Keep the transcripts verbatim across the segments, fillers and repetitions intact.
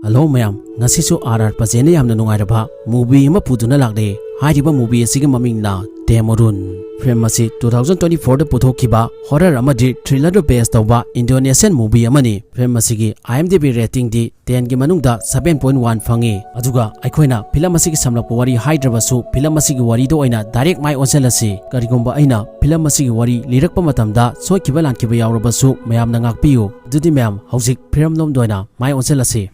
Hello ꯃꯌꯥꯝ, ꯉꯁꯤꯁꯨ R R ꯄꯖꯦꯅ ꯌꯥꯝꯅ ꯅꯨꯡꯉꯥꯏꯔꯕ movie ꯑꯃ ꯄꯨꯗꯨꯅ ꯂꯥꯛꯂꯦ꯫ ꯍꯥꯏꯔꯤꯕ movie ꯑꯁꯤꯒꯤ ꯃꯃꯤꯡꯅ ꯗꯦꯃꯣꯔꯨꯟ꯫ Film ꯑꯁꯤ two thousand twenty fourꯗ ꯄꯨꯊꯣꯛꯈꯤꯕ horror ꯑꯃꯗꯤ thrillerꯗ base ꯇꯧꯕ Indonesian movie ꯑꯃꯅꯤ꯫ Film ꯑꯁꯤꯒꯤ IMDb ratingꯗꯤ tenꯒꯤ ꯃꯅꯨꯡꯗ seven point one ꯐꯪꯉꯤ꯫ ꯑꯗꯨꯒ ꯑꯩꯈꯣꯏꯅ film ꯑꯁꯤꯒꯤ ꯁꯝꯂꯞꯄ ꯋꯥꯔꯤ ꯍꯥꯏꯗ꯭ꯔꯕꯁꯨ, film ꯑꯁꯤꯒꯤ ꯋꯥꯔꯤꯗ ꯑꯣꯏꯅ direct ꯃꯥꯏ ꯑꯣꯟꯁꯤꯜꯂꯁꯤ꯫ ꯀꯔꯤꯒꯨꯝꯕ ꯑꯩꯅ film ꯑꯁꯤꯒꯤ ꯋꯥꯔꯤ ꯂꯤꯔꯛꯄ ꯃꯇꯝꯗ ꯁꯣꯏꯈꯤꯕ ꯂꯥꯟꯈꯤꯕ ꯌꯥꯎꯔꯕꯁꯨ ꯃꯌꯥꯝꯅ ꯉꯥꯛꯄꯤꯌꯨ꯫ ꯑꯗꯨꯗꯤ ꯃꯌꯥꯝ, ꯍꯧꯖꯤꯛ film ꯂꯣꯝꯗ ꯑꯣꯏꯅ ꯃꯥꯏ ꯑꯣꯟꯁꯤꯜꯂꯁꯤ꯫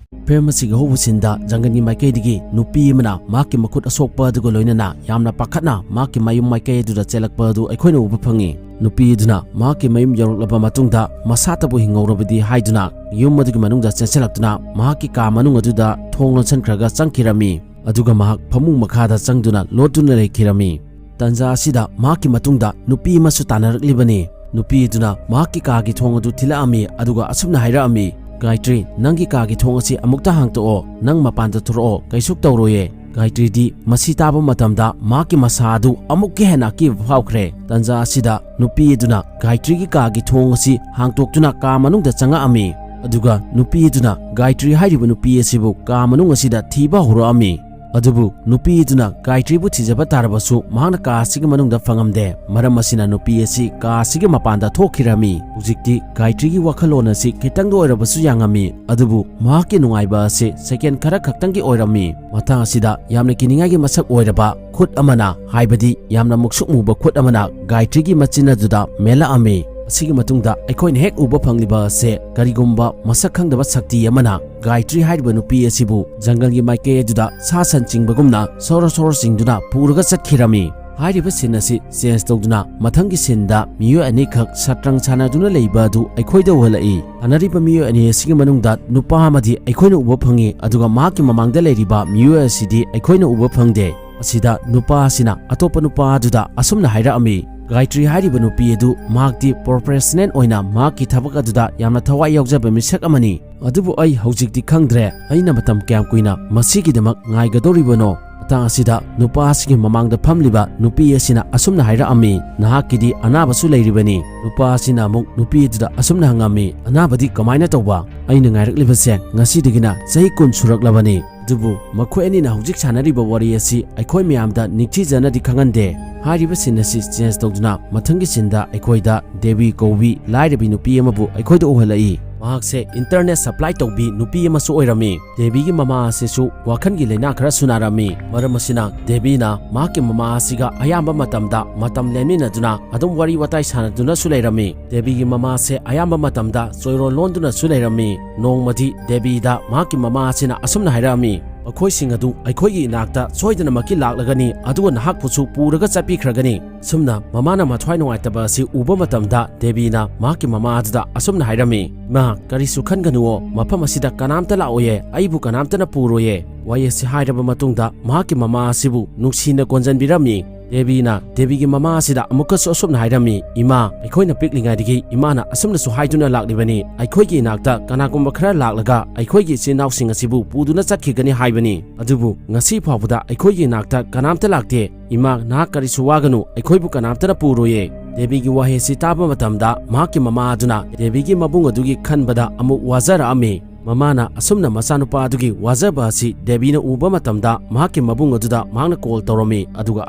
Film ꯑꯁꯤꯒꯤ ꯍꯧꯕ sceneꯗ ꯖꯪꯒꯜꯒꯤ ꯃꯥꯏꯀꯩꯗꯒꯤ ꯅꯨꯄꯤ ꯑꯃꯅ ꯃꯍꯥꯛꯀꯤ ꯃꯈꯨꯠ ꯑꯁꯣꯛꯄ ꯑꯗꯨꯒ ꯂꯣꯏꯅꯅ ꯌꯥꯝꯅ ꯄꯥꯈꯠꯅ ꯃꯍꯥꯛꯀꯤ ꯃꯌꯨꯝ ꯃꯥꯏꯀꯩ ꯑꯗꯨꯗ ꯆꯦꯜꯂꯛꯄ ꯑꯗꯨ ꯑꯩꯈꯣꯏꯅ ꯎꯕ ꯐꯪꯉꯤ꯫ ꯅꯨꯄꯤ ꯑꯗꯨꯅ ꯃꯍꯥꯛꯀꯤ ꯃꯌꯨꯝ ꯌꯧꯔꯛꯂꯕ ꯃꯇꯨꯡꯗ ꯃꯁꯥꯇꯕꯨ ꯍꯤꯡꯍꯧꯔꯕꯗꯤ ꯍꯥꯏꯗꯨꯅ ꯌꯨꯝ ꯑꯗꯨꯒꯤ ꯃꯅꯨꯡꯗ ꯆꯦꯟꯁꯤꯜꯂꯛꯇꯨꯅ ꯃꯍꯥꯛꯀꯤ ꯀꯥ ꯃꯅꯨꯡ ꯑꯗꯨꯗ ꯊꯣꯡ ꯂꯣꯟꯁꯤꯟꯈ꯭ꯔꯒ ꯆꯪꯈꯤꯔꯝꯃꯤ꯫ ꯑꯗꯨꯒ ꯃꯍꯥꯛ ꯐꯃꯨꯡ ꯃꯈꯥꯗ ꯆꯪꯗꯨꯅ ꯂꯣꯠꯇꯨꯅ ꯂꯩꯈꯤꯔꯝꯃꯤ꯫ ꯇꯟꯖꯥ ꯑꯁꯤꯗ ꯃꯍꯥꯛꯀꯤ ꯃꯇꯨꯡꯗ ꯅꯨꯄꯤ ꯑꯃꯁꯨ ꯇꯥꯟꯅꯔꯛꯂꯤꯕꯅꯤ꯫ ꯅꯨꯄꯤ ꯑꯗꯨꯅ ꯃꯍꯥꯛꯀꯤ ꯀꯥꯒꯤ ꯊꯣꯡ ꯑꯗꯨ ꯊꯤꯜꯂꯛꯑꯝꯃꯤ, ꯑꯗꯨꯒ ꯑꯁꯨꯝꯅ ꯍꯥꯏꯔꯛꯑꯝꯃꯤ, "ꯒꯥꯌꯇ꯭ꯔꯤ, ꯅꯪꯒꯤ ꯀꯥꯒꯤ ꯊꯣꯡ ꯑꯁꯤ ꯑꯃꯨꯛꯇ ꯍꯥꯡꯇꯣꯛꯑꯣ, ꯅꯪ ꯃꯄꯥꯟꯗ ꯊꯣꯔꯛꯑꯣ, ꯀꯩꯁꯨ ꯇꯧꯔꯣꯏꯌꯦ꯫" ꯒꯥꯌꯇ꯭ꯔꯤꯗꯤ ꯃꯁꯤ ꯇꯥꯕ ꯃꯇꯝꯗ ꯃꯍꯥꯛꯀꯤ ꯃꯁꯥ ꯑꯗꯨ ꯑꯃꯨꯛꯀ ꯍꯦꯟꯅ ꯑꯀꯤꯕ ꯐꯥꯎꯈ꯭ꯔꯦ꯫ ꯇꯟꯖꯥ ꯑꯁꯤꯗ ꯅꯨꯄꯤ ꯑꯗꯨꯅ ꯒꯥꯌꯇ꯭ꯔꯤꯒꯤ ꯀꯥꯒꯤ ꯊꯣꯡ ꯑꯁꯤ ꯍꯥꯡꯇꯣꯛꯇꯨꯅ ꯀꯥ ꯃꯅꯨꯡꯗ ꯆꯪꯉꯛꯑꯝꯃꯤ꯫ ꯑꯗꯨꯒ ꯅꯨꯄꯤ ꯑꯗꯨꯅ ꯒꯥꯌꯇ꯭ꯔꯤ ꯍꯥꯏꯔꯤꯕ ꯅꯨꯄꯤ ꯑꯁꯤꯕꯨ ꯀꯥ ꯃꯅꯨꯡ ꯑꯁꯤꯗ ꯊꯤꯕ ꯍꯧꯔꯛꯑꯝꯃꯤ꯫ ꯑꯗꯨꯕꯨ ꯅꯨꯄꯤ ꯑꯗꯨꯅ ꯒꯥꯌꯇ꯭ꯔꯤꯕꯨ ꯊꯤꯖꯕ ꯇꯥꯔꯕꯁꯨ ꯃꯍꯥꯛꯅ ꯀꯥ ꯑꯁꯤꯒꯤ ꯃꯅꯨꯡꯗ ꯐꯪꯉꯝꯗꯦ꯫ ꯃꯔꯝ ꯑꯁꯤꯅ ꯅꯨꯄꯤ ꯑꯁꯤ ꯀꯥ ꯑꯁꯤꯒꯤ ꯃꯄꯥꯟꯗ ꯊꯣꯛꯈꯤꯔꯝꯃꯤ꯫ ꯍꯧꯖꯤꯛꯇꯤ ꯒꯥꯌꯇ꯭ꯔꯤꯒꯤ ꯋꯥꯈꯜꯂꯣꯟ ꯑꯁꯤ ꯈꯤꯇꯪꯗ ꯑꯣꯏꯔꯕꯁꯨ ꯌꯥꯡꯉꯝꯃꯤ, ꯑꯗꯨꯕꯨ ꯃꯍꯥꯛꯀꯤ ꯅꯨꯡꯉꯥꯏꯕ ꯑꯁꯤ second ꯈꯔ ꯈꯛꯇꯪꯒꯤ ꯑꯣꯏꯔꯝꯃꯤ꯫ ꯃꯇꯥꯡ ꯑꯁꯤꯗ ꯌꯥꯝꯅ ꯀꯤꯅꯤꯡꯉꯥꯏꯒꯤ ꯃꯁꯛ ꯑꯣꯏꯔꯕ ꯈꯨꯠ ꯑꯃꯅ, ꯍꯥꯏꯕꯗꯤ ꯌꯥꯝꯅ ꯃꯨꯛꯁꯨꯛ ꯃꯨꯕ ꯈꯨꯠ ꯑꯃꯅ ꯒꯥꯌꯇ꯭ꯔꯤꯒꯤ ꯃꯆꯤꯟ ꯑꯗꯨꯗ ꯃꯦꯜꯂꯛꯑꯝꯃꯤ꯫ ꯑꯁꯤꯒꯤ ꯃꯇꯨꯡꯗ ꯑꯩꯈꯣꯏꯅ ꯍꯦꯛ ꯎꯕ ꯐꯪꯂꯤꯕ ꯑꯁꯦ ꯀꯔꯤꯒꯨꯝꯕ ꯃꯁꯛ ꯈꯪꯗꯕ ꯁꯛꯇꯤ ꯑꯃꯅ ꯒꯥꯌꯇ꯭ꯔꯤ ꯍꯥꯏꯔꯤꯕ ꯅꯨꯄꯤ ꯑꯁꯤꯕꯨ ꯖꯪꯒꯜꯒꯤ ꯃꯥꯏꯀꯩ ꯑꯗꯨꯗ ꯁꯥ ꯁꯟ ꯆꯤꯡꯕꯒꯨꯝꯅ ꯁꯣꯔꯣ ꯁꯣꯔꯣ ꯆꯤꯡꯗꯨꯅ ꯄꯨꯔꯒ ꯆꯠꯈꯤꯔꯝꯃꯤ꯫ ꯍꯥꯏꯔꯤꯕ scene ꯑꯁꯤ change ꯇꯧꯗꯨꯅ ꯃꯊꯪꯒꯤ sceneꯗ ꯃꯤꯑꯣꯏ ꯑꯅꯤꯈꯛ ꯁꯠꯇ꯭ꯔꯪ ꯁꯥꯟꯅꯗꯨꯅ ꯂꯩꯕ ꯑꯗꯨ ꯑꯩꯈꯣꯏꯗ ꯎꯍꯜꯂꯛꯏ꯫ ꯁꯥꯟꯅꯔꯤꯕ ꯃꯤꯑꯣꯏ ꯑꯅꯤ ꯑꯁꯤꯒꯤ ꯃꯅꯨꯡꯗ ꯅꯨꯄꯥ ꯑꯃꯗꯤ ꯑꯩꯈꯣꯏꯅ ꯎꯕ ꯐꯪꯉꯤ, ꯑꯗꯨꯒ ꯃꯍꯥꯛꯀꯤ ꯃꯃꯥꯡꯗ ꯂꯩꯔꯤꯕ ꯃꯤꯑꯣꯏ ꯑꯁꯤꯗꯤ ꯑꯩꯈꯣꯏꯅ ꯎꯕ ꯐꯪꯗꯦ꯫ ꯑꯁꯤꯗ ꯅꯨꯄꯥ ꯑꯁꯤꯅ ꯑꯇꯣꯞꯄ ꯅꯨꯄꯥ ꯑꯗꯨꯗ ꯑꯁꯨꯝꯅ ꯍꯥꯏꯔꯛꯑꯝꯃꯤ, "ꯒꯥꯌꯇ꯭ꯔꯤ ꯍꯥꯏꯔꯤꯕ ꯅꯨꯄꯤ ꯑꯗꯨ ꯃꯍꯥꯛꯇꯤ professional ꯑꯣꯏꯅ ꯃꯍꯥꯛꯀꯤ ꯊꯕꯛ ꯑꯗꯨꯗ ꯌꯥꯝꯅ ꯊꯋꯥꯏ ꯌꯥꯎꯖꯕ ꯃꯤꯁꯛ ꯑꯃꯅꯤ꯫ ꯑꯗꯨꯕꯨ ꯑꯩ ꯍꯧꯖꯤꯛꯇꯤ ꯈꯪꯗ꯭ꯔꯦ, ꯑꯩꯅ ꯃꯇꯝ ꯀꯌꯥꯝ ꯀꯨꯏꯅ ꯃꯁꯤꯒꯤꯗꯃꯛ ꯉꯥꯏꯒꯗꯧꯔꯤꯕꯅꯣ?" ꯃꯇꯥꯡ ꯑꯁꯤꯗ ꯅꯨꯄꯥ ꯑꯁꯤꯒꯤ ꯃꯃꯥꯡꯗ ꯐꯝꯂꯤꯕ ꯅꯨꯄꯤ ꯑꯁꯤꯅ ꯑꯁꯨꯝꯅ ꯍꯥꯏꯔꯛꯑꯝꯃꯤ, "ꯅꯍꯥꯛꯀꯤꯗꯤ ꯑꯅꯥꯕꯁꯨ ꯂꯩꯔꯤꯕꯅꯤ"꯫ ꯅꯨꯄꯥ ꯑꯁꯤꯅ ꯑꯃꯨꯛ ꯅꯨꯄꯤ ꯑꯗꯨꯗ ꯑꯁꯨꯝꯅ ꯍꯪꯉꯝꯃꯤ, "ꯑꯅꯥꯕꯗꯤ ꯀꯃꯥꯏꯅ ꯇꯧꯕ? ꯑꯩꯅ ꯉꯥꯏꯔꯛꯂꯤꯕꯁꯦ ꯉꯁꯤꯗꯒꯤꯅ ꯆꯍꯤ ꯀꯨꯟ ꯁꯨꯔꯛꯂꯕꯅꯤ꯫ ꯑꯗꯨꯕꯨ ꯃꯈꯣꯏ ꯑꯅꯤꯅ ꯍꯧꯖꯤꯛ ꯁꯥꯟꯅꯔꯤꯕ ꯋꯥꯔꯤ ꯑꯁꯤ ꯑꯩꯈꯣꯏ ꯃꯌꯥꯝꯗ ꯅꯤꯡꯊꯤꯖꯅꯗꯤ ꯈꯪꯍꯟꯗꯦ"꯫ ꯍꯥꯏꯔꯤꯕ scene ꯑꯁꯤ change ꯇꯧꯗꯨꯅ ꯃꯊꯪꯒꯤ sceneꯗ ꯑꯩꯈꯣꯏꯗ ꯗꯦꯕꯤ ꯀꯧꯕꯤ ꯂꯥꯏꯔꯕꯤ ꯅꯨꯄꯤ ꯑꯃꯕꯨ ꯑꯩꯈꯣꯏꯗ ꯎꯍꯜꯂꯛꯏ꯫ ꯃꯍꯥꯛꯁꯦ internet supply ꯇꯧꯕꯤ ꯅꯨꯄꯤ ꯑꯃꯁꯨ ꯑꯣꯏꯔꯝꯃꯤ꯫ ꯗꯦꯕꯤꯒꯤ ꯃꯃꯥ ꯑꯁꯤꯁꯨ ꯋꯥꯈꯜꯒꯤ ꯂꯥꯏꯅꯥ ꯈꯔꯁꯨ ꯅꯥꯔꯝꯃꯤ꯫ ꯃꯔꯝ ꯑꯁꯤꯅ ꯗꯦꯕꯤꯅ ꯃꯍꯥꯛꯀꯤ ꯃꯃꯥ ꯑꯁꯤꯒ ꯑꯌꯥꯝꯕ ꯃꯇꯝꯗ ꯃꯇꯝ ꯂꯦꯟꯃꯤꯟꯅꯗꯨꯅ ꯑꯗꯨꯝ ꯋꯥꯔꯤ ꯋꯥꯇꯥꯏ ꯁꯥꯟꯅꯗꯨꯅꯁꯨ ꯂꯩꯔꯝꯃꯤ꯫ ꯗꯦꯕꯤꯒꯤ ꯃꯃꯥꯁꯦ ꯑꯌꯥꯝꯕ ꯃꯇꯝꯗ ꯆꯣꯏꯔꯣꯜ ꯂꯣꯟꯗꯨꯅꯁꯨ ꯂꯩꯔꯝꯃꯤ꯫ ꯅꯣꯡꯃꯗꯤ ꯗꯦꯕꯤꯗ ꯃꯍꯥꯛꯀꯤ ꯃꯃꯥ ꯑꯁꯤꯅ ꯑꯁꯨꯝꯅ ꯍꯥꯏꯔꯛꯑꯝꯃꯤ, "ꯃꯈꯣꯏꯁꯤꯡ ꯑꯗꯨ ꯑꯩꯈꯣꯏꯒꯤ ꯏꯅꯥꯛꯇ ꯁꯣꯏꯗꯅꯃꯛꯀꯤ ꯂꯥꯛꯂꯒꯅꯤ, ꯑꯗꯨꯒ ꯅꯍꯥꯛꯄꯨꯁꯨ ꯄꯨꯔꯒ ꯆꯠꯄꯤꯈ꯭ꯔꯒꯅꯤ"꯫ ꯑꯁꯨꯝꯅ ꯃꯃꯥꯅ ꯃꯊ꯭ꯋꯥꯏ ꯅꯨꯡꯉꯥꯏꯇꯕ ꯑꯁꯤ ꯎꯕ ꯃꯇꯝꯗ ꯗꯦꯕꯤꯅ ꯃꯍꯥꯛꯀꯤ ꯃꯃꯥ ꯑꯗꯨꯗ ꯑꯁꯨꯝꯅ ꯍꯥꯏꯔꯝꯃꯤ, "ꯏꯃꯥ, ꯀꯔꯤꯁꯨ ꯈꯟꯒꯅꯨꯑꯣ, ꯃꯐꯝ ꯑꯁꯤꯗ ꯀꯅꯥꯝꯇ ꯂꯥꯛꯑꯣꯏꯌꯦ, ꯑꯩꯕꯨ ꯀꯅꯥꯝꯇꯅ ꯄꯨꯔꯣꯏꯌꯦ"꯫ ꯋꯥꯍꯩ ꯑꯁꯤ ꯍꯥꯏꯔꯕ ꯃꯇꯨꯡꯗ ꯃꯍꯥꯛꯀꯤ ꯃꯃꯥ ꯑꯁꯤꯕꯨ ꯅꯨꯡꯁꯤꯅ ꯀꯣꯟꯖꯟꯕꯤꯔꯝꯃꯤ꯫ ꯗꯦꯕꯤꯅ ꯗꯦꯕꯤꯒꯤ ꯃꯃꯥ ꯑꯁꯤꯗ ꯑꯃꯨꯛꯀꯁꯨ ꯑꯁꯨꯝꯅ ꯍꯥꯏꯔꯝꯃꯤ, "ꯏꯃꯥ, ꯑꯩꯈꯣꯏꯅ ꯄꯤꯛꯂꯤꯉꯩꯗꯒꯤ ꯏꯃꯥꯅ ꯑꯁꯨꯝꯅꯁꯨ ꯍꯥꯏꯗꯨꯅ ꯂꯥꯛꯂꯤꯕꯅꯤ, ꯑꯩꯈꯣꯏꯒꯤ ꯏꯅꯥꯛꯇ ꯀꯅꯥꯒꯨꯝꯕ ꯈꯔ ꯂꯥꯛꯂꯒ ꯑꯩꯈꯣꯏꯒꯤ ꯏꯆꯤꯟ ꯏꯅꯥꯎꯁꯤꯡ ꯑꯁꯤꯕꯨ ꯄꯨꯗꯨꯅ ꯆꯠꯈꯤꯒꯅꯤ ꯍꯥꯏꯕꯅꯤ꯫ ꯑꯗꯨꯕꯨ ꯉꯁꯤ ꯐꯥꯎꯕꯗ ꯑꯩꯈꯣꯏꯒꯤ ꯏꯅꯥꯛꯇ ꯀꯅꯥꯝꯇ ꯂꯥꯛꯇꯦ꯫ ꯏꯃꯥ, ꯅꯍꯥꯛ ꯀꯔꯤꯁꯨ ꯋꯥꯒꯅꯨ, ꯑꯩꯈꯣꯏꯕꯨ ꯀꯅꯥꯝꯇꯅ ꯄꯨꯔꯣꯏꯌꯦ"꯫ ꯗꯦꯕꯤꯒꯤ ꯋꯥꯍꯩ ꯑꯁꯤ ꯇꯥꯕ ꯃꯇꯝꯗ ꯃꯍꯥꯛꯀꯤ ꯃꯃꯥ ꯑꯗꯨꯅ ꯗꯦꯕꯤꯒꯤ ꯃꯕꯨꯡ ꯑꯗꯨꯒꯤ ꯈꯟꯕꯗ ꯑꯃꯨꯛ ꯋꯥꯖꯔꯛꯑꯝꯃꯤ꯫ ꯃꯃꯥꯅ ꯑꯁꯨꯝꯅ ꯃꯆꯥꯅꯨꯄꯥ ꯑꯗꯨꯒꯤ ꯋꯥꯖꯕ ꯑꯁꯤ ꯗꯦꯕꯤꯅ ꯎꯕ ꯃꯇꯝꯗ ꯃꯍꯥꯛꯀꯤ ꯃꯕꯨꯡ ꯑꯗꯨꯗ ꯃꯍꯥꯛꯅ call ꯇꯧꯔꯝꯃꯤ, ꯑꯗꯨꯒ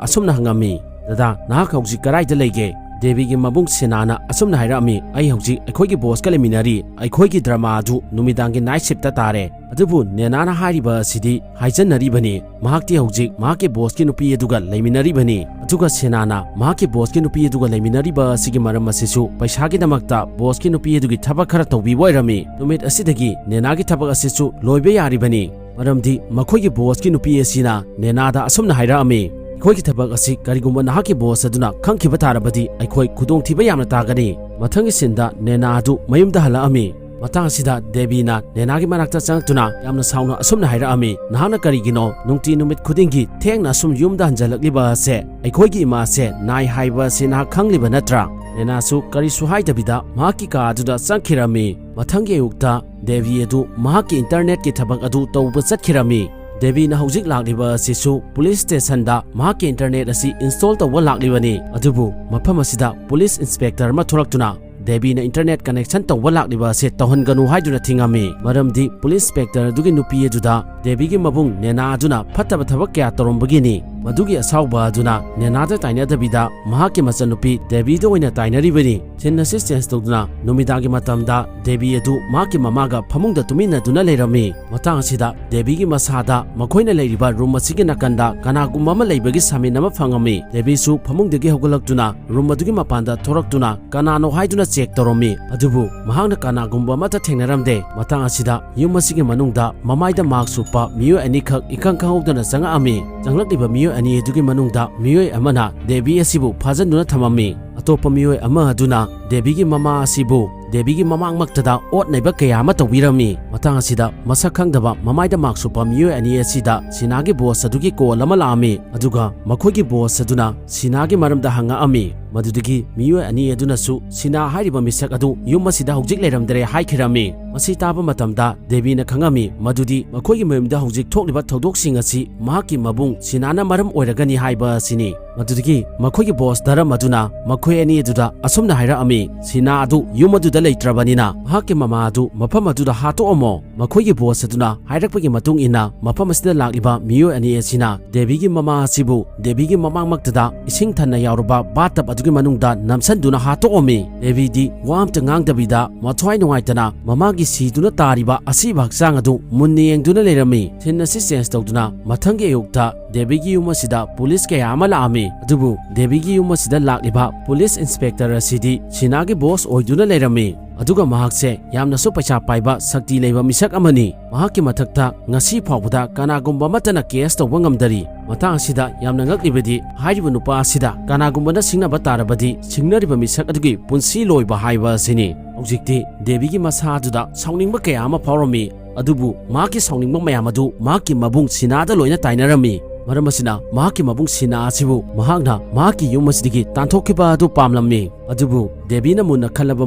ꯑꯁꯨꯝꯅ ꯍꯪꯉꯝꯃꯤ, "ꯗꯗꯥ, ꯅꯍꯥꯛ ꯍꯧꯖꯤꯛ ꯀꯗꯥꯏꯗ ꯂꯩꯒꯦ?" ꯗꯦꯕꯤꯒꯤ ꯃꯕꯨꯡ ꯁꯦꯅꯥꯅ ꯑꯁꯨꯝꯅ ꯍꯥꯏꯔꯛꯑꯝꯃꯤ, "ꯑꯩ ꯍꯧꯖꯤꯛ ꯑꯩꯈꯣꯏꯒꯤ bossꯀ ꯂꯩꯃꯤꯟꯅꯔꯤ꯫ ꯑꯩꯈꯣꯏꯒꯤ drama ꯑꯗꯨ ꯅꯨꯃꯤꯗꯥꯡꯒꯤ night shiftꯇ ꯇꯥꯔꯦ꯫ ꯑꯗꯨꯕꯨ ꯅꯦꯅꯥꯅ ꯍꯥꯏꯔꯤꯕ ꯑꯁꯤꯗꯤ ꯍꯥꯏꯖꯟꯅꯔꯤꯕꯅꯤ꯫ ꯃꯍꯥꯛꯇꯤ ꯍꯧꯖꯤꯛ ꯃꯍꯥꯛꯀꯤ bossꯀꯤ ꯅꯨꯄꯤ ꯑꯗꯨꯒ ꯂꯩꯃꯤꯟꯅꯔꯤꯕꯅꯤ"꯫ ꯑꯗꯨꯒ ꯁꯦꯅꯥꯅ ꯃꯍꯥꯛꯀꯤ bossꯀꯤ ꯅꯨꯄꯤ ꯑꯗꯨꯒ ꯂꯩꯃꯤꯟꯅꯔꯤꯕ ꯑꯁꯤꯒꯤ ꯃꯔꯝ ꯑꯁꯤꯁꯨ ꯄꯩꯁꯥꯒꯤꯗꯃꯛꯇ bossꯀꯤ ꯅꯨꯄꯤ ꯑꯗꯨꯒꯤ ꯊꯕꯛ ꯈꯔ ꯇꯧꯕꯤꯕ ꯑꯣꯏꯔꯝꯃꯤ꯫ ꯅꯨꯃꯤꯠ ꯑꯁꯤꯗꯒꯤ ꯅꯦꯅꯥꯒꯤ ꯊꯕꯛ ꯑꯁꯤꯁꯨ ꯂꯣꯏꯕ ꯌꯥꯔꯤꯕꯅꯤ꯫ ꯃꯔꯝꯗꯤ ꯃꯈꯣꯏꯒꯤ bossꯀꯤ ꯅꯨꯄꯤ ꯑꯁꯤꯅ ꯅꯦꯅꯥꯗ ꯑꯁꯨꯝꯅ ꯍꯥꯏꯔꯛꯑꯝꯃꯤ, "ꯑꯩꯈꯣꯏꯒꯤ ꯊꯕꯛ ꯑꯁꯤ ꯀꯔꯤꯒꯨꯝꯕ ꯅꯍꯥꯛꯀꯤ boss ꯑꯗꯨꯅ ꯈꯪꯈꯤꯕ ꯇꯥꯔꯕꯗꯤ ꯑꯩꯈꯣꯏ ꯈꯨꯗꯣꯡꯊꯤꯕ ꯌꯥꯝꯅ ꯇꯥꯒꯅꯤ"꯫ ꯃꯊꯪꯒꯤ sceneꯗ ꯅꯦꯅꯥ ꯑꯗꯨ ꯃꯌꯨꯝꯗ ꯍꯜꯂꯛꯑꯝꯃꯤ꯫ ꯃꯇꯥꯡ ꯑꯁꯤꯗ ꯗꯦꯕꯤꯅ ꯅꯦꯅꯥꯒꯤ ꯃꯅꯥꯛꯇ ꯆꯪꯉꯛꯇꯨꯅ ꯌꯥꯝꯅ ꯁꯥꯎꯅ ꯑꯁꯨꯝꯅ ꯍꯥꯏꯔꯛꯑꯝꯃꯤ, "ꯅꯍꯥꯛꯅ ꯀꯔꯤꯒꯤꯅꯣ ꯅꯨꯡꯇꯤ ꯅꯨꯃꯤꯠ ꯈꯨꯗꯤꯡꯒꯤ ꯊꯦꯡꯅ ꯑꯁꯨꯝ ꯌꯨꯝꯗ ꯍꯟꯖꯜꯂꯛꯂꯤꯕ ꯑꯁꯦ? ꯑꯩꯈꯣꯏꯒꯤ ꯏꯃꯥꯁꯦ ꯅꯥꯏ ꯍꯥꯏꯕ ꯑꯁꯤ ꯅꯍꯥꯛ ꯈꯪꯂꯤꯕ ꯅꯠꯇ꯭ꯔꯥ?" ꯅꯦꯅꯥꯁꯨ ꯀꯔꯤꯁꯨ ꯍꯥꯏꯗꯕꯤꯗ ꯃꯍꯥꯛꯀꯤ ꯀꯥ ꯑꯗꯨꯗ ꯆꯪꯈꯤꯔꯝꯃꯤ꯫ ꯃꯊꯪꯒꯤ ꯑꯌꯨꯛꯇ ꯗꯦꯕꯤ ꯑꯗꯨ ꯃꯍꯥꯛꯀꯤ internetꯀꯤ ꯊꯕꯛ ꯑꯗꯨ ꯇꯧꯕ ꯆꯠꯈꯤꯔꯝꯃꯤ꯫ ꯗꯦꯕꯤꯅ ꯍꯧꯖꯤꯛ ꯂꯥꯛꯂꯤꯕ ꯑꯁꯤꯁꯨ ꯄꯨꯂꯤꯁ ꯁ꯭ꯇꯦꯁꯟꯗ ꯃꯍꯥꯛꯀꯤ ꯏꯟꯇꯔꯅꯦꯠ ꯑꯁꯤ ꯏꯟꯁꯇꯣꯜ ꯇꯧꯕ ꯂꯥꯛꯂꯤꯕꯅꯤ꯫ ꯑꯗꯨꯕꯨ ꯃꯐꯝ ꯑꯁꯤꯗ ꯄꯨꯂꯤꯁ ꯏꯟꯁꯄꯦꯛꯇꯔ ꯑꯃ ꯊꯣꯔꯛꯇꯨꯅ ꯗꯦꯕꯤꯅ ꯏꯟꯇꯔꯅꯦꯠ ꯀꯅꯦꯛꯁꯟ ꯇꯧꯕ ꯂꯥꯛꯂꯤꯕ ꯑꯁꯤ ꯇꯧꯍꯟꯒꯅꯨ ꯍꯥꯏꯗꯨꯅ ꯊꯤꯡꯉꯝꯃꯤ꯫ ꯃꯔꯝꯗꯤ ꯄꯨꯂꯤꯁ ꯏꯟꯁꯄꯦꯛꯇꯔ ꯑꯗꯨꯒꯤ ꯅꯨꯄꯤ ꯑꯗꯨꯗ ꯗꯦꯕꯤꯒꯤ ꯃꯕꯨꯡ ꯅꯦꯅꯥ ꯑꯗꯨꯅ ꯐꯠꯇꯕ ꯊꯕꯛ ꯀꯌꯥ ꯇꯧꯔꯝꯕꯒꯤꯅꯤ꯫ ꯃꯗꯨꯒꯤ ꯑꯁꯥꯎꯕ ꯑꯗꯨꯅ ꯅꯦꯅꯥꯗ ꯇꯥꯏꯅꯗꯕꯤꯗ ꯃꯍꯥꯛꯀꯤ ꯃꯆꯟꯅꯨꯄꯤ ꯗꯦꯕꯤꯗ ꯑꯣꯏꯅ ꯇꯥꯏꯅꯔꯤꯕꯅꯤ꯫ ꯁꯤꯟ ꯑꯁꯤ ꯆꯦꯟꯖ ꯇꯧꯗꯨꯅ ꯅꯨꯃꯤꯗꯥꯡꯒꯤ ꯃꯇꯝꯗ ꯗꯦꯕꯤ ꯑꯗꯨ ꯃꯍꯥꯛꯀꯤ ꯃꯃꯥꯒ ꯐꯃꯨꯡꯗ ꯇꯨꯃꯤꯟꯅꯗꯨꯅ ꯂꯩꯔꯝꯃꯤ꯫ ꯃꯇꯥꯡ ꯑꯁꯤꯗ ꯗꯦꯕꯤꯒꯤ ꯃꯁꯥꯗ ꯃꯈꯣꯏꯅ ꯂꯩꯔꯤꯕ ꯔꯨꯝ ꯑꯁꯤꯒꯤ ꯅꯥꯀꯟꯗ ꯀꯅꯥꯒꯨꯝꯕ ꯑꯃ ꯂꯩꯕꯒꯤ ꯁꯥꯃꯤꯟ ꯑꯃ ꯐꯪꯉꯝꯃꯤ꯫ ꯗꯦꯕꯤꯁꯨ ꯐꯃꯨꯡꯗꯒꯤ ꯍꯧꯒꯠꯂꯛꯇꯨꯅ ꯔꯨꯝ ꯑꯗꯨꯒꯤ ꯃꯄꯥꯟꯗ ꯊꯣꯔꯛꯇꯨꯅ ꯀꯅꯥꯅꯣ ꯍꯥꯏꯗꯨꯅ ꯆꯦꯛ ꯇꯧꯔꯝꯃꯤ꯫ ꯑꯗꯨꯕꯨ ꯃꯍꯥꯛꯅ ꯀꯅꯥꯒꯨꯝꯕ ꯑꯃꯠꯇ ꯊꯦꯡꯅꯔꯝꯗꯦ꯫ ꯃꯇꯥꯡ ꯑꯁꯤꯗ ꯌꯨꯝ ꯑꯁꯤꯒꯤ ꯃꯅꯨꯡꯗ ꯃꯃꯥꯏꯗ ꯃꯥꯛꯁ ꯎꯞꯄ ꯃꯤꯑꯣꯏ ꯑꯅꯤꯈꯛ ꯏꯈꯪ ꯈꯪꯍꯧꯗꯅ ꯆꯪꯉꯛꯑꯝꯃꯤ꯫ ꯆꯪꯂꯛꯂꯤꯕ ꯃꯤꯑꯣꯏ ꯑꯅꯤ ꯑꯗꯨꯒꯤ ꯃꯅꯨꯡꯗ ꯃꯤꯑꯣꯏ ꯑꯃꯅ ꯗꯦꯕꯤ ꯑꯁꯤꯕꯨ ꯐꯥꯖꯤꯟꯗꯨꯅ ꯊꯝꯃꯝꯃꯤ꯫ ꯑꯇꯣꯞꯄ ꯃꯤꯑꯣꯏ ꯑꯃ ꯑꯗꯨꯅ ꯗꯦꯕꯤꯒꯤ ꯃꯃꯥ ꯑꯁꯤꯕꯨ ꯗꯦꯕꯤꯒꯤ ꯃꯃꯥꯡꯃꯛꯇꯗ ꯑꯣꯠ ꯅꯩꯕ ꯀꯌꯥ ꯑꯃ ꯇꯧꯕꯤꯔꯝꯃꯤ꯫ ꯃꯇꯥꯡ ꯑꯁꯤꯗ ꯃꯁꯛ ꯈꯪꯗꯕ ꯃꯃꯥꯏꯗ ꯃꯥꯛꯁ ꯎꯞꯄ ꯃꯤꯑꯣꯏ ꯑꯅꯤ ꯑꯁꯤꯗ ꯁꯤꯅꯥꯒꯤ ꯕꯣꯁ ꯑꯗꯨꯒꯤ ꯀꯣꯜ ꯑꯃ ꯂꯥꯛꯑꯝꯃꯤ꯫ ꯑꯗꯨꯒ ꯃꯈꯣꯏꯒꯤ ꯕꯣꯁ ꯑꯗꯨꯅ ꯁꯤꯅꯥꯒꯤ ꯃꯔꯝꯗ ꯍꯪꯉꯛꯑꯝꯃꯤ꯫ ꯃꯗꯨꯗꯒꯤ ꯃꯤꯑꯣꯏ ꯑꯅꯤ ꯑꯗꯨꯅꯁꯨ ꯁꯤꯅꯥ ꯍꯥꯏꯔꯤꯕ ꯃꯤꯁꯛ ꯑꯗꯨ ꯌꯨꯝ ꯑꯁꯤꯗ ꯍꯧꯖꯤꯛ ꯂꯩꯔꯝꯗ꯭ꯔꯦ ꯍꯥꯏꯈꯤꯔꯝꯃꯤ꯫ ꯃꯁꯤ ꯇꯥꯕ ꯃꯇꯝꯗ ꯗꯦꯕꯤꯅ ꯈꯪꯉꯝꯃꯤ ꯃꯗꯨꯗꯤ ꯃꯈꯣꯏꯒꯤ ꯃꯌꯨꯝꯗ ꯍꯧꯖꯤꯛ ꯊꯣꯛꯂꯤꯕ ꯊꯧꯗꯣꯛꯁꯤꯡ ꯑꯁꯤ ꯃꯍꯥꯛꯀꯤ ꯃꯕꯨꯡ ꯁꯤꯅꯥꯅ ꯃꯔꯝ ꯑꯣꯏꯔꯒꯅꯤ ꯍꯥꯏꯕ ꯑꯁꯤꯅꯤ꯫ ꯃꯗꯨꯗꯒꯤ ꯃꯈꯣꯏꯒꯤ ꯕꯣꯁ ꯙꯔꯝ ꯑꯗꯨꯅ ꯃꯈꯣꯏ ꯑꯅꯤ ꯑꯗꯨꯗ ꯑꯁꯨꯝꯅ ꯍꯥꯏꯔꯛꯑꯝꯃꯤ, "ꯁꯤꯅꯥ ꯑꯗꯨ ꯌꯨꯝ ꯑꯗꯨꯗ ꯂꯩꯇ꯭ꯔꯕꯅꯤꯅ ꯃꯍꯥꯛꯀꯤ ꯃꯃꯥ ꯑꯗꯨ ꯃꯐꯝ ꯑꯗꯨꯗ ꯍꯥꯠꯇꯣꯛꯑꯝꯃꯣ꯫" ꯃꯈꯣꯏꯒꯤ ꯕꯣꯁ ꯑꯗꯨꯅ ꯍꯥꯏꯔꯛꯄꯒꯤ ꯃꯇꯨꯡ ꯏꯟꯅ ꯃꯐꯝ ꯑꯁꯤꯗ ꯂꯥꯛꯂꯤꯕ ꯃꯤꯑꯣꯏ ꯑꯅꯤ ꯑꯁꯤꯅ ꯗꯦꯕꯤꯒꯤ ꯃꯃꯥ ꯑꯁꯤꯕꯨ ꯗꯦꯕꯤꯒꯤ ꯃꯃꯥꯡꯃꯛꯇꯗ ꯏꯁꯤꯡ ꯊꯟꯅ ꯌꯥꯎꯔꯕ ꯕꯥꯊꯇꯕ ꯑꯗꯨꯒꯤ ꯃꯅꯨꯡꯗ ꯅꯝꯁꯤꯟꯗꯨꯅ ꯍꯥꯠꯇꯣꯛꯑꯝꯃꯤ꯫ ꯗꯦꯕꯤꯗꯤ ꯋꯥ ꯑꯝꯇ ꯉꯥꯡꯗꯕꯤꯗ ꯃꯊ꯭ꯋꯥꯏ ꯅꯨꯡꯉꯥꯏꯇꯅ ꯃꯃꯥꯒꯤ ꯁꯤꯗꯨꯅ ꯇꯥꯔꯤꯕ ꯑꯁꯤꯕ ꯍꯛꯆꯥꯡ ꯑꯗꯨ ꯃꯨꯟꯅ ꯌꯦꯡꯗꯨꯅ ꯂꯩꯔꯝꯃꯤ꯫ ꯁꯤꯟ ꯑꯁꯤ ꯆꯦꯟꯖ ꯇꯧꯗꯨꯅ ꯃꯊꯪꯒꯤ ꯑꯌꯨꯛꯇ ꯗꯦꯕꯤꯒꯤ ꯌꯨꯝ ꯑꯁꯤꯗ ꯄꯨꯂꯤꯁ ꯀꯌꯥ ꯑꯃ ꯂꯥꯛꯑꯝꯃꯤ꯫ ꯑꯗꯨꯕꯨ ꯗꯦꯕꯤꯒꯤ ꯌꯨꯝ ꯑꯁꯤꯗ ꯂꯥꯛꯂꯤꯕ ꯄꯨꯂꯤꯁ ꯏꯟꯁꯄꯦꯛꯇꯔ ꯑꯁꯤꯗꯤ ꯁꯤꯅꯥꯒꯤ ꯕꯣꯁ ꯑꯣꯏꯗꯨꯅ ꯂꯩꯔꯝꯃꯤ꯫ ꯑꯗꯨꯒ ꯃꯍꯥꯛꯁꯦ ꯌꯥꯝꯅꯁꯨ ꯄꯩꯁꯥ ꯄꯥꯏꯕ, ꯁꯛꯇꯤ ꯂꯩꯕ ꯃꯤꯁꯛ ꯑꯃꯅꯤ꯫ ꯃꯍꯥꯛꯀꯤ ꯃꯊꯛꯇ ꯉꯁꯤ ꯐꯥꯎꯕꯗ ꯀꯅꯥꯒꯨꯝꯕ ꯑꯃꯠꯇꯅ ꯀꯦꯁ ꯇꯧꯕ ꯉꯝꯗꯔꯤ꯫ ꯃꯇꯥꯡ ꯑꯁꯤꯗ ꯌꯥꯝꯅ ꯉꯛꯂꯤꯕꯗꯤ ꯍꯥꯏꯔꯤꯕ ꯅꯨꯄꯥ ꯑꯁꯤꯗ ꯀꯅꯥꯒꯨꯝꯕꯅ ꯁꯤꯡꯅꯕ ꯇꯥꯔꯕꯗꯤ ꯁꯤꯡꯅꯔꯤꯕ ꯃꯤꯁꯛ ꯑꯗꯨꯒꯤ ꯄꯨꯟꯁꯤ ꯂꯣꯏꯕ ꯍꯥꯏꯕ ꯑꯁꯤꯅꯤ꯫ ꯍꯧꯖꯤꯛꯇꯤ ꯗꯦꯕꯤꯒꯤ ꯃꯁꯥ ꯑꯗꯨꯗ ꯁꯥꯎꯅꯤꯡꯕ ꯀꯌꯥ ꯑꯃ ꯐꯥꯎꯔꯝꯃꯤ꯫ ꯑꯗꯨꯕꯨ ꯃꯍꯥꯛꯀꯤ ꯁꯥꯎꯅꯤꯡꯕ ꯃꯌꯥꯝ ꯑꯗꯨ ꯃꯍꯥꯛꯀꯤ ꯃꯕꯨꯡ ꯁꯤꯅꯥꯗ ꯂꯣꯏꯅ ꯇꯥꯏꯅꯔꯝꯃꯤ꯫ ꯃꯔꯝ ꯑꯁꯤꯅ ꯃꯍꯥꯛꯀꯤ ꯃꯕꯨꯡ ꯁꯤꯅꯥ ꯑꯁꯤꯕꯨ ꯃꯍꯥꯛꯅ ꯃꯍꯥꯛꯀꯤ ꯌꯨꯝ ꯑꯁꯤꯗꯒꯤ ꯇꯥꯟꯊꯣꯛꯈꯤꯕ ꯑꯗꯨ ꯄꯥꯝꯂꯝꯃꯤ꯫ ꯑꯗꯨꯕꯨ ꯗꯦꯕꯤꯅ ꯃꯨꯟꯅ ꯈꯜꯂꯕ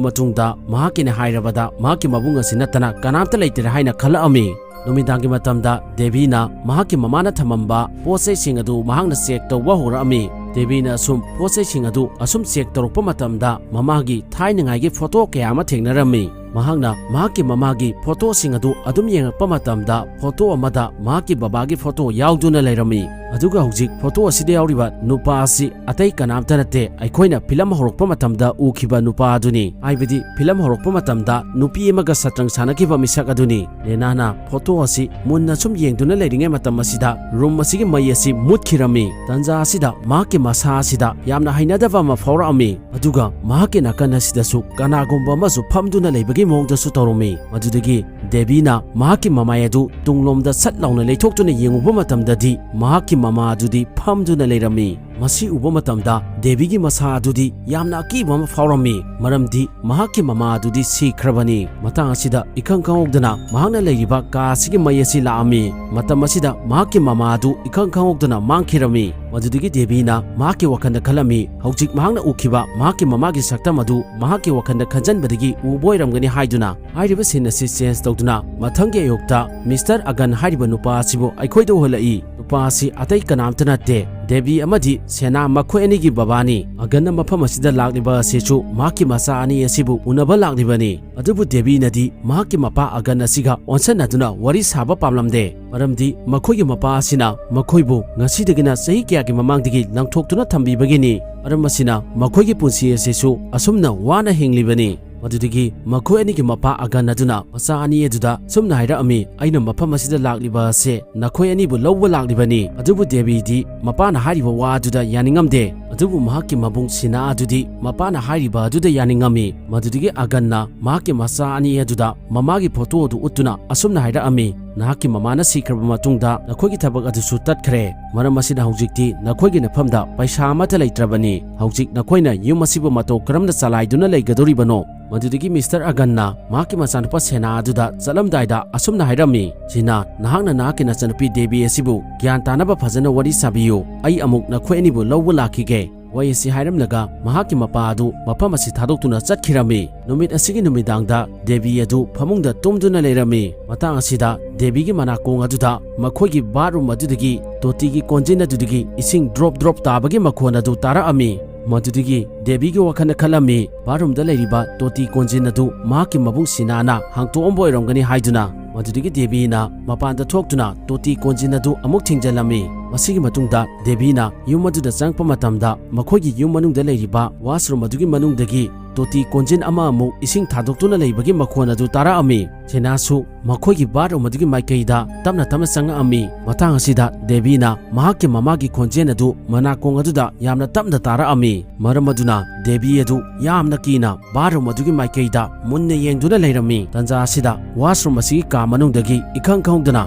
ꯃꯇꯨꯡꯗ ꯃꯍꯥꯛꯀꯤꯅꯦ ꯍꯥꯏꯔꯕꯗ ꯃꯍꯥꯛꯀꯤ ꯃꯕꯨꯡ ꯑꯁꯤ ꯅꯠꯇꯅ ꯀꯅꯥꯝꯇ ꯂꯩꯇ꯭ꯔꯦ ꯍꯥꯏꯅ ꯈꯜꯂꯛꯑꯝꯃꯤ꯫ ꯅꯨꯃꯤꯗꯥꯡꯒꯤ ꯃꯇꯝꯗ ꯗꯦꯕꯤꯅ ꯃꯍꯥꯛꯀꯤ ꯃꯃꯥꯅ ꯊꯝꯃꯝꯕ ꯄꯣꯠ ꯆꯩꯁꯤꯡ ꯑꯗꯨ ꯃꯍꯥꯛꯅ ꯆꯦꯛ ꯇꯧꯕ ꯍꯧꯔꯛꯑꯝꯃꯤ꯫ ꯗꯦꯕꯤꯅ ꯑꯁꯨꯝ ꯄꯣꯠ ꯆꯩꯁꯤꯡ ꯑꯗꯨ ꯑꯁꯨꯝ ꯆꯦꯛ ꯇꯧꯔꯛꯄ ꯃꯇꯝꯗ ꯃꯃꯥꯒꯤ ꯊꯥꯏꯅꯉꯥꯏꯒꯤ ꯐꯣꯇꯣ ꯀꯌꯥ ꯑꯃ ꯊꯦꯡꯅꯔꯝꯃꯤ꯫ ꯃꯍꯥꯛꯅ ꯃꯍꯥꯛꯀꯤ ꯃꯃꯥꯒꯤ ꯐꯣꯇꯣꯁꯤꯡ ꯑꯗꯨ ꯑꯗꯨꯝ ꯌꯦꯡꯂꯛꯄ ꯃꯇꯝꯗ ꯐꯣꯇꯣ ꯑꯃꯗ ꯃꯍꯥꯛꯀꯤ ꯕꯕꯥꯒꯤ ꯐꯣꯇꯣ ꯌꯥꯎꯗꯨꯅ ꯂꯩꯔꯝꯃꯤ꯫ ꯑꯗꯨꯒ ꯍꯧꯖꯤꯛ ꯐꯣꯇꯣ ꯑꯁꯤꯗ ꯌꯥꯎꯔꯤꯕ ꯅꯨꯄꯥ ꯑꯁꯤ ꯑꯇꯩ ꯀꯅꯥꯝꯇ ꯅꯠꯇꯦ, ꯑꯩꯈꯣꯏꯅ ꯐꯤꯂꯝ ꯍꯧꯔꯛꯄ ꯃꯇꯝꯗ ꯎꯈꯤꯕ ꯅꯨꯄꯥ ꯑꯗꯨꯅꯤ꯫ ꯍꯥꯏꯕꯗꯤ ꯐꯤꯂꯝ ꯍꯧꯔꯛꯄ ꯃꯇꯝꯗ ꯅꯨꯄꯤ ꯑꯃꯒ ꯁꯇ꯭ꯔꯪ ꯁꯥꯟꯅꯈꯤꯕ ꯃꯤꯁꯛ ꯑꯗꯨꯅꯤ꯫ ꯂꯦꯅꯥꯅ ꯐꯣꯇꯣ ꯑꯁꯤ ꯃꯨꯟꯅ ꯁꯨꯝ ꯌꯦꯡꯗꯨꯅ ꯂꯩꯔꯤꯉꯩ ꯃꯇꯝ ꯑꯁꯤꯗ ꯔꯨꯝ ꯑꯁꯤꯒꯤ ꯃꯩ ꯑꯁꯤ ꯃꯨꯠꯈꯤꯔꯝꯃꯤ꯫ ꯇꯟꯖꯥ ꯑꯁꯤꯗ ꯃꯍꯥꯛꯀꯤ ꯃꯁꯥ ꯑꯁꯤꯗ ꯌꯥꯝꯅ ꯍꯩꯅꯗꯕ ꯑꯃ ꯐꯥꯎꯔꯛꯑꯝꯃꯤ꯫ ꯑꯗꯨꯒ ꯃꯍꯥꯛꯀꯤ ꯅꯥꯀꯟ ꯑꯁꯤꯗꯁꯨ ꯀꯅꯥꯒꯨꯝꯕ ꯑꯃꯁꯨ ꯐꯝꯗꯨꯅ ꯂꯩꯕꯒꯤ ꯃꯑꯣꯡꯗꯁꯨ ꯇꯧꯔꯝꯃꯤ꯫ ꯃꯗꯨꯗꯒꯤ ꯗꯦꯕꯤꯅ ꯃꯍꯥꯛꯀꯤ ꯃꯃꯥꯏ ꯑꯗꯨ ꯇꯨꯡꯂꯣꯝꯗ ꯁꯠ ꯂꯥꯎꯅ ꯂꯩꯊꯣꯛꯇꯨꯅ ꯌꯦꯡꯉꯨꯕ ꯃꯇꯝꯗꯗꯤ ꯃꯍꯥꯛꯀꯤ ꯃꯃꯥ ꯑꯗꯨꯗꯤ ꯐꯝꯗꯨꯅ ꯂꯩꯔꯝꯃꯤ꯫ ꯃꯁꯤ ꯎꯕ ꯃꯇꯝꯗ ꯗꯦꯕꯤꯒꯤ ꯃꯁꯥ ꯑꯗꯨꯗꯤ ꯌꯥꯝꯅ ꯑꯀꯤꯕ ꯑꯃ ꯐꯥꯎꯔꯝꯃꯤ, ꯃꯔꯝꯗꯤ ꯃꯍꯥꯛꯀꯤ ꯃꯃꯥ ꯑꯗꯨꯗꯤ ꯁꯤꯈ꯭ꯔꯕꯅꯤ꯫ ꯃꯇꯥꯡ ꯑꯁꯤꯗ ꯏꯈꯪ ꯈꯪꯍꯧꯗꯅ ꯃꯍꯥꯛꯅ ꯂꯩꯔꯤꯕ ꯀꯥ ꯑꯁꯤꯒꯤ ꯃꯩ ꯑꯁꯤ ꯂꯥꯛꯑꯝꯃꯤ꯫ ꯃꯇꯝ ꯑꯁꯤꯗ ꯃꯍꯥꯛꯀꯤ ꯃꯃꯥ ꯑꯗꯨ ꯏꯈꯪ ꯈꯪꯍꯧꯗꯅ ꯃꯥꯡꯈꯤꯔꯝꯃꯤ꯫ ꯃꯗꯨꯗꯒꯤ ꯗꯦꯕꯤꯅ ꯃꯍꯥꯛꯀꯤ ꯋꯥꯈꯜꯗ ꯈꯜꯂꯝꯃꯤ, ꯍꯧꯖꯤꯛ ꯃꯍꯥꯛꯅ ꯎꯈꯤꯕ ꯃꯍꯥꯛꯀꯤ ꯃꯃꯥꯒꯤ ꯁꯛꯇꯝ ꯑꯗꯨ ꯃꯍꯥꯛꯀꯤ ꯋꯥꯈꯜꯗ ꯈꯟꯖꯟꯕꯗꯒꯤ ꯎꯕ ꯑꯣꯏꯔꯝꯒꯅꯤ ꯍꯥꯏꯗꯨꯅ ꯍꯥꯏꯔꯤꯕ ꯁꯤꯟ ꯑꯁꯤ ꯆꯦꯟꯖ ꯇꯧꯗꯨꯅ ꯃꯊꯪꯒꯤ ꯑꯌꯨꯛꯇ ꯃꯤꯁꯇꯔ ꯑꯒꯟ ꯍꯥꯏꯔꯤꯕ ꯅꯨꯄꯥ ꯑꯁꯤꯕꯨ ꯑꯩꯈꯣꯏꯗ ꯎꯍꯜꯂꯛꯏ꯫ ꯅꯨꯄꯥ ꯑꯁꯤ ꯑꯇꯩ ꯀꯅꯥꯝꯇ ꯅꯠꯇꯦ, ꯗꯦꯕꯤ ꯑꯃꯗꯤ ꯁꯦꯅꯥ ꯃꯈꯣꯏ ꯑꯅꯤꯒꯤ ꯕꯕꯥꯅꯤ꯫ ꯑꯒꯟꯅ ꯃꯐꯝ ꯑꯁꯤꯗ ꯂꯥꯛꯂꯤꯕ ꯑꯁꯤꯁꯨ ꯃꯍꯥꯛꯀꯤ ꯃꯆꯥ ꯑꯅꯤ ꯑꯁꯤꯕꯨ ꯎꯅꯕ ꯂꯥꯛꯂꯤꯕꯅꯤ꯫ ꯑꯗꯨꯕꯨ ꯗꯦꯕꯤꯅꯗꯤ ꯃꯍꯥꯛꯀꯤ ꯃꯄꯥ ꯑꯒꯟ ꯑꯁꯤꯒ ꯑꯣꯟꯁꯟꯅꯗꯨꯅ ꯋꯥꯔꯤ ꯁꯥꯕ ꯄꯥꯝꯂꯝꯗꯦ, ꯃꯔꯝꯗꯤ ꯃꯈꯣꯏꯒꯤ ꯃꯄꯥ ꯑꯁꯤꯅ ꯃꯈꯣꯏꯕꯨ ꯉꯁꯤꯗꯒꯤꯅ ꯆꯍꯤ ꯀꯌꯥꯒꯤ ꯃꯃꯥꯡꯗꯒꯤ ꯂꯪꯊꯣꯛꯇꯨꯅ ꯊꯝꯕꯤꯕꯒꯤꯅꯤ꯫ ꯃꯔꯝ ꯑꯁꯤꯅ ꯃꯈꯣꯏꯒꯤ ꯄꯨꯟꯁꯤ ꯑꯁꯤꯁꯨ ꯑꯁꯨꯝꯅ ꯋꯥꯅ ꯍꯤꯡꯂꯤꯕꯅꯤ꯫ ꯃꯗꯨꯗꯒꯤ ꯃꯈꯣꯏ ꯑꯅꯤꯒꯤ ꯃꯄꯥ ꯑꯒꯟ ꯑꯗꯨꯅ ꯃꯆꯥ ꯑꯅꯤ ꯑꯗꯨꯗ ꯁꯨꯝꯅ ꯍꯥꯏꯔꯛꯑꯝꯃꯤ, "ꯑꯩꯅ ꯃꯐꯝ ꯑꯁꯤꯗ ꯂꯥꯛꯂꯤꯕ ꯑꯁꯦ ꯅꯈꯣꯏ ꯑꯅꯤꯕꯨ ꯂꯧꯕ ꯂꯥꯛꯂꯤꯕꯅꯤ"꯫ ꯑꯗꯨꯕꯨ ꯗꯦꯕꯤꯗꯤ ꯃꯄꯥꯅ ꯍꯥꯏꯔꯤꯕ ꯋꯥ ꯑꯗꯨꯗ ꯌꯥꯅꯤꯡꯉꯝꯗꯦ꯫ ꯑꯗꯨꯕꯨ ꯃꯍꯥꯛꯀꯤ ꯃꯕꯨꯡ ꯁꯤꯅꯥ ꯑꯗꯨꯗꯤ ꯃꯄꯥꯅ ꯍꯥꯏꯔꯤꯕ ꯑꯗꯨꯗ ꯌꯥꯅꯤꯡꯉꯝꯃꯤ꯫ ꯃꯗꯨꯗꯒꯤ ꯑꯒꯟꯅ ꯃꯍꯥꯛꯀꯤ ꯃꯆꯥ ꯑꯅꯤ ꯑꯗꯨꯗ ꯃꯃꯥꯒꯤ ꯐꯣꯇꯣ ꯑꯗꯨ ꯎꯠꯇꯨꯅ ꯑꯁꯨꯝꯅ ꯍꯥꯏꯔꯛꯑꯝꯃꯤ, "ꯅꯍꯥꯛꯀꯤ ꯃꯃꯥꯅ ꯁꯤꯈ꯭ꯔꯕ ꯃꯇꯨꯡꯗ ꯅꯈꯣꯏꯒꯤ ꯊꯕꯛ ꯑꯗꯨꯁꯨ ꯇꯠꯈ꯭ꯔꯦ꯫ ꯃꯔꯝ ꯑꯁꯤꯅ ꯍꯧꯖꯤꯛꯇꯤ ꯅꯈꯣꯏꯒꯤ ꯅꯐꯝꯗ ꯄꯩꯁꯥ ꯑꯃꯠꯇ ꯂꯩꯇ꯭ꯔꯕꯅꯤ꯫ ꯍꯧꯖꯤꯛ ꯅꯈꯣꯏꯅ ꯌꯨꯝ ꯑꯁꯤꯕꯨ ꯃꯇꯧ ꯀꯔꯝꯅ ꯆꯂꯥꯏꯗꯨꯅ ꯂꯩꯒꯗꯧꯔꯤꯕꯅꯣ?" ꯃꯗꯨꯗꯒꯤ ꯃꯤꯁꯇꯔ ꯑꯒꯟꯅ ꯃꯍꯥꯛꯀꯤ ꯃꯆꯥꯅꯨꯄꯥ ꯁꯦꯅꯥ ꯑꯗꯨꯗ ꯆꯠꯂꯝꯗꯥꯏꯗ ꯑꯁꯨꯝꯅ ꯍꯥꯏꯔꯝꯃꯤ, "ꯁꯦꯅꯥ, ꯅꯍꯥꯛꯅ ꯅꯍꯥꯛꯀꯤ ꯅꯆꯥꯅꯨꯄꯤ ꯗꯦꯕꯤ ꯑꯁꯤꯕꯨ ꯒ꯭ꯌꯥꯟ ꯇꯥꯅꯕ ꯐꯖꯅ ꯋꯥꯔꯤ ꯁꯥꯕꯤꯌꯨ꯫ ꯑꯩ ꯑꯃꯨꯛ ꯅꯈꯣꯏ ꯑꯅꯤꯕꯨ ꯂꯧꯕ ꯂꯥꯛꯈꯤꯒꯦ"꯫ ꯋꯥꯍꯩ ꯑꯁꯤ ꯍꯥꯏꯔꯝꯂꯒ ꯃꯍꯥꯛꯀꯤ ꯃꯄꯥ ꯑꯗꯨ ꯃꯐꯝ ꯑꯁꯤ ꯊꯥꯗꯣꯛꯇꯨꯅ ꯆꯠꯈꯤꯔꯝꯃꯤ꯫ ꯅꯨꯃꯤꯠ ꯑꯁꯤꯒꯤ ꯅꯨꯃꯤꯗꯥꯡꯗ ꯗꯦꯕꯤ ꯑꯗꯨ ꯐꯃꯨꯡꯗ ꯇꯨꯝꯗꯨꯅ ꯂꯩꯔꯝꯃꯤ꯫ ꯃꯇꯥꯡ ꯑꯁꯤꯗ ꯗꯦꯕꯤꯒꯤ ꯃꯅꯥꯀꯣꯡ ꯑꯗꯨꯗ ꯃꯈꯣꯏꯒꯤ ꯕꯥꯠꯔꯨꯝ ꯑꯗꯨꯗꯒꯤ ꯇꯣꯇꯤꯒꯤ ꯀꯣꯟꯖꯤꯟ ꯑꯗꯨꯗꯒꯤ ꯏꯁꯤꯡ ꯗ꯭ꯔꯣꯞ ꯗ꯭ꯔꯣꯞ ꯇꯥꯕꯒꯤ ꯃꯈꯣꯟ ꯑꯗꯨ ꯇꯥꯔꯛꯑꯝꯃꯤ꯫ ꯃꯗꯨꯗꯒꯤ ꯗꯦꯕꯤꯒꯤ ꯋꯥꯈꯜꯗ ꯈꯜꯂꯝꯃꯤ, ꯕꯥꯠꯔꯨꯝꯗ ꯂꯩꯔꯤꯕ ꯇꯣꯇꯤ ꯀꯣꯟꯖꯤꯟ ꯑꯗꯨ ꯃꯍꯥꯛꯀꯤ ꯃꯕꯨꯡ ꯁꯤꯅꯥꯅ ꯍꯥꯡꯇꯣꯛꯑꯝꯕ ꯑꯣꯏꯔꯝꯒꯅꯤ ꯍꯥꯏꯗꯨꯅ꯫ ꯃꯗꯨꯗꯒꯤ ꯗꯦꯕꯤꯅ ꯃꯄꯥꯟꯗ ꯊꯣꯛꯇꯨꯅ ꯇꯣꯇꯤ ꯀꯣꯟꯖꯤꯟ ꯑꯗꯨ ꯑꯃꯨꯛ ꯊꯤꯡꯖꯤꯜꯂꯝꯃꯤ꯫ ꯃꯁꯤꯒꯤ ꯃꯇꯨꯡꯗ ꯗꯦꯕꯤꯅ ꯌꯨꯝ ꯑꯗꯨꯗ ꯆꯪꯉꯛꯄ ꯃꯇꯝꯗ ꯃꯈꯣꯏꯒꯤ ꯌꯨꯝ ꯃꯅꯨꯡꯗ ꯂꯩꯔꯤꯕ ꯋꯥꯁꯔꯨꯝ ꯑꯗꯨꯒꯤ ꯃꯅꯨꯡꯗꯒꯤ ꯇꯣꯇꯤ ꯀꯣꯟꯖꯤꯟ ꯑꯃ ꯑꯃꯨꯛ ꯏꯁꯤꯡ ꯊꯥꯗꯣꯛꯇꯨꯅ ꯂꯩꯕꯒꯤ ꯃꯈꯣꯟ ꯑꯗꯨ ꯇꯥꯔꯛꯑꯝꯃꯤ꯫ ꯁꯦꯅꯥꯁꯨ ꯃꯈꯣꯏꯒꯤ ꯕꯥꯠꯔꯨꯝ ꯑꯗꯨꯒꯤ ꯃꯥꯏꯀꯩꯗ ꯇꯞꯅ ꯇꯞꯅ ꯆꯪꯉꯛꯑꯝꯃꯤ꯫ ꯃꯇꯥꯡ ꯑꯁꯤꯗ ꯗꯦꯕꯤꯅ ꯃꯍꯥꯛꯀꯤ ꯃꯃꯥꯒꯤ ꯈꯣꯟꯖꯦꯜ ꯑꯗꯨ ꯃꯅꯥꯀꯣꯡ ꯑꯗꯨꯗ ꯌꯥꯝꯅ ꯇꯞꯅ ꯇꯥꯔꯛꯑꯝꯃꯤ꯫ ꯃꯔꯝ ꯑꯗꯨꯅ ꯗꯦꯕꯤ ꯑꯗꯨ ꯌꯥꯝꯅ ꯀꯤꯅ ꯕꯥꯠꯔꯨꯝ ꯑꯗꯨꯒꯤ ꯃꯥꯏꯀꯩꯗ ꯃꯨꯟꯅ ꯌꯦꯡꯗꯨꯅ ꯂꯩꯔꯝꯃꯤ꯫ ꯇꯟꯖꯥ ꯑꯁꯤꯗ ꯋꯥꯁꯔꯨꯝ ꯑꯁꯤꯒꯤ ꯀꯥ ꯃꯅꯨꯡꯗꯒꯤ ꯏꯈꯪ ꯈꯪꯍꯧꯗꯅ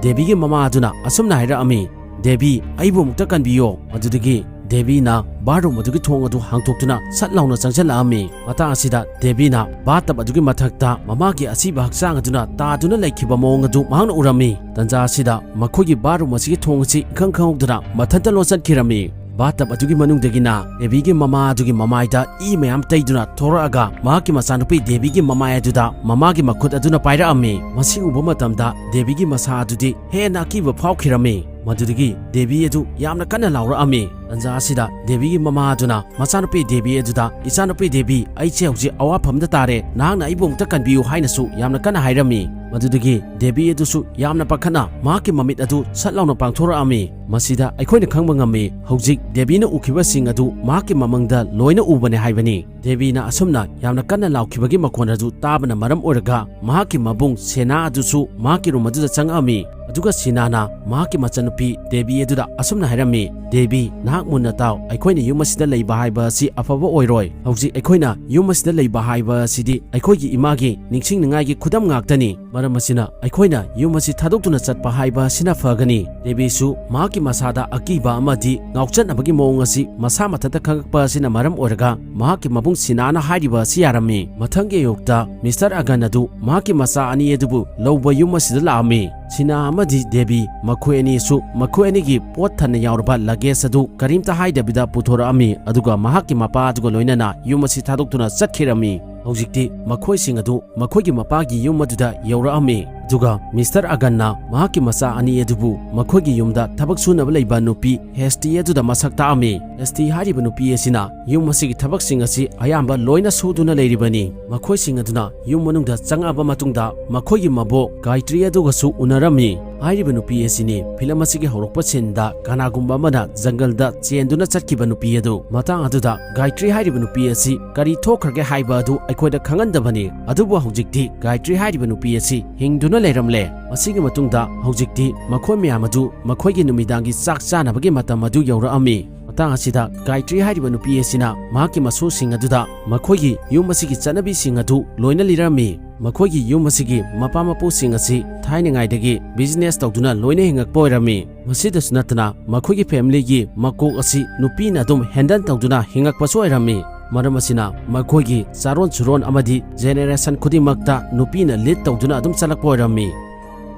ꯗꯦꯕꯤꯒꯤ ꯃꯃꯥ ꯑꯗꯨꯅ ꯑꯁꯨꯝꯅ ꯍꯥꯏꯔꯛꯑꯝꯃꯤ, "ꯗꯦꯕꯤ, ꯑꯩꯕꯨ ꯑꯃꯨꯛꯇ ꯀꯟꯕꯤꯌꯣ"꯫ ꯑꯗꯨꯗꯒꯤ ꯗꯦꯕꯤꯅ ꯕꯥꯠꯔꯨꯝ ꯑꯗꯨꯒꯤ ꯊꯣꯡ ꯑꯗꯨ ꯍꯥꯡꯗꯣꯛꯇꯨꯅ ꯁꯠ ꯂꯥꯎꯅ ꯆꯪꯁꯤꯜꯂꯛꯑꯝꯃꯤ꯫ ꯃꯇꯥꯡ ꯑꯁꯤꯗ ꯗꯦꯕꯤꯅ ꯕꯥꯠꯇꯕ ꯑꯗꯨꯒꯤ ꯃꯊꯛꯇ ꯃꯃꯥꯒꯤ ꯑꯁꯤꯕ ꯍꯛꯆꯥꯡ ꯑꯗꯨꯅ ꯇꯥꯗꯨꯅ ꯂꯩꯈꯤꯕ ꯃꯑꯣꯡ ꯑꯗꯨ ꯃꯍꯥꯛꯅ ꯎꯔꯝꯃꯤ꯫ ꯇꯟꯖꯥ ꯑꯁꯤꯗ ꯃꯈꯣꯏꯒꯤ ꯕꯥꯠꯔꯨꯝ ꯑꯁꯤꯒꯤ ꯊꯣꯡ ꯑꯁꯤ ꯏꯈꯪ ꯈꯪꯍꯧꯗꯅ ꯃꯊꯟꯇ ꯂꯣꯟꯁꯤꯟꯈꯤꯔꯝꯃꯤ꯫ ꯕꯥꯠꯇꯕ ꯑꯗꯨꯒꯤ ꯃꯅꯨꯡꯗꯒꯤꯅ ꯗꯦꯕꯤꯒꯤ ꯃꯃꯥ ꯑꯗꯨꯒꯤ ꯃꯃꯥꯏꯗ ꯏ ꯃꯌꯥꯝ ꯇꯩꯗꯨꯅ ꯊꯣꯔꯛꯑꯒ ꯃꯍꯥꯛꯀꯤ ꯃꯆꯥꯅꯨꯄꯤ ꯗꯦꯕꯤꯒꯤ ꯃꯃꯥꯏ ꯑꯗꯨꯗ ꯃꯃꯥꯒꯤ ꯃꯈꯨꯠ ꯑꯗꯨꯅ ꯄꯥꯏꯔꯛꯑꯝꯃꯤ꯫ ꯃꯁꯤ ꯎꯕ ꯃꯇꯝꯗ ꯗꯦꯕꯤꯒꯤ ꯃꯁꯥ ꯑꯗꯨꯗꯤ ꯍꯦꯟꯅ ꯑꯀꯤꯕ ꯐꯥꯎꯈꯤꯔꯝꯃꯤ꯫ ꯃꯗꯨꯗꯒꯤ ꯗꯦꯕꯤ ꯑꯗꯨ ꯌꯥꯝꯅ ꯀꯟꯅ ꯂꯥꯎꯔꯛꯑꯝꯃꯤ꯫ ꯇꯟꯖꯥ ꯑꯁꯤꯗ ꯗꯦꯕꯤꯒꯤ ꯃꯃꯥ ꯑꯗꯨꯅ ꯃꯆꯥꯅꯨꯄꯤ ꯗꯦꯕꯤ ꯑꯗꯨꯗ, "ꯏꯆꯥꯅꯨꯄꯤ ꯗꯦꯕꯤ, ꯑꯩꯁꯦ ꯍꯧꯖꯤꯛ ꯑꯋꯥꯐꯝꯗ ꯇꯥꯔꯦ, ꯅꯍꯥꯛꯅ ꯑꯩꯕꯨ ꯑꯃꯨꯛꯇ ꯀꯟꯕꯤꯌꯨ" ꯍꯥꯏꯅꯁꯨ ꯌꯥꯝꯅ ꯀꯟꯅ ꯍꯥꯏꯔꯝꯃꯤ꯫ ꯃꯗꯨꯗꯒꯤ ꯗꯦꯕꯤ ꯑꯗꯨꯁꯨ ꯌꯥꯝꯅ ꯄꯥꯈꯠꯅ ꯃꯍꯥꯛꯀꯤ ꯃꯃꯤꯠ ꯑꯗꯨ ꯁꯠ ꯂꯥꯎꯅ ꯄꯥꯡꯊꯣꯔꯛꯑꯝꯃꯤ꯫ ꯃꯁꯤꯗ ꯑꯩꯈꯣꯏꯅ ꯈꯪꯕ ꯉꯝꯃꯤ, ꯍꯧꯖꯤꯛ ꯗꯦꯕꯤꯅ ꯎꯈꯤꯕꯁꯤꯡ ꯑꯗꯨ ꯃꯍꯥꯛꯀꯤ ꯃꯃꯪꯗ ꯂꯣꯏꯅ ꯎꯕꯅꯦ ꯍꯥꯏꯕꯅꯤ꯫ ꯗꯦꯕꯤꯅ ꯑꯁꯨꯝꯅ ꯌꯥꯝꯅ ꯀꯟꯅ ꯂꯥꯎꯈꯤꯕꯒꯤ ꯃꯈꯣꯟ ꯑꯗꯨ ꯇꯥꯕꯅ ꯃꯔꯝ ꯑꯣꯏꯔꯒ ꯃꯍꯥꯛꯀꯤ ꯃꯕꯨꯡ ꯁꯦꯅꯥ ꯑꯗꯨꯁꯨ ꯃꯍꯥꯛꯀꯤ ꯔꯨꯝ ꯑꯗꯨꯗ ꯆꯪꯉꯛꯑꯝꯃꯤ꯫ ꯑꯗꯨꯒ ꯁꯤꯅꯥꯅ ꯃꯍꯥꯛꯀꯤ ꯃꯆꯟꯅꯨꯄꯤ ꯗꯦꯕꯤ ꯑꯗꯨꯗ ꯑꯁꯨꯝꯅ ꯍꯥꯏꯔꯝꯃꯤ, "ꯗꯦꯕꯤ, ꯅꯍꯥꯛ ꯃꯨꯟꯅ ꯇꯥꯎ꯫ ꯑꯩꯈꯣꯏꯅ ꯌꯨꯝ ꯑꯁꯤꯗ ꯂꯩꯕ ꯍꯥꯏꯕ ꯑꯁꯤ ꯑꯐꯕ ꯑꯣꯏꯔꯣꯏ꯫ ꯍꯧꯖꯤꯛ ꯑꯩꯈꯣꯏꯅ ꯌꯨꯝ ꯑꯁꯤꯗ ꯂꯩꯕ ꯍꯥꯏꯕ ꯑꯁꯤꯗꯤ ꯑꯩꯈꯣꯏꯒꯤ ꯏꯃꯥꯒꯤ ꯅꯤꯡꯁꯤꯡꯅꯤꯡꯉꯥꯏꯒꯤ ꯈꯨꯗꯝ ꯉꯥꯛꯇꯅꯤ꯫ ꯃꯔꯝ ꯑꯁꯤꯅ ꯑꯩꯈꯣꯏꯅ ꯌꯨꯝ ꯑꯁꯤ ꯊꯥꯗꯣꯛꯇꯨꯅ ꯆꯠꯄ ꯍꯥꯏꯕ ꯑꯁꯤꯅ ꯐꯒꯅꯤ"꯫ ꯗꯦꯕꯤꯁꯨ ꯃꯍꯥꯛꯀꯤ ꯃꯁꯥꯗ ꯑꯀꯤꯕ ꯑꯃꯗꯤ ꯉꯥꯎꯆꯠꯅꯕꯒꯤ ꯃꯑꯣꯡ ꯑꯁꯤ ꯃꯁꯥ ꯃꯊꯟꯇ ꯈꯪꯉꯛꯄ ꯑꯁꯤꯅ ꯃꯔꯝ ꯑꯣꯏꯔꯒ ꯃꯍꯥꯛꯀꯤ ꯃꯕꯨꯡ ꯁꯤꯅꯥꯅ ꯍꯥꯏꯔꯤꯕ ꯑꯁꯤ ꯌꯥꯔꯝꯃꯤ꯫ ꯃꯊꯪꯒꯤ ꯑꯌꯨꯛꯇ ꯃꯤꯁꯇꯔ ꯑꯒꯟ ꯑꯗꯨ ꯃꯍꯥꯛꯀꯤ ꯃꯆꯥ ꯑꯅꯤ ꯑꯗꯨꯕꯨ ꯂꯧꯕ ꯌꯨꯝ ꯑꯁꯤꯗ ꯂꯥꯛꯑꯝꯃꯤ꯫ ꯁꯤꯅꯥ ꯑꯃꯗꯤ ꯗꯦꯕꯤ ꯃꯈꯣꯏ ꯑꯅꯤꯁꯨ ꯃꯈꯣꯏ ꯑꯅꯤꯒꯤ ꯄꯣꯠ ꯊꯟꯅ ꯌꯥꯎꯔꯕ ꯂꯒꯦꯖ ꯑꯗꯨ ꯀꯔꯤꯝꯇ ꯍꯥꯏꯗꯕꯤꯗ ꯄꯨꯊꯣꯔꯛꯑꯝꯃꯤ, ꯑꯗꯨꯒ ꯃꯍꯥꯛꯀꯤ ꯃꯄꯥ ꯑꯗꯨꯒ ꯂꯣꯏꯅꯅ ꯌꯨꯝ ꯑꯁꯤ ꯊꯥꯗꯣꯛꯇꯨꯅ ꯆꯠꯈꯤꯔꯝꯃꯤ꯫ ꯍꯧꯖꯤꯛꯇꯤ ꯃꯈꯣꯏꯁꯤꯡ ꯑꯗꯨ ꯃꯈꯣꯏꯒꯤ ꯃꯄꯥꯒꯤ ꯌꯨꯝ ꯑꯗꯨꯗ ꯌꯧꯔꯛꯑꯝꯃꯤ꯫ ꯑꯗꯨꯒ ꯃꯤꯁꯇꯔ ꯑꯒꯟꯅ ꯃꯍꯥꯛꯀꯤ ꯃꯆꯥ ꯑꯅꯤ ꯑꯗꯨꯕꯨ ꯃꯈꯣꯏꯒꯤ ꯌꯨꯝꯗ ꯊꯕꯛ ꯁꯨꯅꯕ ꯂꯩꯕ ꯅꯨꯄꯤ ꯍꯦꯁꯇꯤ ꯑꯗꯨꯗ ꯃꯁꯛ ꯇꯥꯛꯑꯝꯃꯤ꯫ ꯍꯦꯁꯇꯤ ꯍꯥꯏꯔꯤꯕ ꯅꯨꯄꯤ ꯑꯁꯤꯅ ꯌꯨꯝ ꯑꯁꯤꯒꯤ ꯊꯕꯛꯁꯤꯡ ꯑꯁꯤ ꯑꯌꯥꯝꯕ ꯂꯣꯏꯅ ꯁꯨꯗꯨꯅ ꯂꯩꯔꯤꯕꯅꯤ꯫ ꯃꯈꯣꯏꯁꯤꯡ ꯑꯗꯨꯅ ꯌꯨꯝ ꯃꯅꯨꯡꯗ ꯆꯪꯉꯛꯑꯕ ꯃꯇꯨꯡꯗ ꯃꯈꯣꯏꯒꯤ ꯃꯕꯣꯛ ꯒꯥꯏꯇ꯭ꯔꯤ ꯑꯗꯨꯒꯁꯨ ꯎꯅꯔꯝꯃꯤ꯫ ꯍꯥꯏꯔꯤꯕ ꯅꯨꯄꯤ ꯑꯁꯤꯅꯤ ꯐꯤꯂꯝ ꯑꯁꯤꯒꯤ ꯍꯧꯔꯛꯄ ꯁꯤꯟꯗ ꯀꯅꯥꯒꯨꯝꯕ ꯑꯃꯅ ꯖꯪꯒꯜꯗ ꯆꯦꯟꯗꯨꯅ ꯆꯠꯈꯤꯕ ꯅꯨꯄꯤ ꯑꯗꯨ꯫ ꯃꯇꯥꯡ ꯑꯗꯨꯗ ꯒꯥꯏꯇ꯭ꯔꯤ ꯍꯥꯏꯔꯤꯕ ꯅꯨꯄꯤ ꯑꯁꯤ ꯀꯔꯤ ꯊꯣꯛꯈ꯭ꯔꯒꯦ ꯍꯥꯏꯕ ꯑꯗꯨ ꯑꯩꯈꯣꯏꯗ ꯈꯪꯍꯟꯗꯕꯅꯤ꯫ ꯑꯗꯨꯕꯨ ꯍꯧꯖꯤꯛꯇꯤ ꯒꯥꯏꯇ꯭ꯔꯤ ꯍꯥꯏꯔꯤꯕ ꯅꯨꯄꯤ ꯑꯁꯤ ꯍꯤꯡꯗꯨꯅ ꯂꯩꯔꯝꯂꯦ꯫ ꯃꯁꯤꯒꯤ ꯃꯇꯨꯡꯗ ꯍꯧꯖꯤꯛꯇꯤ ꯃꯈꯣꯏ ꯃꯌꯥꯝ ꯑꯗꯨ ꯃꯈꯣꯏꯒꯤ ꯅꯨꯃꯤꯗꯥꯡꯒꯤ ꯆꯥꯛ ꯆꯥꯅꯕꯒꯤ ꯃꯇꯝ ꯑꯗꯨ ꯌꯧꯔꯛꯑꯝꯃꯤ꯫ ꯃꯇꯥꯡ ꯑꯁꯤꯗ ꯒꯥꯏꯇ꯭ꯔꯤ ꯍꯥꯏꯔꯤꯕ ꯅꯨꯄꯤ ꯑꯁꯤꯅ ꯃꯍꯥꯛꯀꯤ ꯃꯁꯨꯁꯤꯡ ꯑꯗꯨꯗ ꯃꯈꯣꯏꯒꯤ ꯌꯨꯝ ꯑꯁꯤꯒꯤ ꯆꯠꯅꯕꯤꯁꯤꯡ ꯑꯗꯨ ꯂꯣꯏꯅ ꯂꯤꯔꯝꯃꯤ꯫ ꯃꯈꯣꯏꯒꯤ ꯌꯨꯝ ꯑꯁꯤꯒꯤ ꯃꯄꯥ ꯃꯄꯨꯁꯤꯡ ꯑꯁꯤ ꯊꯥꯏꯅꯉꯥꯏꯗꯒꯤ ꯕꯤꯖꯤꯅꯦꯁ ꯇꯧꯗꯨꯅ ꯂꯣꯏꯅ ꯍꯤꯡꯉꯛꯄ ꯑꯣꯏꯔꯝꯃꯤ꯫ ꯃꯁꯤꯗꯁꯨ ꯅꯠꯇꯅ ꯃꯈꯣꯏꯒꯤ ꯐꯦꯃꯤꯂꯤꯒꯤ ꯃꯀꯣꯛ ꯑꯁꯤ ꯅꯨꯄꯤꯅ ꯑꯗꯨꯝ ꯍꯦꯟꯗꯜ ꯇꯧꯗꯨꯅ ꯍꯤꯡꯉꯛꯄꯁꯨ ꯑꯣꯏꯔꯝꯃꯤ꯫ ꯃꯔꯝ ꯑꯁꯤꯅ ꯃꯈꯣꯏꯒꯤ ꯆꯥꯔꯣꯟ ꯁꯨꯔꯣꯟ ꯑꯃꯗꯤ ꯖꯦꯅꯦꯔꯦꯁꯟ ꯈꯨꯗꯤꯡꯃꯛꯇ ꯅꯨꯄꯤꯅ ꯂꯤꯗ ꯇꯧꯗꯨꯅ ꯑꯗꯨꯝ ꯆꯠꯂꯛꯄ ꯑꯣꯏꯔꯝꯃꯤ꯫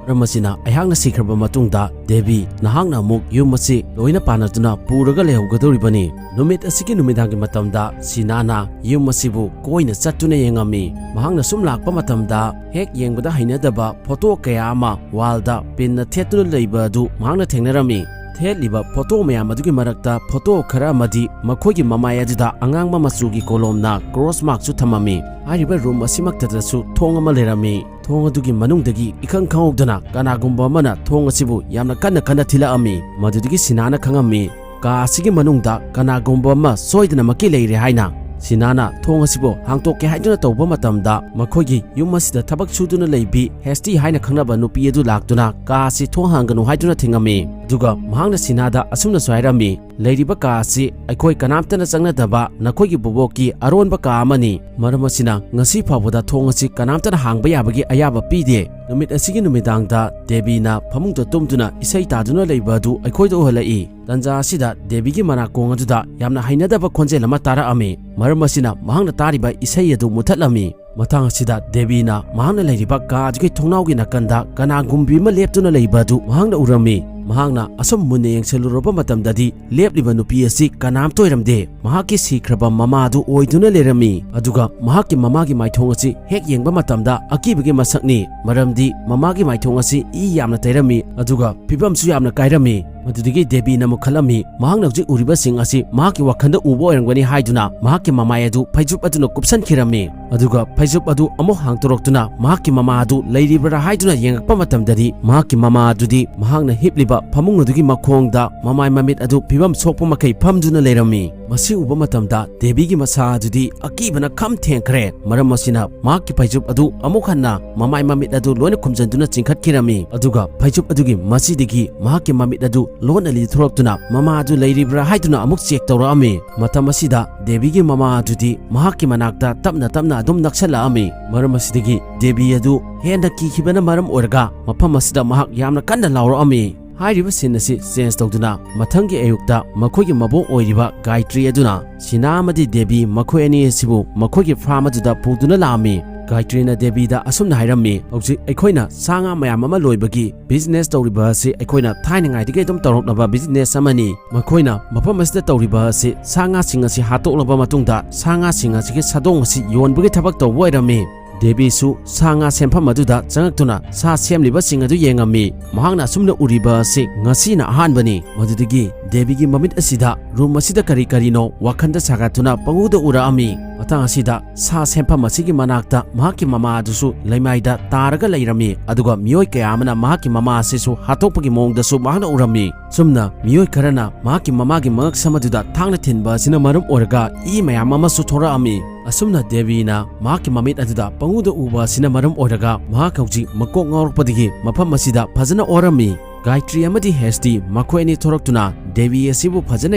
ꯃꯔꯝ ꯑꯁꯤꯅ ꯑꯩꯍꯥꯛꯅ ꯁꯤꯈ꯭ꯔꯕ ꯃꯇꯨꯡꯗ ꯗꯦꯕꯤ, ꯅꯍꯥꯛꯅ ꯑꯃꯨꯛ ꯌꯨꯝ ꯑꯁꯤ ꯂꯣꯏꯅ ꯄꯥꯟꯅꯗꯨꯅ ꯄꯨꯔꯒ ꯂꯩꯍꯧꯒꯗꯧꯔꯤꯕꯅꯤ꯫ ꯅꯨꯃꯤꯠ ꯑꯁꯤꯒꯤ ꯅꯨꯃꯤꯗꯥꯡꯒꯤ ꯃꯇꯝꯗ ꯁꯤꯅꯥꯅ ꯌꯨꯝ ꯑꯁꯤꯕꯨ ꯀꯣꯏꯅ ꯆꯠꯇꯨꯅ ꯌꯦꯡꯉꯝꯃꯤ꯫ ꯃꯍꯥꯛꯅ ꯁꯨꯝ ꯂꯥꯛꯄ ꯃꯇꯝꯗ ꯍꯦꯛ ꯌꯦꯡꯕꯗ ꯍꯩꯅꯗꯕ ꯐꯣꯇꯣ ꯀꯌꯥ ꯑꯃ ꯋꯥꯜꯗ ꯄꯤꯟꯅ ꯊꯦꯠꯇꯨꯅ ꯂꯩꯕ ꯑꯗꯨ ꯃꯍꯥꯛꯅ ꯊꯦꯡꯅꯔꯝꯃꯤ꯫ ꯊꯦꯠꯂꯤꯕ ꯐꯣꯇꯣ ꯃꯌꯥꯝ ꯑꯗꯨꯒꯤ ꯃꯔꯛꯇ ꯐꯣꯇꯣ ꯈꯔ ꯑꯃꯗꯤ ꯃꯈꯣꯏꯒꯤ ꯃꯃꯥꯏ ꯑꯗꯨꯗ ꯑꯉꯥꯡꯕ ꯃꯆꯨꯒꯤ ꯀꯣꯂꯣꯝꯅ ꯀ꯭ꯔꯣꯁ ꯃꯥꯔꯛꯁꯨ ꯊꯝꯃꯝꯃꯤ꯫ ꯍꯥꯏꯔꯤꯕ ꯔꯨꯝ ꯑꯁꯤꯃꯛꯇꯗꯁꯨ ꯊꯣꯡ ꯑꯃ ꯂꯩꯔꯝꯃꯤ꯫ ꯊꯣꯡ ꯑꯗꯨꯒꯤ ꯃꯅꯨꯡꯗꯒꯤ ꯏꯈꯪ ꯈꯪꯍꯧꯗꯅ ꯀꯅꯥꯒꯨꯝꯕ ꯑꯃꯅ ꯊꯣꯡ ꯑꯁꯤꯕꯨ ꯌꯥꯝꯅ ꯀꯟꯅ ꯀꯟꯅ ꯊꯤꯜꯂꯛꯑꯝꯃꯤ꯫ ꯃꯗꯨꯗꯒꯤ ꯁꯤꯅꯥꯅ ꯈꯪꯉꯝꯃꯤ, ꯀꯥ ꯑꯁꯤꯒꯤ ꯃꯅꯨꯡꯗ ꯀꯅꯥꯒꯨꯝꯕ ꯑꯃ ꯁꯣꯏꯗꯅꯃꯛꯀꯤ ꯂꯩꯔꯦ ꯍꯥꯏꯅ꯫ ꯁꯤꯅꯥꯅ ꯊꯣꯡ ꯑꯁꯤꯕꯨ ꯍꯥꯡꯇꯣꯛꯀꯦ ꯍꯥꯏꯗꯨꯅ ꯇꯧꯕ ꯃꯇꯝꯗ ꯃꯈꯣꯏꯒꯤ ꯌꯨꯝ ꯑꯁꯤꯗ ꯊꯕꯛ ꯁꯨꯗꯨꯅ ꯂꯩꯕꯤ ꯍꯦꯁꯇꯤ ꯍꯥꯏꯅ ꯈꯪꯅꯕ ꯅꯨꯄꯤ ꯑꯗꯨ ꯂꯥꯛꯇꯨꯅ ꯀꯥ ꯑꯁꯤ ꯊꯣꯡ ꯍꯥꯡꯒꯅꯨ ꯍꯥꯏꯗꯨꯅ ꯊꯤꯡꯉꯝꯃꯤ꯫ ꯑꯗꯨꯒ ꯃꯍꯥꯛꯅ ꯁꯤꯅꯥꯗ ꯑꯁꯨꯝꯅꯁꯨ ꯍꯥꯏꯔꯝꯃꯤ, "ꯂꯩꯔꯤꯕ ꯀꯥ ꯑꯁꯤ ꯑꯩꯈꯣꯏ ꯀꯅꯥꯝꯇꯅ ꯆꯪꯅꯗꯕ ꯅꯈꯣꯏꯒꯤ ꯕꯣꯕꯣꯛꯀꯤ ꯑꯔꯣꯟꯕ ꯀꯥ ꯑꯃꯅꯤ꯫ ꯃꯔꯝ ꯑꯁꯤꯅ ꯉꯁꯤ ꯐꯥꯎꯕꯗ ꯊꯣꯡ ꯑꯁꯤ ꯀꯅꯥꯝꯇꯅ ꯍꯥꯡꯕ ꯌꯥꯕꯒꯤ ꯑꯌꯥꯕ ꯄꯤꯗꯦ꯫ ꯅꯨꯃꯤꯠ ꯑꯁꯤꯒꯤ ꯅꯨꯃꯤꯗꯥꯡꯗ ꯗꯦꯕꯤꯅ ꯐꯃꯨꯡꯗ ꯇꯨꯝꯗꯨꯅ ꯏꯁꯩ ꯇꯥꯗꯨꯅ ꯂꯩꯕ ꯑꯗꯨ ꯑꯩꯈꯣꯏꯗ ꯎꯍꯜꯂꯛꯏ꯫ ꯇꯟꯖꯥ ꯑꯁꯤꯗ ꯗꯦꯕꯤꯒꯤ ꯃꯅꯥꯀꯣꯡ ꯑꯗꯨꯗ ꯌꯥꯝꯅ ꯍꯩꯅꯗꯕ ꯈꯣꯟꯖꯦꯜ ꯑꯃ ꯇꯥꯔꯛꯑꯝꯃꯤ꯫ ꯃꯔꯝ ꯑꯁꯤꯅ ꯃꯍꯥꯛꯅ ꯇꯥꯔꯤꯕ ꯏꯁꯩ ꯑꯗꯨ ꯃꯨꯊꯠꯂꯝꯃꯤ꯫ ꯃꯇꯥꯡ ꯑꯁꯤꯗ ꯗꯦꯕꯤꯅ ꯃꯍꯥꯛꯅ ꯂꯩꯔꯤꯕ ꯀꯥ ꯑꯗꯨꯒꯤ ꯊꯣꯡꯅꯥꯎꯒꯤ ꯅꯥꯀꯟꯗ ꯀꯅꯥꯒꯨꯝꯕꯤ ꯑꯃ ꯂꯦꯞꯇꯨꯅ ꯂꯩꯕ ꯑꯗꯨ ꯃꯍꯥꯛꯅ ꯎꯔꯝꯃꯤ꯫ ꯃꯍꯥꯛꯅ ꯑꯁꯨꯝ ꯃꯨꯟꯅ ꯌꯦꯡꯁꯤꯜꯂꯨꯔꯕ ꯃꯇꯝꯗꯗꯤ ꯂꯦꯞꯂꯤꯕ ꯅꯨꯄꯤ ꯑꯁꯤ ꯀꯅꯥꯝꯇ ꯑꯣꯏꯔꯝꯗꯦ꯫ ꯃꯍꯥꯛꯀꯤ ꯁꯤꯈ꯭ꯔꯕ ꯃꯃꯥ ꯑꯗꯨ ꯑꯣꯏꯗꯨꯅ ꯂꯩꯔꯝꯃꯤ꯫ ꯑꯗꯨꯒ ꯃꯍꯥꯛꯀꯤ ꯃꯃꯥꯒꯤ ꯃꯥꯏꯊꯣꯡ ꯑꯁꯤ ꯍꯦꯛ ꯌꯦꯡꯕ ꯃꯇꯝꯗ ꯑꯀꯤꯕꯒꯤ ꯃꯁꯛꯅꯤ, ꯃꯔꯝꯗꯤ ꯃꯃꯥꯒꯤ ꯃꯥꯏꯊꯣꯡ ꯑꯁꯤ ꯏ ꯌꯥꯝꯅ ꯇꯩꯔꯝꯃꯤ, ꯑꯗꯨꯒ ꯐꯤꯕꯝꯁꯨ ꯌꯥꯝꯅ ꯀꯥꯏꯔꯝꯃꯤ꯫ ꯃꯗꯨꯗꯒꯤ ꯗꯦꯕꯤꯅ ꯑꯃꯨꯛ ꯈꯜꯂꯝꯃꯤ, ꯃꯍꯥꯛꯅ ꯍꯧꯖꯤꯛ ꯎꯔꯤꯕꯁꯤꯡ ꯑꯁꯤ ꯃꯍꯥꯛꯀꯤ ꯋꯥꯈꯜꯗ ꯎꯕ ꯑꯣꯏꯔꯝꯒꯅꯤ ꯍꯥꯏꯗꯨꯅ ꯃꯍꯥꯛꯀꯤ ꯃꯃꯥꯏ ꯑꯗꯨ ꯐꯩꯖꯨꯞ ꯑꯗꯨꯅ ꯀꯨꯞꯁꯟꯈꯤꯔꯝꯃꯤ꯫ ꯑꯗꯨꯒ ꯐꯩꯖꯨꯞ ꯑꯗꯨ ꯑꯃꯨꯛ ꯍꯥꯡꯗꯣꯔꯛꯇꯨꯅ ꯃꯍꯥꯛꯀꯤ ꯃꯃꯥ ꯑꯗꯨ ꯂꯩꯔꯤꯕ꯭ꯔꯥ ꯍꯥꯏꯗꯨꯅ ꯌꯦꯡꯉꯛꯄ ꯃꯇꯝꯗꯗꯤ ꯃꯍꯥꯛꯀꯤ ꯃꯃꯥ ꯑꯗꯨꯗꯤ ꯃꯍꯥꯛꯅ ꯍꯤꯞꯂꯤꯕ ꯐꯃꯨꯡ ꯑꯗꯨꯒꯤ ꯃꯈꯣꯡꯗ ꯃꯃꯥꯏ ꯃꯃꯤꯠ ꯑꯗꯨ ꯐꯤꯕꯝ ꯁꯣꯛꯄ ꯃꯈꯩ ꯐꯝꯗꯨꯅ ꯂꯩꯔꯝꯃꯤ꯫ ꯃꯁꯤ ꯎꯕ ꯃꯇꯝꯗ ꯗꯦꯕꯤꯒꯤ ꯃꯁꯥ ꯑꯗꯨꯗꯤ ꯑꯀꯤꯕꯅ ꯈꯝ ꯊꯦꯡꯈ꯭ꯔꯦ꯫ ꯃꯔꯝ ꯑꯁꯤꯅ ꯃꯍꯥꯛꯀꯤ ꯐꯩꯖꯨꯞ ꯑꯗꯨ ꯑꯃꯨꯛ ꯍꯟꯅ ꯃꯃꯥꯏ ꯃꯃꯤꯠ ꯑꯗꯨ ꯂꯣꯏꯅ ꯈꯨꯝꯖꯤꯟꯗꯨꯅ ꯆꯤꯡꯈꯠꯈꯤꯔꯝꯃꯤ꯫ ꯑꯗꯨꯒ ꯐꯩꯖꯨꯞ ꯑꯗꯨꯒꯤ ꯃꯁꯤꯗꯒꯤ ꯃꯍꯥꯛꯀꯤ ꯃꯃꯤꯠ ꯑꯗꯨ ꯂꯣꯟꯅ ꯂꯤꯊꯣꯔꯛꯇꯨꯅ ꯃꯃꯥ ꯑꯗꯨ ꯂꯩꯔꯤꯕ꯭ꯔꯥ ꯍꯥꯏꯗꯨꯅ ꯑꯃꯨꯛ ꯆꯦꯛ ꯇꯧꯔꯛꯑꯝꯃꯤ꯫ ꯃꯇꯝ ꯑꯁꯤꯗ ꯗꯦꯕꯤꯒꯤ ꯃꯃꯥ ꯑꯗꯨꯗꯤ ꯃꯍꯥꯛꯀꯤ ꯃꯅꯥꯛꯇ ꯇꯞꯅ ꯇꯞꯅ ꯑꯗꯨꯝ ꯅꯛꯁꯜꯂꯛꯑꯝꯃꯤ꯫ ꯃꯔꯝ ꯑꯁꯤꯗꯒꯤ ꯗꯦꯕꯤ ꯑꯗꯨ ꯍꯦꯟꯅ ꯀꯤꯈꯤꯕꯅ ꯃꯔꯝ ꯑꯣꯏꯔꯒ ꯃꯐꯝ ꯑꯁꯤꯗ ꯃꯍꯥꯛ ꯌꯥꯝꯅ ꯀꯟꯅ ꯂꯥꯎꯔꯛꯑꯝꯃꯤ꯫ ꯍꯥꯏꯔꯤꯕ ꯁꯤꯟ ꯑꯁꯤ ꯆꯦꯟꯖ ꯇꯧꯗꯨꯅ ꯃꯊꯪꯒꯤ ꯑꯌꯨꯛꯇ ꯃꯈꯣꯏꯒꯤ ꯃꯕꯣꯛ ꯑꯣꯏꯔꯤꯕ ꯒꯥꯌꯇ꯭ꯔꯤ ꯑꯗꯨꯅ ꯁꯤꯅꯥ ꯑꯃꯗꯤ ꯗꯦꯕꯤ ꯃꯈꯣꯏ ꯑꯅꯤ ꯑꯁꯤꯕꯨ ꯃꯈꯣꯏꯒꯤ ꯐꯥꯔꯝ ꯑꯗꯨꯗ ꯄꯨꯗꯨꯅ ꯂꯥꯛꯑꯝꯃꯤ꯫ ꯒꯥꯌꯇ꯭ꯔꯤꯅ ꯗꯦꯕꯤꯗ ꯑꯁꯨꯝꯅ ꯍꯥꯏꯔꯝꯃꯤ, "ꯍꯧꯖꯤꯛ ꯑꯩꯈꯣꯏꯅ ꯁꯥ ꯉꯥ ꯃꯌꯥꯝ ꯑꯃ ꯂꯣꯏꯕꯒꯤ ꯕꯤꯖꯤꯅꯦꯁ ꯇꯧꯔꯤꯕ ꯑꯁꯤ ꯑꯩꯈꯣꯏꯅ ꯊꯥꯏꯅꯉꯥꯏꯗꯒꯤ ꯑꯗꯨꯝ ꯇꯧꯔꯛꯂꯕ ꯕꯤꯖꯤꯅꯦꯁ ꯑꯃꯅꯤ꯫ ꯃꯈꯣꯏꯅ ꯃꯐꯝ ꯑꯁꯤꯗ ꯇꯧꯔꯤꯕ ꯑꯁꯤ ꯁꯥ ꯉꯥꯁꯤꯡ ꯑꯁꯤ ꯍꯥꯠꯇꯣꯛꯂꯕ ꯃꯇꯨꯡꯗ ꯁꯥ ꯉꯥꯁꯤꯡ ꯑꯁꯤꯒꯤ ꯁꯥꯗꯣꯡ ꯑꯁꯤ ꯌꯣꯟꯕꯒꯤ ꯊꯕꯛ ꯇꯧꯕ ꯑꯣꯏꯔꯝꯃꯤ"꯫ ꯗꯦꯕꯤꯁꯨ ꯁꯥ ꯉꯥ ꯁꯦꯝꯐꯝ ꯑꯗꯨꯗ ꯆꯪꯉꯛꯇꯨꯅ ꯁꯥ ꯁꯦꯝꯂꯤꯕꯁꯤꯡ ꯑꯗꯨ ꯌꯦꯡꯉꯝꯃꯤ꯫ ꯃꯍꯥꯛꯅ ꯑꯁꯨꯝꯅ ꯎꯔꯤꯕ ꯑꯁꯤ ꯉꯁꯤꯅ ꯑꯍꯥꯟꯕꯅꯤ꯫ ꯃꯗꯨꯗꯒꯤ ꯗꯦꯕꯤꯒꯤ ꯃꯃꯤꯠ ꯑꯁꯤꯗ ꯔꯨꯝ ꯑꯁꯤꯗ ꯀꯔꯤ ꯀꯔꯤꯅꯣ ꯋꯥꯈꯜꯗ ꯁꯥꯒꯠꯇꯨꯅ ꯄꯪꯎꯗ ꯎꯔꯛꯑꯝꯃꯤ꯫ ꯃꯇꯥꯡ ꯑꯁꯤꯗ ꯁꯥ ꯁꯦꯝꯐꯝ ꯑꯁꯤꯒꯤ ꯃꯅꯥꯛꯇ ꯃꯍꯥꯛꯀꯤ ꯃꯃꯥ ꯑꯗꯨꯁꯨ ꯂꯩꯃꯥꯏꯗ ꯇꯥꯔꯒ ꯂꯩꯔꯝꯃꯤ, ꯑꯗꯨꯒ ꯃꯤꯑꯣꯏ ꯀꯌꯥ ꯑꯃꯅ ꯃꯍꯥꯛꯀꯤ ꯃꯃꯥ ꯑꯁꯤꯁꯨ ꯍꯥꯠꯇꯣꯛꯄꯒꯤ ꯃꯑꯣꯡꯗꯁꯨ ꯃꯍꯥꯛꯅ ꯎꯔꯝꯃꯤ꯫ ꯆꯨꯝꯅ ꯃꯤꯑꯣꯏ ꯈꯔꯅ ꯃꯍꯥꯛꯀꯤ ꯃꯃꯥꯒꯤ ꯃꯉꯛꯁꯝ ꯑꯗꯨꯗ ꯊꯥꯡꯅ ꯊꯤꯟꯕ ꯑꯁꯤꯅ ꯃꯔꯝ ꯑꯣꯏꯔꯒ ꯏ ꯃꯌꯥꯝ ꯑꯃꯁꯨ ꯊꯣꯔꯛꯑꯝꯃꯤ꯫ ꯑꯁꯨꯝꯅ ꯗꯦꯕꯤꯅ ꯃꯍꯥꯛꯀꯤ ꯃꯃꯤꯠ ꯑꯗꯨꯗ ꯄꯪꯎꯗ ꯎꯕ ꯑꯁꯤꯅ ꯃꯔꯝ ꯑꯣꯏꯔꯒ ꯃꯍꯥꯛ ꯍꯧꯖꯤꯛ ꯃꯀꯣꯛ ꯉꯥꯎꯔꯛꯄꯗꯒꯤ ꯃꯐꯝ ꯑꯁꯤꯗ ꯐꯖꯅ ꯑꯣꯔꯝꯃꯤ꯫ ꯒꯥꯌꯇ꯭ꯔꯤ ꯑꯃꯗꯤ ꯍꯦꯁꯇꯤ ꯃꯈꯣꯏ ꯑꯅꯤ ꯊꯣꯔꯛꯇꯨꯅ ꯗꯦꯋꯤ ꯑꯁꯤꯕꯨ ꯐꯖꯅ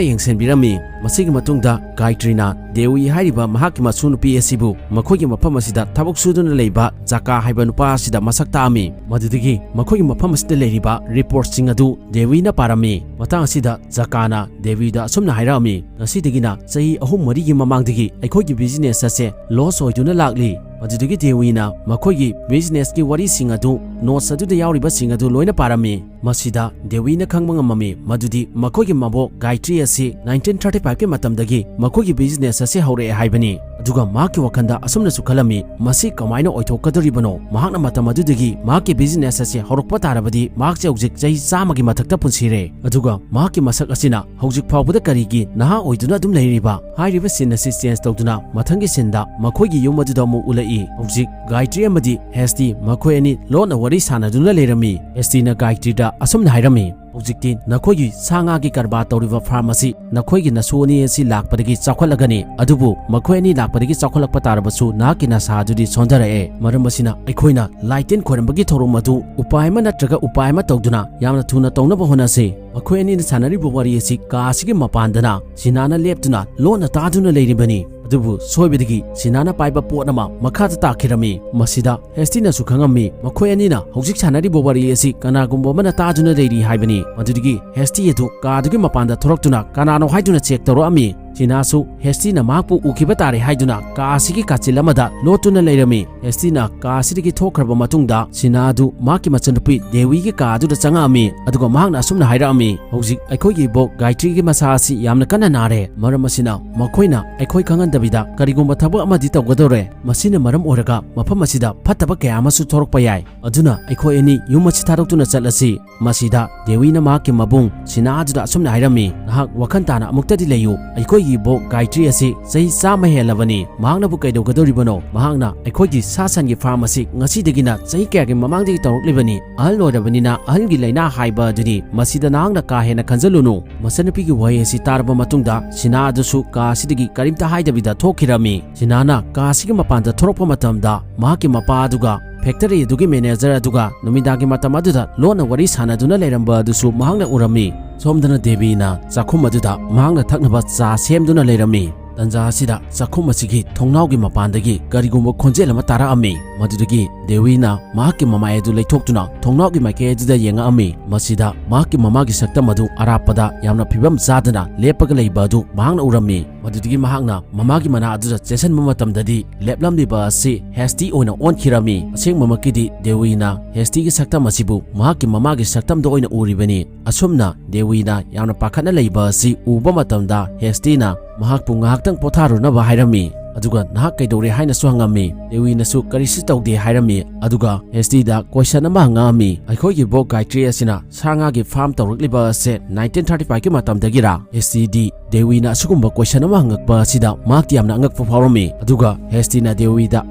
ꯌꯦꯡꯁꯤꯟꯕꯤꯔꯝꯃꯤ꯫ ꯃꯁꯤꯒꯤ ꯃꯇꯨꯡꯗ ꯒꯥꯌꯇ꯭ꯔꯤꯅ ꯗꯦꯋꯤ ꯍꯥꯏꯔꯤꯕ ꯃꯍꯥꯛꯀꯤ ꯃꯁꯨ ꯅꯨꯄꯤ ꯑꯁꯤꯕꯨ ꯃꯈꯣꯏꯒꯤ ꯃꯐꯝ ꯑꯁꯤꯗ ꯊꯕꯛ ꯁꯨꯗꯨꯅ ꯂꯩꯕ ꯖꯀꯥ ꯍꯥꯏꯕ ꯅꯨꯄꯥ ꯑꯁꯤꯗ ꯃꯁꯛ ꯇꯥꯛꯑꯝꯃꯤ꯫ ꯃꯗꯨꯗꯒꯤ ꯃꯈꯣꯏꯒꯤ ꯃꯐꯝ ꯑꯁꯤꯗ ꯂꯩꯔꯤꯕ ꯔꯤꯄꯣꯔꯠꯁꯤꯡ ꯑꯗꯨ ꯗꯦꯋꯤꯅ ꯄꯥꯔꯝꯃꯤ꯫ ꯃꯇꯥꯡ ꯑꯁꯤꯗ ꯖꯀꯥꯅ ꯗꯦꯋꯤꯗ ꯑꯁꯨꯝꯅ ꯍꯥꯏꯔꯛꯑꯝꯃꯤ, "ꯉꯁꯤꯗꯒꯤꯅ ꯆꯍꯤ ꯑꯍꯨꯝ ꯃꯔꯤꯒꯤ ꯃꯃꯥꯡꯗꯒꯤ ꯑꯩꯈꯣꯏꯒꯤ ꯕꯤꯖꯤꯅꯦꯁ ꯑꯁꯦ ꯂꯣꯁ ꯑꯣꯏꯗꯨꯅ ꯂꯥꯛꯂꯤ"꯫ ꯃꯗꯨꯗꯒꯤ ꯗꯦꯋꯤꯅ ꯃꯈꯣꯏꯒꯤ ꯕꯤꯖꯤꯅꯦꯁꯀꯤ ꯋꯥꯔꯤꯁꯤꯡ ꯑꯗꯨ, ꯅꯣꯠꯁ ꯑꯗꯨꯗ ꯌꯥꯎꯔꯤꯕꯁꯤꯡ ꯑꯗꯨ ꯂꯣꯏꯅ ꯄꯥꯔꯝꯃꯤ꯫ ꯃꯁꯤꯗ ꯗꯦꯋꯤꯅ ꯈꯪꯕ ꯉꯝꯃꯝꯃꯤ ꯃꯗꯨꯗꯤ ꯃꯈꯣꯏꯒꯤ ꯃꯕꯣꯛ ꯒꯥꯌꯇ꯭ꯔꯤ ꯑꯁꯤ ꯅꯥꯏꯟꯇꯤꯟ ꯊꯥꯔꯇꯤ ꯐꯥꯏꯚꯀꯤ ꯃꯇꯝꯗꯒꯤ ꯃꯈꯣꯏꯒꯤ ꯕꯤꯖꯤꯅꯦꯁ ꯑꯁꯤ ꯍꯧꯔꯛꯑꯦ ꯍꯥꯏꯕꯅꯤ꯫ ꯑꯗꯨꯒ ꯃꯍꯥꯛꯀꯤ ꯋꯥꯈꯜꯗ ꯑꯁꯨꯝꯅꯁꯨ ꯈꯜꯂꯝꯃꯤ, "ꯃꯁꯤ ꯀꯃꯥꯏꯅ ꯑꯣꯏꯊꯣꯛꯀꯗꯧꯔꯤꯕꯅꯣ? ꯃꯍꯥꯛꯅ ꯃꯇꯝ ꯑꯗꯨꯗꯒꯤ ꯃꯍꯥꯛꯀꯤ ꯕꯤꯖꯤꯅꯦꯁ ꯑꯁꯤ ꯍꯧꯔꯛꯄ ꯇꯥꯔꯕꯗꯤ ꯃꯍꯥꯛꯁꯦ ꯍꯧꯖꯤꯛ ꯆꯍꯤ ꯆꯥꯝꯃꯒꯤ ꯃꯊꯛꯇ ꯄꯨꯟꯁꯤꯔꯦ꯫ ꯑꯗꯨꯒ ꯃꯍꯥꯛꯀꯤ ꯃꯁꯛ ꯑꯁꯤꯅ ꯍꯧꯖꯤꯛ ꯐꯥꯎꯕꯗ ꯀꯔꯤꯒꯤ ꯅꯍꯥ ꯑꯣꯏꯗꯨꯅ ꯑꯗꯨꯝ ꯂꯩꯔꯤꯕ?" ꯍꯥꯏꯔꯤꯕ ꯁꯤꯟ ꯑꯁꯤ ꯆꯦꯟꯖ ꯇꯧꯗꯨꯅ ꯃꯊꯪꯒꯤ ꯁꯤꯟꯗ ꯃꯈꯣꯏꯒꯤ ꯌꯨꯝ ꯑꯗꯨꯗ ꯑꯃꯨꯛ ꯎꯠꯂꯛꯏ꯫ ꯍꯧꯖꯤꯛ ꯒꯥꯌꯇ꯭ꯔꯤ ꯑꯃꯗꯤ ꯍꯦꯁꯇꯤ ꯃꯈꯣꯏ ꯑꯅꯤ ꯂꯣꯟꯅ ꯋꯥꯔꯤ ꯁꯥꯟꯅꯗꯨꯅ ꯂꯩꯔꯝꯃꯤ꯫ ꯍꯦꯁꯇꯤꯅ ꯒꯥꯌꯇ꯭ꯔꯤꯗ ꯑꯁꯨꯝꯅ ꯍꯥꯏꯔꯝꯃꯤ, "ꯍꯧꯖꯤꯛꯇꯤ ꯅꯈꯣꯏꯒꯤ ꯁꯥ ꯉꯥꯒꯤ ꯀꯔꯕꯥꯔ ꯇꯧꯔꯤꯕ ꯐꯥꯔꯝ ꯑꯁꯤ ꯅꯈꯣꯏꯒꯤ ꯅꯁꯨ ꯑꯅꯤ ꯑꯁꯤ ꯂꯥꯛꯄꯗꯒꯤ ꯆꯥꯎꯈꯠꯂꯒꯅꯤ, ꯑꯗꯨꯕꯨ ꯃꯈꯣꯏ ꯑꯅꯤ ꯂꯥꯛꯄꯗꯒꯤ ꯆꯥꯎꯈꯠꯂꯛꯄ ꯇꯥꯔꯕꯁꯨ ꯅꯍꯥꯛꯀꯤ ꯅꯁꯥ ꯑꯗꯨꯗꯤ ꯁꯣꯟꯊꯔꯛꯑꯦ꯫ ꯃꯔꯝ ꯑꯁꯤꯅ ꯑꯩꯈꯣꯏꯅ ꯂꯥꯏꯇꯤꯟ ꯈꯣꯏꯔꯝꯕꯒꯤ ꯊꯧꯔꯝ ꯑꯗꯨ ꯎꯄꯥꯏ ꯑꯃ ꯅꯠꯇ꯭ꯔꯒ ꯎꯄꯥꯏ ꯑꯃ ꯇꯧꯗꯨꯅ ꯌꯥꯝꯅ ꯊꯨꯅ ꯇꯧꯅꯕ ꯍꯣꯠꯅꯁꯤ"꯫ ꯃꯈꯣꯏ ꯑꯅꯤꯅ ꯁꯥꯟꯅꯔꯤꯕ ꯋꯥꯔꯤ ꯑꯁꯤ ꯀꯥ ꯑꯁꯤꯒꯤ ꯃꯄꯥꯟꯗꯅ ꯁꯤꯅꯥꯅ ꯂꯦꯞꯇꯨꯅ ꯂꯣꯟꯅ ꯇꯥꯗꯨꯅ ꯂꯩꯔꯤꯕꯅꯤ꯫ ꯑꯗꯨꯕꯨ ꯁꯣꯏꯕꯗꯒꯤ ꯁꯤꯅꯥꯅ ꯄꯥꯏꯕ ꯄꯣꯠ ꯑꯃ ꯃꯈꯥꯗ ꯇꯥꯈꯤꯔꯝꯃꯤ꯫ ꯃꯁꯤꯗ ꯍꯦꯁꯇꯤꯅꯁꯨ ꯈꯪꯉꯝꯃꯤ, ꯃꯈꯣꯏ ꯑꯅꯤꯅ ꯍꯧꯖꯤꯛ ꯁꯥꯟꯅꯔꯤꯕ ꯋꯥꯔꯤ ꯑꯁꯤ ꯀꯅꯥꯒꯨꯝꯕ ꯑꯃꯅ ꯇꯥꯗꯨꯅ ꯂꯩꯔꯤ ꯍꯥꯏꯕꯅꯤ꯫ ꯃꯗꯨꯗꯒꯤ ꯍꯦꯁꯇꯤ ꯑꯗꯨ ꯀꯥꯗꯨꯒꯤ ꯃꯄꯥꯟꯗ ꯊꯣꯔꯛꯇꯨꯅ ꯀꯅꯥꯅꯣ ꯍꯥꯏꯗꯨꯅ ꯆꯦꯛ ꯇꯧꯔꯛꯑꯝꯃꯤ꯫ ꯁꯤꯅꯥꯁꯨ ꯍꯦꯁꯇꯤꯅ ꯃꯍꯥꯛꯄꯨ ꯎꯈꯤꯕ ꯇꯥꯔꯦ ꯍꯥꯏꯗꯨꯅ ꯀꯥ ꯑꯁꯤꯒꯤ ꯀꯥꯆꯤꯜ ꯑꯃꯗ ꯂꯣꯠꯇꯨꯅ ꯂꯩꯔꯝꯃꯤ꯫ ꯍꯦꯁꯇꯤꯅ ꯀꯥ ꯑꯁꯤꯗꯒꯤ ꯊꯣꯛꯈ꯭ꯔꯕ ꯃꯇꯨꯡꯗ ꯁꯤꯅꯥ ꯑꯗꯨ ꯃꯍꯥꯛꯀꯤ ꯃꯆꯟꯅꯨꯄꯤ ꯗꯦꯋꯤꯒꯤ ꯀꯥ ꯑꯗꯨꯗ ꯆꯪꯉꯛꯑꯝꯃꯤ꯫ ꯑꯗꯨꯒ ꯃꯍꯥꯛꯅ ꯑꯁꯨꯝꯅ ꯍꯥꯏꯔꯛꯑꯝꯃꯤ, "ꯍꯧꯖꯤꯛ ꯑꯩꯈꯣꯏꯒꯤ ꯏꯕꯣꯛ ꯒꯥꯌꯇ꯭ꯔꯤꯒꯤ ꯃꯁꯥ ꯑꯁꯤ ꯌꯥꯝꯅ ꯀꯟꯅ ꯅꯥꯔꯦ꯫ ꯃꯔꯝ ꯑꯁꯤꯅ ꯃꯈꯣꯏꯅ ꯑꯩꯈꯣꯏ ꯈꯪꯍꯟꯗꯕꯤꯗ ꯀꯔꯤꯒꯨꯝꯕ ꯊꯕꯛ ꯑꯃꯗꯤ ꯇꯧꯒꯗꯧꯔꯦ꯫ ꯃꯁꯤꯅ ꯃꯔꯝ ꯑꯣꯏꯔꯒ ꯃꯐꯝ ꯑꯁꯤꯗ ꯐꯠꯇꯕ ꯀꯌꯥ ꯑꯃꯁꯨ ꯊꯣꯔꯛꯄ ꯌꯥꯏ꯫ ꯑꯗꯨꯅ ꯑꯩꯈꯣꯏ ꯑꯅꯤ ꯌꯨꯝ ꯑꯁꯤ ꯊꯥꯗꯣꯛꯇꯨꯅ ꯆꯠꯂꯁꯤ"꯫ ꯃꯁꯤꯗ ꯗꯦꯋꯤꯅ ꯃꯍꯥꯛꯀꯤ ꯃꯕꯨꯡ ꯁꯤꯅꯥ ꯑꯗꯨꯗ ꯑꯁꯨꯝꯅ ꯍꯥꯏꯔꯝꯃꯤ, "ꯅꯍꯥꯛ ꯋꯥꯈꯜ ꯇꯥꯅ ꯑꯃꯨꯛꯇꯗꯤ ꯂꯩꯌꯨ꯫ ꯑꯩꯈꯣꯏꯒꯤ ꯏꯕꯣꯛ ꯒꯥꯌꯇ꯭ꯔꯤ ꯑꯁꯤ ꯆꯍꯤ ꯆꯥꯝꯃ ꯍꯦꯜꯂꯕꯅꯤ꯫ ꯃꯍꯥꯛꯅꯕꯨ ꯀꯩꯗꯧꯒꯗꯧꯔꯤꯕꯅꯣ? ꯃꯍꯥꯛꯅ ꯑꯩꯈꯣꯏꯒꯤ ꯁꯥ ꯁꯟꯒꯤ ꯐꯥꯔꯝ ꯑꯁꯤ ꯉꯁꯤꯗꯒꯤꯅ ꯆꯍꯤ ꯀꯌꯥꯒꯤ ꯃꯃꯥꯡꯗꯒꯤ ꯇꯧꯔꯛꯂꯤꯕꯅꯤ꯫ ꯑꯍꯜ ꯑꯣꯏꯔꯕꯅꯤꯅ ꯑꯍꯜꯒꯤ ꯂꯥꯏꯅꯥ ꯍꯥꯏꯕ ꯑꯗꯨꯅꯤ꯫ ꯃꯁꯤꯗ ꯅꯍꯥꯛꯅ ꯀꯥ ꯍꯦꯟꯅ ꯈꯟꯖꯜꯂꯨꯅꯨ"꯫ ꯃꯆꯟꯅꯨꯄꯤꯒꯤ ꯋꯥꯍꯩ ꯑꯁꯤ ꯇꯥꯔꯕ ꯃꯇꯨꯡꯗ ꯁꯤꯅꯥ ꯑꯗꯨꯁꯨ ꯀꯥ ꯑꯁꯤꯗꯒꯤ ꯀꯔꯤꯝꯇ ꯍꯥꯏꯗꯕꯤꯗ ꯊꯣꯛꯈꯤꯔꯝꯃꯤ꯫ ꯁꯤꯅꯥꯅ ꯀꯥ ꯑꯁꯤꯒꯤ ꯃꯄꯥꯟꯗ ꯊꯣꯔꯛꯄ ꯃꯇꯝꯗ ꯃꯍꯥꯛꯀꯤ ꯃꯄꯥ ꯑꯗꯨꯒ ꯐꯦꯛꯇꯔꯤ ꯑꯗꯨꯒꯤ ꯃꯦꯅꯦꯖꯔ ꯑꯗꯨꯒ ꯅꯨꯃꯤꯗꯥꯡꯒꯤ ꯃꯇꯝ ꯑꯗꯨꯗ ꯂꯣꯟꯅ ꯋꯥꯔꯤ ꯁꯥꯟꯅꯗꯨꯅ ꯂꯩꯔꯝꯕ ꯑꯗꯨꯁꯨ ꯃꯍꯥꯛꯅ ꯎꯔꯝꯃꯤ꯫ ꯁꯣꯝꯗꯅ ꯗꯦꯕꯤꯅ ꯆꯥꯛꯈꯨꯝ ꯑꯗꯨꯗ ꯃꯍꯥꯛꯅ ꯊꯛꯅꯕ ꯆꯥ ꯁꯦꯝꯗꯨꯅ ꯂꯩꯔꯝꯃꯤ꯫ ꯇꯟꯖꯥ ꯑꯁꯤꯗ ꯆꯥꯛꯈꯨꯝ ꯑꯁꯤꯒꯤ ꯊꯣꯡꯅꯥꯎꯒꯤ ꯃꯄꯥꯟꯗꯒꯤ ꯀꯔꯤꯒꯨꯝꯕ ꯈꯣꯟꯖꯦꯜ ꯑꯃ ꯇꯥꯔꯛꯑꯝꯃꯤ꯫ ꯃꯗꯨꯗꯒꯤ ꯗꯦꯋꯤꯅ ꯃꯍꯥꯛꯀꯤ ꯃꯃꯥꯏ ꯑꯗꯨ ꯂꯩꯊꯣꯛꯇꯨꯅ ꯊꯣꯡꯅꯥꯎꯒꯤ ꯃꯥꯏꯀꯩ ꯑꯗꯨꯗ ꯌꯦꯡꯉꯛꯑꯝꯃꯤ꯫ ꯃꯁꯤꯗ ꯃꯍꯥꯛꯀꯤ ꯃꯃꯥꯒꯤ ꯁꯛꯇꯝ ꯑꯗꯨ ꯑꯔꯥꯞꯄꯗ ꯌꯥꯝꯅ ꯐꯤꯕꯝ ꯆꯥꯗꯅ ꯂꯦꯞꯄꯒ ꯂꯩꯕ ꯑꯗꯨ ꯃꯍꯥꯛꯅ ꯎꯔꯝꯃꯤ꯫ ꯃꯗꯨꯗꯒꯤ ꯃꯍꯥꯛꯅ ꯃꯃꯥꯒꯤ ꯃꯅꯥ ꯑꯗꯨꯗ ꯆꯦꯠꯁꯤꯟꯕ ꯃꯇꯝꯗꯗꯤ ꯂꯦꯞꯂꯝꯂꯤꯕ ꯑꯁꯤ ꯍꯦꯁꯇꯤ ꯑꯣꯏꯅ ꯑꯣꯟꯈꯤꯔꯝꯃꯤ꯫ ꯑꯁꯦꯡꯕꯃꯛꯀꯤꯗꯤ ꯗꯦꯋꯤꯅ ꯍꯦꯁꯇꯤꯒꯤ ꯁꯛꯇꯝ ꯑꯁꯤꯕꯨ ꯃꯍꯥꯛꯀꯤ ꯃꯃꯥꯒꯤ ꯁꯛꯇꯝꯗ ꯑꯣꯏꯅ ꯎꯔꯤꯕꯅꯤ꯫ ꯑꯁꯨꯝꯅ ꯗꯦꯋꯤꯅ ꯌꯥꯝꯅ ꯄꯥꯈꯠꯅ ꯂꯩꯕ ꯑꯁꯤ ꯎꯕ ꯃꯇꯝꯗ ꯍꯦꯁꯇꯤꯅ ꯃꯍꯥꯛꯄꯨ ꯉꯥꯏꯍꯥꯛꯇꯪ ꯄꯣꯊꯥꯔꯨꯅꯕ ꯍꯥꯏꯔꯝꯃꯤ꯫ ꯑꯗꯨꯒ ꯅꯍꯥꯛ ꯀꯩꯗꯧꯔꯦ ꯍꯥꯏꯅꯁꯨ ꯍꯪꯉꯝꯃꯤ꯫ ꯗꯦꯋꯤꯅꯁꯨ ꯀꯔꯤꯁꯨ ꯇꯧꯗꯦ ꯍꯥꯏꯔꯝꯃꯤ꯫ ꯑꯗꯨꯒ ꯍꯦꯁꯇꯤꯗ ꯀꯣꯏꯁꯟ ꯑꯃ ꯍꯪꯉꯛꯑꯝꯃꯤ꯫ ꯑꯩꯈꯣꯏꯒꯤ ꯕꯣ ꯒꯥꯏꯇ꯭ꯔꯤ ꯑꯁꯤꯅ ꯁꯥ ꯉꯥꯒꯤ ꯐꯥꯔꯝ ꯇꯧꯔꯛꯂꯤꯕ ꯑꯁꯦ ꯅꯥꯏꯟꯇꯤꯟ ꯊꯥꯔꯇꯤ ꯐꯥꯏꯚꯀꯤ ꯃꯇꯝꯗꯒꯤꯔꯥ? ꯍꯦꯁꯇꯤꯗꯤ ꯗꯦꯋꯤꯅ ꯑꯁꯤꯒꯨꯝꯕ ꯀꯣꯏꯁꯟ ꯑꯃ ꯍꯪꯉꯛꯄ ꯑꯁꯤꯗ ꯃꯍꯥꯛꯇꯤ ꯌꯥꯝꯅ ꯑꯉꯛꯄ ꯐꯥꯎꯔꯝꯃꯤ꯫ ꯑꯗꯨꯒ ꯍꯦꯁꯇꯤꯅ ꯗꯦꯋꯤꯗ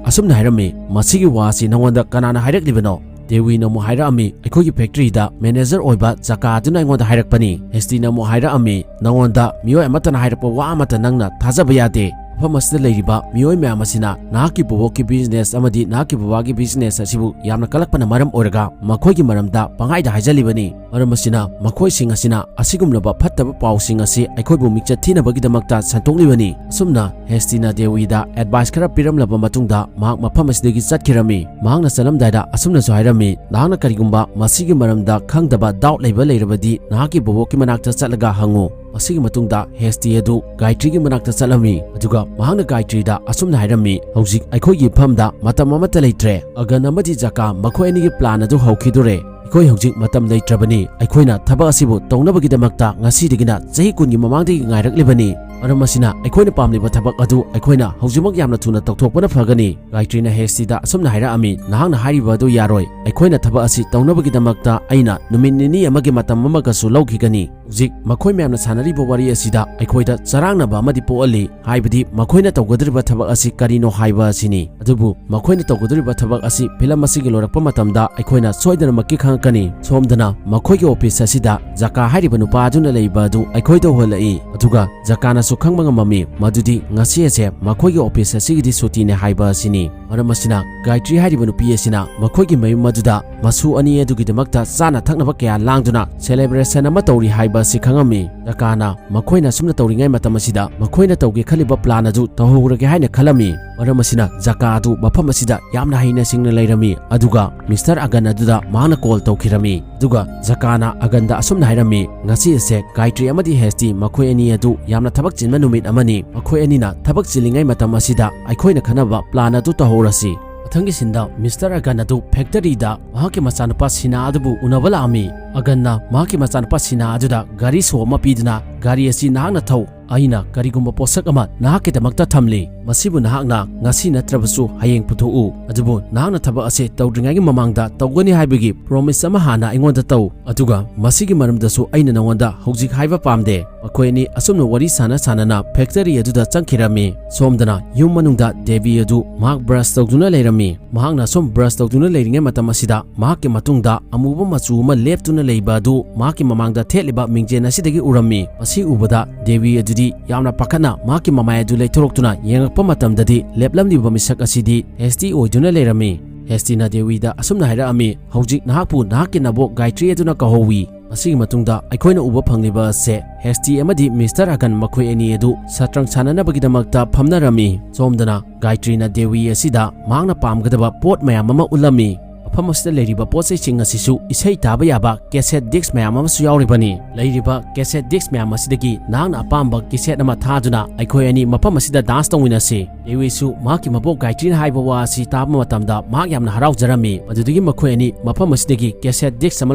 ꯑꯁꯨꯝꯅ ꯍꯥꯏꯔꯝꯃꯤ, "ꯃꯁꯤꯒꯤ ꯋꯥ ꯑꯁꯤ ꯅꯉꯣꯟꯗ ꯀꯅꯥꯅ ꯍꯥꯏꯔꯛꯂꯤꯕꯅꯣ?" ꯗꯦꯋꯤꯅ ꯑꯃꯨꯛ ꯍꯥꯏꯔꯛꯑꯝꯃꯤ, "ꯑꯩꯈꯣꯏꯒꯤ ꯐꯦꯛꯇ꯭ꯔꯤꯗ ꯃꯦꯅꯦꯖꯔ ꯑꯣꯏꯕ ꯖꯀꯥ ꯑꯗꯨꯅ ꯑꯩꯉꯣꯟꯗ ꯍꯥꯏꯔꯛꯄꯅꯤ꯫" ꯍꯦꯁꯇꯤꯅ ꯑꯃꯨꯛ ꯍꯥꯏꯔꯛꯑꯝꯃꯤ, "ꯅꯉꯣꯟꯗ ꯃꯤꯑꯣꯏ ꯑꯃꯠꯇꯅ ꯍꯥꯏꯔꯛꯄ ꯋꯥ ꯑꯃꯠꯇ ꯅꯪꯅ ꯊꯥꯖꯕ ꯌꯥꯗꯦ꯫ ꯃꯐꯝ ꯑꯁꯤꯗ ꯂꯩꯔꯤꯕ ꯃꯤꯑꯣꯏ ꯃꯌꯥꯝ ꯑꯁꯤꯅ ꯅꯍꯥꯛꯀꯤ ꯕꯣꯕꯣꯛꯀꯤ ꯕꯤꯖꯤꯅꯦꯁ ꯑꯃꯗꯤ ꯅꯍꯥꯛꯀꯤ ꯕꯕꯥꯒꯤ ꯕꯤꯖꯤꯅꯦꯁ ꯑꯁꯤꯕꯨ ꯌꯥꯝꯅ ꯀꯜꯂꯛꯄꯅ ꯃꯔꯝ ꯑꯣꯏꯔꯒ ꯃꯈꯣꯏꯒꯤ ꯃꯔꯝꯗ ꯄꯪꯍꯥꯏꯗ ꯍꯥꯏꯖꯜꯂꯤꯕꯅꯤ꯫ ꯃꯔꯝ ꯑꯁꯤꯅ ꯃꯈꯣꯏꯁꯤꯡ ꯑꯁꯤꯅ ꯑꯁꯤꯒꯨꯝꯂꯕ ꯐꯠꯇꯕ ꯄꯥꯎꯁꯤꯡ ꯑꯁꯤ ꯑꯩꯈꯣꯏꯕꯨ ꯃꯤꯡꯆꯠ ꯊꯤꯅꯕꯒꯤꯗꯃꯛꯇ ꯁꯟꯗꯣꯛꯂꯤꯕꯅꯤ꯫" ꯑꯁꯨꯝꯅ ꯍꯦꯁꯇꯤꯅ ꯗꯦꯋꯤꯗ ꯑꯦꯗꯚꯥꯏꯁ ꯈꯔ ꯄꯤꯔꯝꯂꯕ ꯃꯇꯨꯡꯗ ꯃꯍꯥꯛ ꯃꯐꯝ ꯑꯁꯤꯗꯒꯤ ꯆꯠꯈꯤꯔꯝꯃꯤ꯫ ꯃꯍꯥꯛꯅ ꯆꯠꯂꯝꯗꯥꯏꯗ ꯑꯁꯨꯝꯅꯁꯨ ꯍꯥꯏꯔꯝꯃꯤ, "ꯅꯍꯥꯛꯅ ꯀꯔꯤꯒꯨꯝꯕ ꯃꯁꯤꯒꯤ ꯃꯔꯝꯗ ꯈꯪꯗꯕ ꯗꯥꯎꯠ ꯂꯩꯕ ꯂꯩꯔꯕꯗꯤ ꯅꯍꯥꯛꯀꯤ ꯕꯣꯕꯣꯛꯀꯤ ꯃꯅꯥꯛꯇ ꯆꯠꯂꯒ ꯍꯪꯉꯨ꯫" ꯃꯁꯤꯒꯤ ꯃꯇꯨꯡꯗ ꯍꯦꯁꯇꯤ ꯑꯗꯨ ꯒꯥꯏꯇ꯭ꯔꯤꯒꯤ ꯃꯅꯥꯛꯇ ꯆꯠꯂꯝꯃꯤ꯫ ꯑꯗꯨꯒ ꯃꯍꯥꯛꯅ ꯒꯥꯏꯇ꯭ꯔꯤꯗ ꯑꯁꯨꯝꯅ ꯍꯥꯏꯔꯝꯃꯤ, "ꯍꯧꯖꯤꯛ ꯑꯩꯈꯣꯏꯒꯤ ꯏꯐꯝꯗ ꯃꯇꯝ ꯑꯃꯠꯇ ꯂꯩꯇ꯭ꯔꯦ꯫ ꯑꯒꯟ ꯑꯃꯗꯤ ꯖꯀꯥ ꯃꯈꯣꯏ ꯑꯅꯤꯒꯤ ꯄ꯭ꯂꯥꯟ ꯑꯗꯨ ꯍꯧꯈꯤꯗꯣꯔꯦ꯫ ꯑꯩꯈꯣꯏ ꯍꯧꯖꯤꯛ ꯃꯇꯝ ꯂꯩꯇ꯭ꯔꯕꯅꯤ꯫ ꯑꯩꯈꯣꯏꯅ ꯊꯕꯛ ꯑꯁꯤꯕꯨ ꯇꯧꯅꯕꯒꯤꯗꯃꯛꯇ ꯉꯁꯤꯗꯒꯤꯅ ꯆꯍꯤ ꯀꯨꯟꯒꯤ ꯃꯃꯥꯡꯗꯒꯤ ꯉꯥꯏꯔꯛꯂꯤꯕꯅꯤ꯫ ꯃꯔꯝ ꯑꯁꯤꯅ ꯑꯩꯈꯣꯏꯅ ꯄꯥꯝꯂꯤꯕ ꯊꯕꯛ ꯑꯗꯨ ꯑꯩꯈꯣꯏꯅ ꯍꯧꯖꯤꯛꯃꯛ ꯌꯥꯝꯅ ꯊꯨꯅ ꯇꯧꯊꯣꯛꯄꯅ ꯐꯒꯅꯤ꯫" ꯒꯥꯏꯇ꯭ꯔꯤꯅ ꯍꯦꯁꯇꯤꯗ ꯑꯁꯨꯝꯅ ꯍꯥꯏꯔꯛꯑꯝꯃꯤ, "ꯅꯍꯥꯛꯅ ꯍꯥꯏꯔꯤꯕ ꯑꯗꯨ ꯌꯥꯔꯣꯏ꯫ ꯑꯩꯈꯣꯏꯅ ꯊꯕꯛ ꯑꯁꯤ ꯇꯧꯅꯕꯒꯤꯗꯃꯛꯇ ꯑꯩꯅ ꯅꯨꯃꯤꯠ ꯅꯤꯅꯤ ꯑꯃꯒꯤ ꯃꯇꯝ ꯑꯃꯒꯁꯨ ꯂꯧꯈꯤꯒꯅꯤ꯫ ꯍꯧꯖꯤꯛ ꯃꯈꯣꯏ ꯃꯌꯥꯝꯅ ꯁꯥꯟꯅꯔꯤꯕ ꯋꯥꯔꯤ ꯑꯁꯤꯗ ꯑꯩꯈꯣꯏꯗ ꯆꯔꯥꯡꯅꯕ ꯑꯃꯗꯤ ꯄꯣꯛꯍꯜꯂꯤ, ꯍꯥꯏꯕꯗꯤ ꯃꯈꯣꯏꯅ ꯇꯧꯒꯗꯧꯔꯤꯕ ꯊꯕꯛ ꯑꯁꯤ ꯀꯔꯤꯅꯣ ꯍꯥꯏꯕ ꯑꯁꯤꯅꯤ꯫ ꯑꯗꯨꯕꯨ ꯃꯈꯣꯏꯅ ꯇꯧꯒꯗꯧꯔꯤꯕ ꯊꯕꯛ ꯑꯁꯤ ꯐꯤꯂꯝ ꯑꯁꯤꯒꯤ ꯂꯣꯏꯔꯛꯄ ꯃꯇꯝꯗ ꯑꯩꯈꯣꯏꯅ ꯁꯣꯏꯗꯅꯃꯛꯀꯤ ꯈꯪ-" ꯀꯅꯤ꯫ ꯁꯣꯝꯗꯅ ꯃꯈꯣꯏꯒꯤ ꯑꯣꯐꯤꯁ ꯑꯁꯤꯗ ꯖꯀꯥ ꯍꯥꯏꯔꯤꯕ ꯅꯨꯄꯥ ꯑꯗꯨꯅ ꯂꯩꯕ ꯑꯗꯨ ꯑꯩꯈꯣꯏꯗ ꯎꯍꯜꯂꯛꯏ꯫ ꯑꯗꯨꯒ ꯖꯀꯥꯅꯁꯨ ꯈꯪꯕ ꯉꯝꯃꯝꯃꯤ ꯃꯗꯨꯗꯤ ꯉꯁꯤ ꯑꯁꯦ ꯃꯈꯣꯏꯒꯤ ꯑꯣꯐꯤꯁ ꯑꯁꯤꯒꯤꯗꯤ ꯁꯨꯇꯤꯅꯦ ꯍꯥꯏꯕ ꯑꯁꯤꯅꯤ꯫ ꯃꯔꯝ ꯑꯁꯤꯅ ꯒꯥꯌꯇ꯭ꯔꯤ ꯍꯥꯏꯔꯤꯕ ꯅꯨꯄꯤ ꯑꯁꯤꯅ ꯃꯈꯣꯏꯒꯤ ꯃꯌꯨꯝ ꯑꯗꯨꯗ ꯃꯁꯨ ꯑꯅꯤ ꯑꯗꯨꯒꯤꯗꯃꯛꯇ ꯆꯥꯅ ꯊꯛꯅꯕ ꯀꯌꯥ ꯂꯥꯡꯗꯨꯅ celebration ꯑꯃ ꯇꯧꯔꯤ ꯍꯥꯏꯕ ꯑꯁꯤ ꯈꯪꯉꯝꯃꯤ꯫ ꯖꯀꯥꯅ ꯃꯈꯣꯏꯅ ꯑꯁꯨꯝꯅ ꯇꯧꯔꯤꯉꯩ ꯃꯇꯝ ꯑꯁꯤꯗ ꯃꯈꯣꯏꯅ ꯇꯧꯒꯦ ꯈꯜꯂꯤꯕ plan ꯑꯗꯨ ꯇꯧꯍꯧꯔꯒꯦ ꯍꯥꯏꯅ ꯈꯜꯂꯝꯃꯤ꯫ ꯃꯔꯝ ꯑꯁꯤꯅ ꯖꯀꯥ ꯑꯗꯨ ꯃꯐꯝ ꯑꯁꯤꯗ ꯌꯥꯝꯅ ꯍꯩꯅ ꯁꯤꯡꯅ ꯂꯩꯔꯝꯃꯤ꯫ ꯑꯗꯨꯒ Mister ꯑꯒꯟ ꯑꯗꯨꯗ ꯃꯍꯥꯛꯅ call ꯇꯧꯈꯤꯔꯝꯃꯤ꯫ ꯑꯗꯨꯒ ꯖꯀꯥꯅ ꯑꯒꯟꯗ ꯑꯁꯨꯝꯅ ꯍꯥꯏꯔꯝꯃꯤ, "ꯉꯁꯤ ꯑꯁꯦ ꯒꯥꯌꯇ꯭ꯔꯤ ꯑꯃꯗꯤ ꯍꯦꯁꯇꯤ ꯃꯈꯣꯏ ꯑꯅꯤ ꯑꯗꯨ ꯌꯥꯝꯅ ꯊꯕꯛ ꯆꯤꯟꯕ ꯅꯨꯃꯤꯠ ꯑꯃꯅꯤ꯫ ꯃꯈꯣꯏ ꯑꯅꯤꯅ ꯊꯕꯛ ꯆꯤꯜꯂꯤꯉꯩ ꯃꯇꯝ ꯑꯁꯤꯗ ꯑꯩꯈꯣꯏꯅ ꯈꯟꯅꯕ plan ꯑꯗꯨ ꯇꯧꯍꯧꯔꯁꯤ꯫" ꯃꯊꯪꯒꯤ scene ꯗ Mister ꯑꯒꯟ ꯑꯗꯨ factory ꯗ ꯃꯍꯥꯛꯀꯤ ꯃꯆꯥꯅꯨꯄꯥ ꯁꯤꯅꯥ ꯑꯗꯨꯕꯨ ꯎꯅꯕ ꯂꯥꯛꯑꯝꯃꯤ꯫ ꯑꯒꯟꯅ ꯃꯍꯥꯛꯀꯤ ꯃꯆꯥꯅꯨꯄꯥ ꯁꯤꯅꯥ ꯑꯗꯨꯗ ꯒꯥꯔꯤ show ꯑꯃ ꯄꯤꯗꯨꯅ ꯒꯥꯔꯤ ꯑꯁꯤ ꯅꯍꯥꯛꯅ ꯊꯧ꯫ ꯑꯩꯅ ꯀꯔꯤꯒꯨꯝꯕ ꯄꯣꯠꯁꯛ ꯑꯃ ꯅꯍꯥꯛꯀꯤꯗꯃꯛꯇ ꯊꯝꯂꯤ꯫ ꯃꯁꯤꯕꯨ ꯅꯍꯥꯛꯅ ꯉꯁꯤ ꯅꯠꯇ꯭ꯔꯕꯁꯨ ꯍꯌꯦꯡ ꯄꯨꯊꯣꯛꯎ꯫ ꯑꯗꯨꯕꯨ ꯅꯍꯥꯛꯅ ꯊꯕꯛ ꯑꯁꯤ ꯇꯧꯗ꯭ꯔꯤꯉꯩꯒꯤ ꯃꯃꯥꯡꯗ ꯇꯧꯒꯅꯤ ꯍꯥꯏꯕꯒꯤ promise ꯑꯃ ꯍꯥꯟꯅ ꯑꯩꯉꯣꯟꯗ ꯇꯧ꯫ ꯑꯗꯨꯒ ꯃꯁꯤꯒꯤ ꯃꯔꯝꯗꯁꯨ ꯑꯩꯅ ꯅꯉꯣꯟꯗ ꯍꯧꯖꯤꯛ ꯍꯥꯏꯕ ꯄꯥꯝꯗꯦ꯫ ꯃꯈꯣꯏ ꯑꯅꯤ ꯑꯁꯨꯝꯅ ꯋꯥꯔꯤ ꯁꯥꯟꯅ ꯁꯥꯟꯅꯅ factory ꯑꯗꯨꯗ ꯆꯪꯈꯤꯔꯝꯃꯤ꯫ ꯁꯣꯝꯗꯅ ꯌꯨꯝ ꯃꯅꯨꯡꯗ ꯗꯦꯕꯤ ꯑꯗꯨ ꯃꯍꯥꯛ brush ꯇꯧꯗꯨꯅ ꯂꯩꯔꯝꯃꯤ꯫ ꯃꯍꯥꯛꯅ ꯁꯨꯝ brush ꯇꯧꯗꯨꯅ ꯂꯩꯔꯤꯉꯩ ꯃꯇꯝ ꯑꯁꯤꯗ ꯃꯍꯥꯛꯀꯤ ꯃꯇꯨꯡꯗ ꯑꯃꯨꯕ ꯃꯆꯨ ꯑꯃ ꯂꯦꯞꯇꯨꯅ ꯂꯩꯕ ꯑꯗꯨ ꯃꯍꯥꯛꯀꯤ ꯃꯃꯥꯡꯗ ꯊꯦꯠꯂꯤꯕ ꯃꯤꯡꯖꯦꯜ ꯑꯁꯤꯗꯒꯤ ꯎꯔꯝꯃꯤ꯫ ꯃꯁꯤ ꯎꯕꯗ ꯗꯦꯕꯤ ꯑꯗꯨꯗꯤ ꯌꯥꯝꯅ ꯄꯥꯈꯠꯅ ꯃꯍꯥꯛꯀꯤ ꯃꯃꯥꯏ ꯑꯗꯨ ꯂꯩꯊꯣꯔꯛꯇꯨꯅ ꯌꯦꯡꯉꯛꯄ ꯃꯇꯝꯗꯗꯤ ꯂꯦꯞꯂꯝꯂꯤꯕ ꯃꯤꯁꯛ ꯑꯁꯤꯗꯤ ꯍꯦꯁꯇꯤ ꯑꯣꯏꯗꯨꯅ ꯂꯩꯔꯝꯃꯤ꯫ ꯍꯦꯁꯇꯤꯅ ꯗꯦꯕꯤꯗ ꯑꯁꯨꯝꯅ ꯍꯥꯏꯔꯛꯑꯝꯃꯤ, "ꯍꯧꯖꯤꯛ ꯅꯍꯥꯛꯄꯨ ꯅꯍꯥꯛꯀꯤ ꯅꯕꯣꯛ ꯒꯥꯌꯇ꯭ꯔꯤ ꯑꯗꯨꯅ ꯀꯧꯍꯧꯋꯤ꯫" ꯃꯁꯤꯒꯤ ꯃꯇꯨꯡꯗ ꯑꯩꯈꯣꯏꯅ ꯎꯕ ꯐꯪꯂꯤꯕ ꯑꯁꯦ ꯍꯦꯁꯇꯤ ꯑꯃꯗꯤ ꯃꯤꯁꯇꯔ ꯑꯒꯟ ꯃꯈꯣꯏ ꯑꯅꯤ ꯑꯗꯨ ꯁꯇ꯭ꯔꯪ ꯁꯥꯟꯅꯅꯕꯒꯤꯗꯃꯛꯇ ꯐꯝꯅꯔꯝꯃꯤ꯫ ꯁꯣꯝꯗꯅ ꯒꯥꯌꯇ꯭ꯔꯤꯅ ꯗꯦꯕꯤ ꯑꯁꯤꯗ ꯃꯍꯥꯛꯅ ꯄꯥꯝꯒꯗꯕ ꯄꯣꯠ ꯃꯌꯥꯝ ꯑꯃ ꯎꯠꯂꯝꯃꯤ꯫ ꯃꯐꯝ ꯑꯁꯤꯗ ꯂꯩꯔꯤꯕ ꯄꯣꯠ ꯆꯩꯁꯤꯡ ꯑꯁꯤꯁꯨ ꯏꯁꯩ ꯇꯥꯕ ꯌꯥꯕ cassette disc ꯃꯌꯥꯝ ꯑꯃꯁꯨ ꯌꯥꯎꯔꯤꯕꯅꯤ꯫ ꯂꯩꯔꯤꯕ cassette disc ꯃꯌꯥꯝ ꯑꯁꯤꯗꯒꯤ ꯅꯍꯥꯛꯅ ꯑꯄꯥꯝꯕ cassette ꯑꯃ ꯊꯥꯗꯨꯅ ꯑꯩꯈꯣꯏ ꯑꯅꯤ ꯃꯐꯝ ꯑꯁꯤꯗ dance ꯇꯧꯃꯤꯟꯅꯁꯤ꯫ ꯗꯦꯋꯤꯁꯨ ꯃꯍꯥꯛꯀꯤ ꯃꯕꯣꯛ ꯒꯥꯌꯇ꯭ꯔꯤꯅ ꯍꯥꯏꯕ ꯋꯥ ꯑꯁꯤ ꯇꯥꯕ ꯃꯇꯝꯗ ꯃꯍꯥꯛ ꯌꯥꯝꯅ ꯍꯔꯥꯎꯖꯔꯝꯃꯤ꯫ ꯃꯗꯨꯗꯒꯤ ꯃꯈꯣꯏ ꯑꯅꯤ ꯃꯐꯝ ꯑꯁꯤꯗꯒꯤ cassette disc ꯑꯃ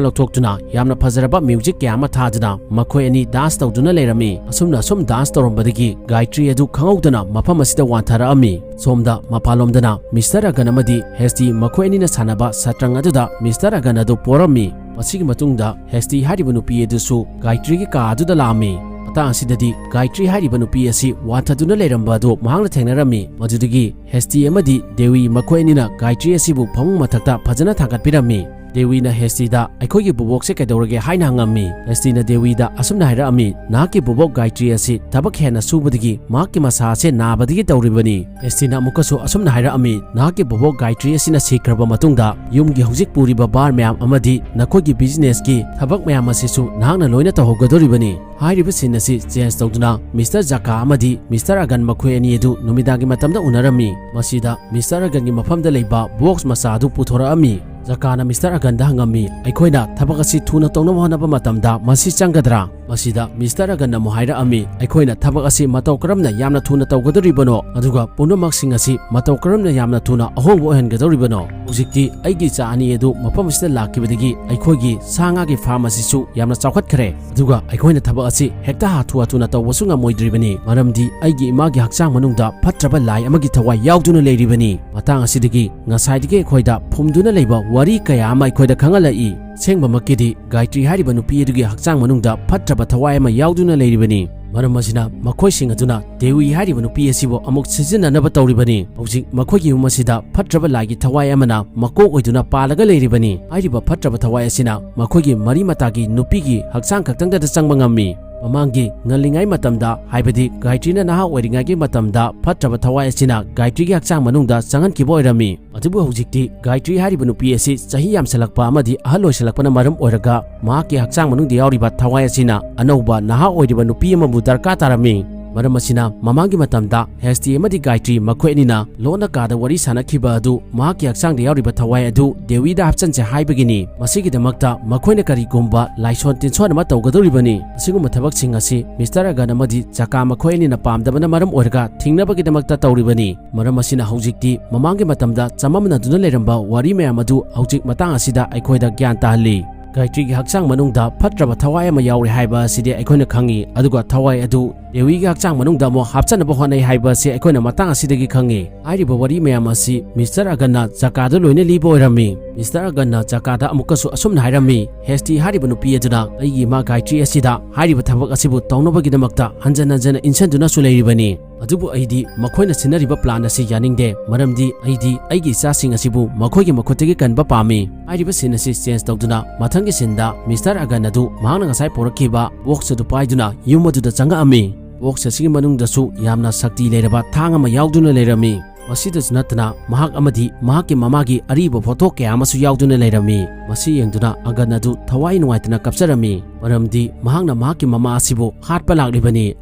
ꯂꯧꯊꯣꯛꯇꯨꯅ ꯌꯥꯝꯅ ꯐꯖꯔꯕ music ꯀꯌꯥ ꯑꯃ ꯊꯥꯗꯨꯅ ꯃꯈꯣꯏ ꯑꯅꯤ dance ꯇꯧꯗꯨꯅ ꯂꯩꯔꯝꯃꯤ꯫ ꯑꯁꯨꯝꯅ ꯑꯁꯨꯝ dance ꯇꯧꯔꯝꯕꯗꯒꯤ ꯒꯥꯌꯇ꯭ꯔꯤ ꯑꯗꯨ ꯈꯪꯍꯧꯗꯅ ꯃꯐꯝ ꯑꯁꯤꯗ ꯋꯥꯟꯊꯔꯛꯑꯝꯃꯤ꯫ ꯁꯣꯝꯗ ꯃꯄꯥꯟꯂꯣꯝꯗꯅ ꯃꯤꯁꯇꯔ ꯑꯒꯟ ꯑꯃꯗꯤ ꯍꯦꯁꯇꯤ ꯃꯈꯣꯏ ꯑꯅꯤꯅ ꯁꯥꯟꯅꯕ ꯁꯇ꯭ꯔꯪ ꯑꯗꯨꯗ ꯃꯤꯁꯇꯔ ꯑꯒꯟ ꯑꯗꯨ ꯄꯣꯔꯝꯃꯤ꯫ ꯃꯁꯤꯒꯤ ꯃꯇꯨꯡꯗ ꯍꯦꯁꯇꯤ ꯍꯥꯏꯔꯤꯕ ꯅꯨꯄꯤ ꯑꯗꯨꯁꯨ ꯒꯥꯌꯇ꯭ꯔꯤꯒꯤ ꯀꯥ ꯑꯗꯨꯗ ꯂꯥꯛꯑꯝꯃꯤ꯫ ꯃꯇꯥꯡ ꯑꯁꯤꯗꯗꯤ ꯒꯥꯌꯇ꯭ꯔꯤ ꯍꯥꯏꯔꯤꯕ ꯅꯨꯄꯤ ꯑꯁꯤ ꯋꯥꯟꯊꯗꯨꯅ ꯂꯩꯔꯝꯕ ꯑꯗꯨ ꯃꯍꯥꯛꯅ ꯊꯦꯡꯅꯔꯝꯃꯤ꯫ ꯃꯗꯨꯗꯒꯤ ꯍꯦꯁꯇꯤ ꯑꯃꯗꯤ ꯗꯦꯋꯤ ꯃꯈꯣꯏ ꯑꯅꯤꯅ ꯒꯥꯌꯇ꯭ꯔꯤ ꯑꯁꯤꯕꯨ ꯐꯃꯨꯡ ꯃꯊꯛꯇ ꯐꯖꯅ ꯊꯥꯡꯒꯠꯄꯤꯔꯝꯃꯤ꯫ ꯗꯦꯋꯤꯅ ꯍꯦꯁꯇꯤꯗ, "ꯑꯩꯈꯣꯏꯒꯤ ꯕꯣꯕꯣꯛꯁꯦ ꯀꯩꯗꯧꯔꯒꯦ?" ꯍꯥꯏꯅ ꯍꯪꯉꯝꯃꯤ꯫ ꯍꯦꯁꯇꯤꯅ ꯗꯦꯋꯤꯗ ꯑꯁꯨꯝꯅ ꯍꯥꯏꯔꯛꯑꯝꯃꯤ, "ꯅꯍꯥꯛꯀꯤ ꯕꯣꯕꯣꯛ ꯒꯥꯌꯇ꯭ꯔꯤ ꯑꯁꯤ ꯊꯕꯛ ꯍꯦꯟꯅ ꯁꯨꯕꯗꯒꯤ ꯃꯍꯥꯛꯀꯤ ꯃꯁꯥ ꯑꯁꯤ ꯅꯥꯕꯗꯒꯤ ꯇꯧꯔꯤꯕꯅꯤ꯫" ꯍꯦꯁꯇꯤꯅ ꯑꯃꯨꯛꯀꯁꯨ ꯑꯁꯨꯝꯅ ꯍꯥꯏꯔꯛꯑꯝꯃꯤ, "ꯅꯍꯥꯛꯀꯤ ꯕꯣꯕꯣꯛ ꯒꯥꯌꯇ꯭ꯔꯤ ꯑꯁꯤꯅ ꯁꯤꯈ꯭ꯔꯕ ꯃꯇꯨꯡꯗ ꯌꯨꯝꯒꯤ ꯍꯧꯖꯤꯛ ꯄꯨꯔꯤꯕ ꯚꯥꯔ ꯃꯌꯥꯝ ꯑꯃꯗꯤ ꯅꯈꯣꯏꯒꯤ ꯕꯤꯖꯤꯅꯦꯁꯀꯤ ꯊꯕꯛ ꯃꯌꯥꯝ ꯑꯁꯤꯁꯨ ꯅꯍꯥꯛꯅ ꯂꯣꯏꯅ ꯇꯧꯍꯧꯒꯗꯧꯔꯤꯕꯅꯤ꯫ ꯍꯥꯏꯔꯤꯕ ꯁꯤꯟ ꯑꯁꯤ ꯆꯦꯟꯖ ꯇꯧꯗꯨꯅ ꯃꯤꯁꯇꯔ ꯖꯀꯥ ꯑꯃꯗꯤ ꯃꯤꯁꯇꯔ ꯑꯒꯟ ꯃꯈꯣꯏ ꯑꯅꯤ ꯑꯗꯨ ꯅꯨꯃꯤꯗꯥꯡꯒꯤ ꯃꯇꯝꯗ ꯎꯅꯔꯝꯃꯤ꯫ ꯃꯁꯤꯗ ꯃꯤꯁꯇꯔ ꯑꯒꯟꯒꯤ ꯃꯐꯝꯗ ꯂꯩꯕ ꯕꯣꯛꯁ ꯃꯆꯥ ꯑꯗꯨ ꯄꯨꯊꯣꯔꯛꯑꯝꯃꯤ꯫ ꯖꯀꯥꯅ ꯃꯤꯁꯇꯔ ꯑꯒꯟꯗ ꯍꯪꯉꯝꯃꯤ, "ꯑꯩꯈꯣꯏꯅ ꯊꯕꯛ ꯑꯁꯤ ꯊꯨꯅ ꯇꯧꯅꯕ ꯍꯣꯠꯅꯕ ꯃꯇꯝꯗ ꯃꯁꯤ ꯆꯪꯒꯗ꯭ꯔꯥ?" ꯃꯁꯤꯗ ꯃꯤꯁꯇꯔ ꯑꯒꯟꯅ ꯑꯃꯨꯛ ꯍꯥꯏꯔꯛꯑꯝꯃꯤ, "ꯑꯩꯈꯣꯏꯅ ꯊꯕꯛ ꯑꯁꯤ ꯃꯇꯧ ꯀꯔꯝꯅ ꯌꯥꯝꯅ ꯊꯨꯅ ꯇꯧꯒꯗꯧꯔꯤꯕꯅꯣ? ꯑꯗꯨꯒ ꯄꯨꯝꯅꯃꯛꯁꯤꯡ ꯑꯁꯤ ꯃꯇꯧ ꯀꯔꯝꯅ ꯌꯥꯝꯅ ꯊꯨꯅ ꯑꯍꯣꯡꯕ ꯑꯣꯏꯍꯟꯒꯗꯧꯔꯤꯕꯅꯣ? ꯍꯧꯖꯤꯛꯇꯤ ꯑꯩꯒꯤ ꯏꯆꯥ ꯑꯅꯤ ꯑꯗꯨ ꯃꯐꯝ ꯑꯁꯤꯗ ꯂꯥꯛꯈꯤꯕꯗꯒꯤ ꯑꯩꯈꯣꯏꯒꯤ ꯁꯥ ꯉꯥꯒꯤ ꯐꯥꯔꯝ ꯑꯁꯤꯁꯨ ꯌꯥꯝꯅ ꯆꯥꯎꯈꯠꯈ꯭ꯔꯦ꯫ ꯑꯗꯨꯒ ꯑꯩꯈꯣꯏꯅ ꯊꯕꯛ ꯑꯁꯤ ꯍꯦꯛꯇ ꯍꯥꯊꯨ ꯍꯥꯊꯨꯅ ꯇꯧꯕꯁꯨ ꯉꯝꯃꯣꯏꯗ꯭ꯔꯤꯕꯅꯤ, ꯃꯔꯝꯗꯤ ꯑꯩꯒꯤ ꯏꯃꯥꯒꯤ ꯍꯛꯆꯥꯡ ꯃꯅꯨꯡꯗ ꯐꯠꯇ꯭ꯔꯕ ꯂꯥꯏ ꯑꯃꯒꯤ ꯊꯋꯥꯏ ꯌꯥꯎꯗꯨꯅ ꯂꯩꯔꯤꯕꯅꯤ꯫ ꯃꯇꯥꯡ ꯑꯁꯤꯗꯒꯤ ꯉꯁꯥꯏꯗꯒꯤ ꯑꯩꯈꯣꯏꯗ ꯐꯨꯝꯗꯨꯅ ꯂꯩꯕ ꯋꯥꯔꯤ ꯀꯌꯥ ꯑꯃ ꯑꯩꯈꯣꯏꯗ ꯈꯪꯍꯜꯂꯛꯏ꯫ ꯑꯁꯦꯡꯕꯃꯛꯀꯤꯗꯤ ꯒꯥꯌꯇ꯭ꯔꯤ ꯍꯥꯏꯔꯤꯕ ꯅꯨꯄꯤ ꯑꯗꯨꯒꯤ ꯍꯛꯆꯥꯡ ꯃꯅꯨꯡꯗ ꯐꯠꯇ꯭ꯔꯕ ꯊꯋꯥꯏ ꯑꯃ ꯌꯥꯎꯗꯨꯅ ꯂꯩꯔꯤꯕꯅꯤ꯫ ꯃꯔꯝ ꯑꯁꯤꯅ ꯃꯈꯣꯏꯁꯤꯡ ꯑꯗꯨꯅ ꯗꯦꯋꯤ ꯍꯥꯏꯔꯤꯕ ꯅꯨꯄꯤ ꯑꯁꯤꯕꯨ ꯑꯃꯨꯛ ꯁꯤꯖꯤꯟꯅꯅꯕ ꯇꯧꯔꯤꯕꯅꯤ꯫ ꯍꯧꯖꯤꯛ ꯃꯈꯣꯏꯒꯤ ꯌꯨꯝ ꯑꯁꯤꯗ ꯐꯠꯇ꯭ꯔꯕ ꯂꯥꯏꯒꯤ ꯊꯋꯥꯏ ꯑꯃꯅ ꯃꯀꯣꯛ ꯑꯣꯏꯗꯨꯅ ꯄꯥꯜꯂꯒ ꯂꯩꯔꯤꯕꯅꯤ꯫ ꯍꯥꯏꯔꯤꯕ ꯐꯠꯇ꯭ꯔꯕ ꯊꯋꯥꯏ ꯑꯁꯤꯅ ꯃꯈꯣꯏꯒꯤ ꯃꯔꯤ ꯃꯇꯥꯒꯤ ꯅꯨꯄꯤꯒꯤ ꯍꯛꯆꯥꯡ ꯈꯛꯇꯪꯗꯗ ꯆꯪꯕ ꯉꯝꯃꯤ꯫ ꯃꯃꯥꯡꯒꯤ ꯉꯜꯂꯤꯉꯩ ꯃꯇꯝꯗ, ꯍꯥꯏꯕꯗꯤ ꯒꯥꯌꯇ꯭ꯔꯤꯅ ꯅꯍꯥ ꯑꯣꯏꯔꯤꯉꯩꯒꯤ ꯃꯇꯝꯗ, ꯐꯠꯇ꯭ꯔꯕ ꯊꯋꯥꯏ ꯑꯁꯤꯅ ꯒꯥꯌꯇ꯭ꯔꯤꯒꯤ ꯍꯛꯆꯥꯡ ꯃꯅꯨꯡꯗ ꯆꯪꯍꯟꯈꯤꯕ ꯑꯣꯏꯔꯝꯃꯤ꯫ ꯑꯗꯨꯕꯨ ꯍꯧꯖꯤꯛꯇꯤ ꯒꯥꯌꯇ꯭ꯔꯤ ꯍꯥꯏꯔꯤꯕ ꯅꯨꯄꯤ ꯑꯁꯤ ꯆꯍꯤ ꯌꯥꯝꯁꯤꯜꯂꯛꯄ ꯑꯃꯗꯤ ꯑꯍꯜ ꯑꯣꯏꯁꯤꯜꯂꯛꯄꯅ ꯃꯔꯝ ꯑꯣꯏꯔꯒ ꯃꯍꯥꯛꯀꯤ ꯍꯛꯆꯥꯡ ꯃꯅꯨꯡꯗ ꯌꯥꯎꯔꯤꯕ ꯊꯋꯥꯏ ꯑꯁꯤꯅ ꯑꯅꯧꯕ ꯅꯍꯥ ꯑꯣꯏꯔꯤꯕ ꯅꯨꯄꯤ ꯑꯃꯕꯨ ꯗꯔꯀꯥꯔ ꯇꯥꯔꯝꯃꯤ꯫ ꯃꯔꯝ ꯑꯁꯤꯅ ꯃꯃꯥꯡꯒꯤ ꯃꯇꯝꯗ ꯍꯦꯁꯇꯤ ꯑꯃꯗꯤ ꯒꯥꯌꯇ꯭ꯔꯤ ꯃꯈꯣꯏ ꯑꯅꯤꯅ ꯂꯣꯟꯅ ꯀꯥꯗ ꯋꯥꯔꯤ ꯁꯥꯟꯅꯈꯤꯕ ꯑꯗꯨ ꯃꯍꯥꯛꯀꯤ ꯍꯛꯆꯥꯡꯗ ꯌꯥꯎꯔꯤꯕ ꯊꯋꯥꯏ ꯑꯗꯨ ꯗꯦꯋꯤꯗ ꯍꯥꯞꯆꯟꯁꯦ ꯍꯥꯏꯕꯒꯤꯅꯤ꯫ ꯃꯁꯤꯒꯤꯗꯃꯛꯇ ꯃꯈꯣꯏꯅ ꯀꯔꯤꯒꯨꯝꯕ ꯂꯥꯏꯁꯣꯟ ꯇꯤꯟꯁꯣꯟ ꯑꯃ ꯇꯧꯒꯗꯧꯔꯤꯕꯅꯤ꯫ ꯑꯁꯤꯒꯨꯝꯕ ꯊꯕꯛꯁꯤꯡ ꯑꯁꯤ ꯃꯤꯁꯇꯔ ꯑꯒꯟ ꯑꯃꯗꯤ ꯖꯀꯥ ꯃꯈꯣꯏ ꯑꯅꯤꯅ ꯄꯥꯝꯗꯕꯅ ꯃꯔꯝ ꯑꯣꯏꯔꯒ ꯊꯤꯡꯅꯕꯒꯤꯗꯃꯛꯇ ꯇꯧꯔꯤꯕꯅꯤ꯫ ꯃꯔꯝ ꯑꯁꯤꯅ ꯍꯧꯖꯤꯛꯇꯤ ꯃꯃꯥꯡꯒꯤ ꯃꯇꯝꯗ ꯆꯃꯝꯅꯗꯨꯅ ꯂꯩꯔꯝꯕ ꯋꯥꯔꯤ ꯃꯌꯥꯝ ꯑꯗꯨ ꯍꯧꯖꯤꯛ ꯃꯇꯥꯡ ꯑꯁꯤꯗ ꯑꯩꯈꯣꯏꯗ ꯒ꯭ꯌꯥꯟ ꯇꯥꯍꯜꯂꯤ꯫ ꯒꯥꯌꯇ꯭ꯔꯤꯒꯤ ꯍꯛꯆꯥꯡ ꯃꯅꯨꯡꯗ ꯐꯠꯇ꯭ꯔꯕ ꯊꯋꯥꯏ ꯑꯃ ꯌꯥꯎꯔꯦ ꯍꯥꯏꯕ ꯑꯁꯤꯗꯤ ꯑꯩꯈꯣꯏꯅ ꯈꯪꯉꯤ, ꯑꯗꯨꯒ ꯊꯋꯥꯏ ꯑꯗꯨ ꯗꯦꯋꯤꯒꯤ ꯍꯛꯆꯥꯡ ꯃꯅꯨꯡꯗ ꯑꯃꯨꯛ ꯍꯥꯞꯆꯅꯕ ꯍꯣꯠꯅꯩ ꯍꯥꯏꯕ ꯑꯁꯤ ꯑꯩꯈꯣꯏꯅ ꯃꯇꯥꯡ ꯑꯁꯤꯗꯒꯤ ꯈꯪꯉꯤ꯫ ꯍꯥꯏꯔꯤꯕ ꯋꯥꯔꯤ ꯃꯌꯥꯝ ꯑꯁꯤ ꯃꯤꯁꯇꯔ ꯑꯒꯟꯅ ꯖꯀꯥꯗ ꯂꯣꯏꯅ ꯂꯤꯕ ꯑꯣꯏꯔꯝꯃꯤ꯫ ꯃꯤꯁꯇꯔ ꯑꯒꯟꯅ ꯖꯀꯥꯗ ꯑꯃꯨꯛꯀꯁꯨ ꯑꯁꯨꯝꯅ ꯍꯥꯏꯔꯝꯃꯤ, "ꯍꯦꯁꯇꯤ ꯍꯥꯏꯔꯤꯕ ꯅꯨꯄꯤ ꯑꯗꯨꯅ ꯑꯩꯒꯤ ꯏꯃꯥ ꯒꯥꯌꯇ꯭ꯔꯤ ꯑꯁꯤꯗ ꯍꯥꯏꯔꯤꯕ ꯊꯕꯛ ꯑꯁꯤꯕꯨ ꯇꯧꯅꯕꯒꯤꯗꯃꯛꯇ ꯍꯟꯖꯟ ꯍꯟꯖꯟꯅ ꯏꯟꯁꯤꯟꯗꯨꯅꯁꯨ ꯂꯩꯔꯤꯕꯅꯤ꯫ "ꯑꯗꯨꯕꯨ ꯑꯩꯗꯤ ꯃꯈꯣꯏꯅ ꯁꯤꯟꯅꯔꯤꯕ plan ꯑꯁꯤ ꯌꯥꯅꯤꯡꯗꯦ, ꯃꯔꯝꯗꯤ ꯑꯩꯗꯤ ꯑꯩꯒꯤ ꯏꯆꯥꯁꯤꯡ ꯑꯁꯤꯕꯨ ꯃꯈꯣꯏꯒꯤ ꯃꯈꯨꯠꯇꯒꯤ ꯀꯟꯕ ꯄꯥꯝꯃꯤ"꯫ ꯍꯥꯏꯔꯤꯕ scene ꯑꯁꯤ change ꯇꯧꯗꯨꯅ ꯃꯊꯪꯒꯤ sceneꯗ Mister ꯑꯒꯟ ꯑꯗꯨ ꯃꯍꯥꯛꯅ ꯉꯁꯥꯏ ꯄꯨꯔꯛꯈꯤꯕ box ꯑꯗꯨ ꯄꯥꯏꯗꯨꯅ ꯌꯨꯝ ꯑꯗꯨꯗ ꯆꯪꯉꯛꯑꯝꯃꯤ꯫ Box ꯑꯁꯤꯒꯤ ꯃꯅꯨꯡꯗꯁꯨ ꯌꯥꯝꯅ ꯁꯛꯇꯤ ꯂꯩꯔꯕ ꯊꯥꯡ ꯑꯃ ꯌꯥꯎꯗꯨꯅ ꯂꯩꯔꯝꯃꯤ꯫ ꯃꯁꯤꯗꯁꯨ ꯅꯠꯇꯅ ꯃꯍꯥꯛ ꯑꯃꯗꯤ ꯃꯍꯥꯛꯀꯤ ꯃꯃꯥꯒꯤ ꯑꯔꯤꯕ photo ꯀꯌꯥ ꯑꯃꯁꯨ ꯌꯥꯎꯗꯨꯅ ꯂꯩꯔꯝꯃꯤ꯫ ꯃꯁꯤ ꯌꯦꯡꯗꯨꯅ ꯑꯒꯟ ꯑꯗꯨ ꯊꯋꯥꯏ ꯅꯨꯡꯉꯥꯏꯇꯅ ꯀꯞꯆꯔꯝꯃꯤ, ꯃꯔꯝꯗꯤ ꯃꯍꯥꯛꯅ ꯃꯍꯥꯛꯀꯤ ꯃꯃꯥ ꯑꯁꯤꯕꯨ ꯍꯥꯠꯄ ꯂꯥꯛꯂꯤꯕꯅꯤ꯫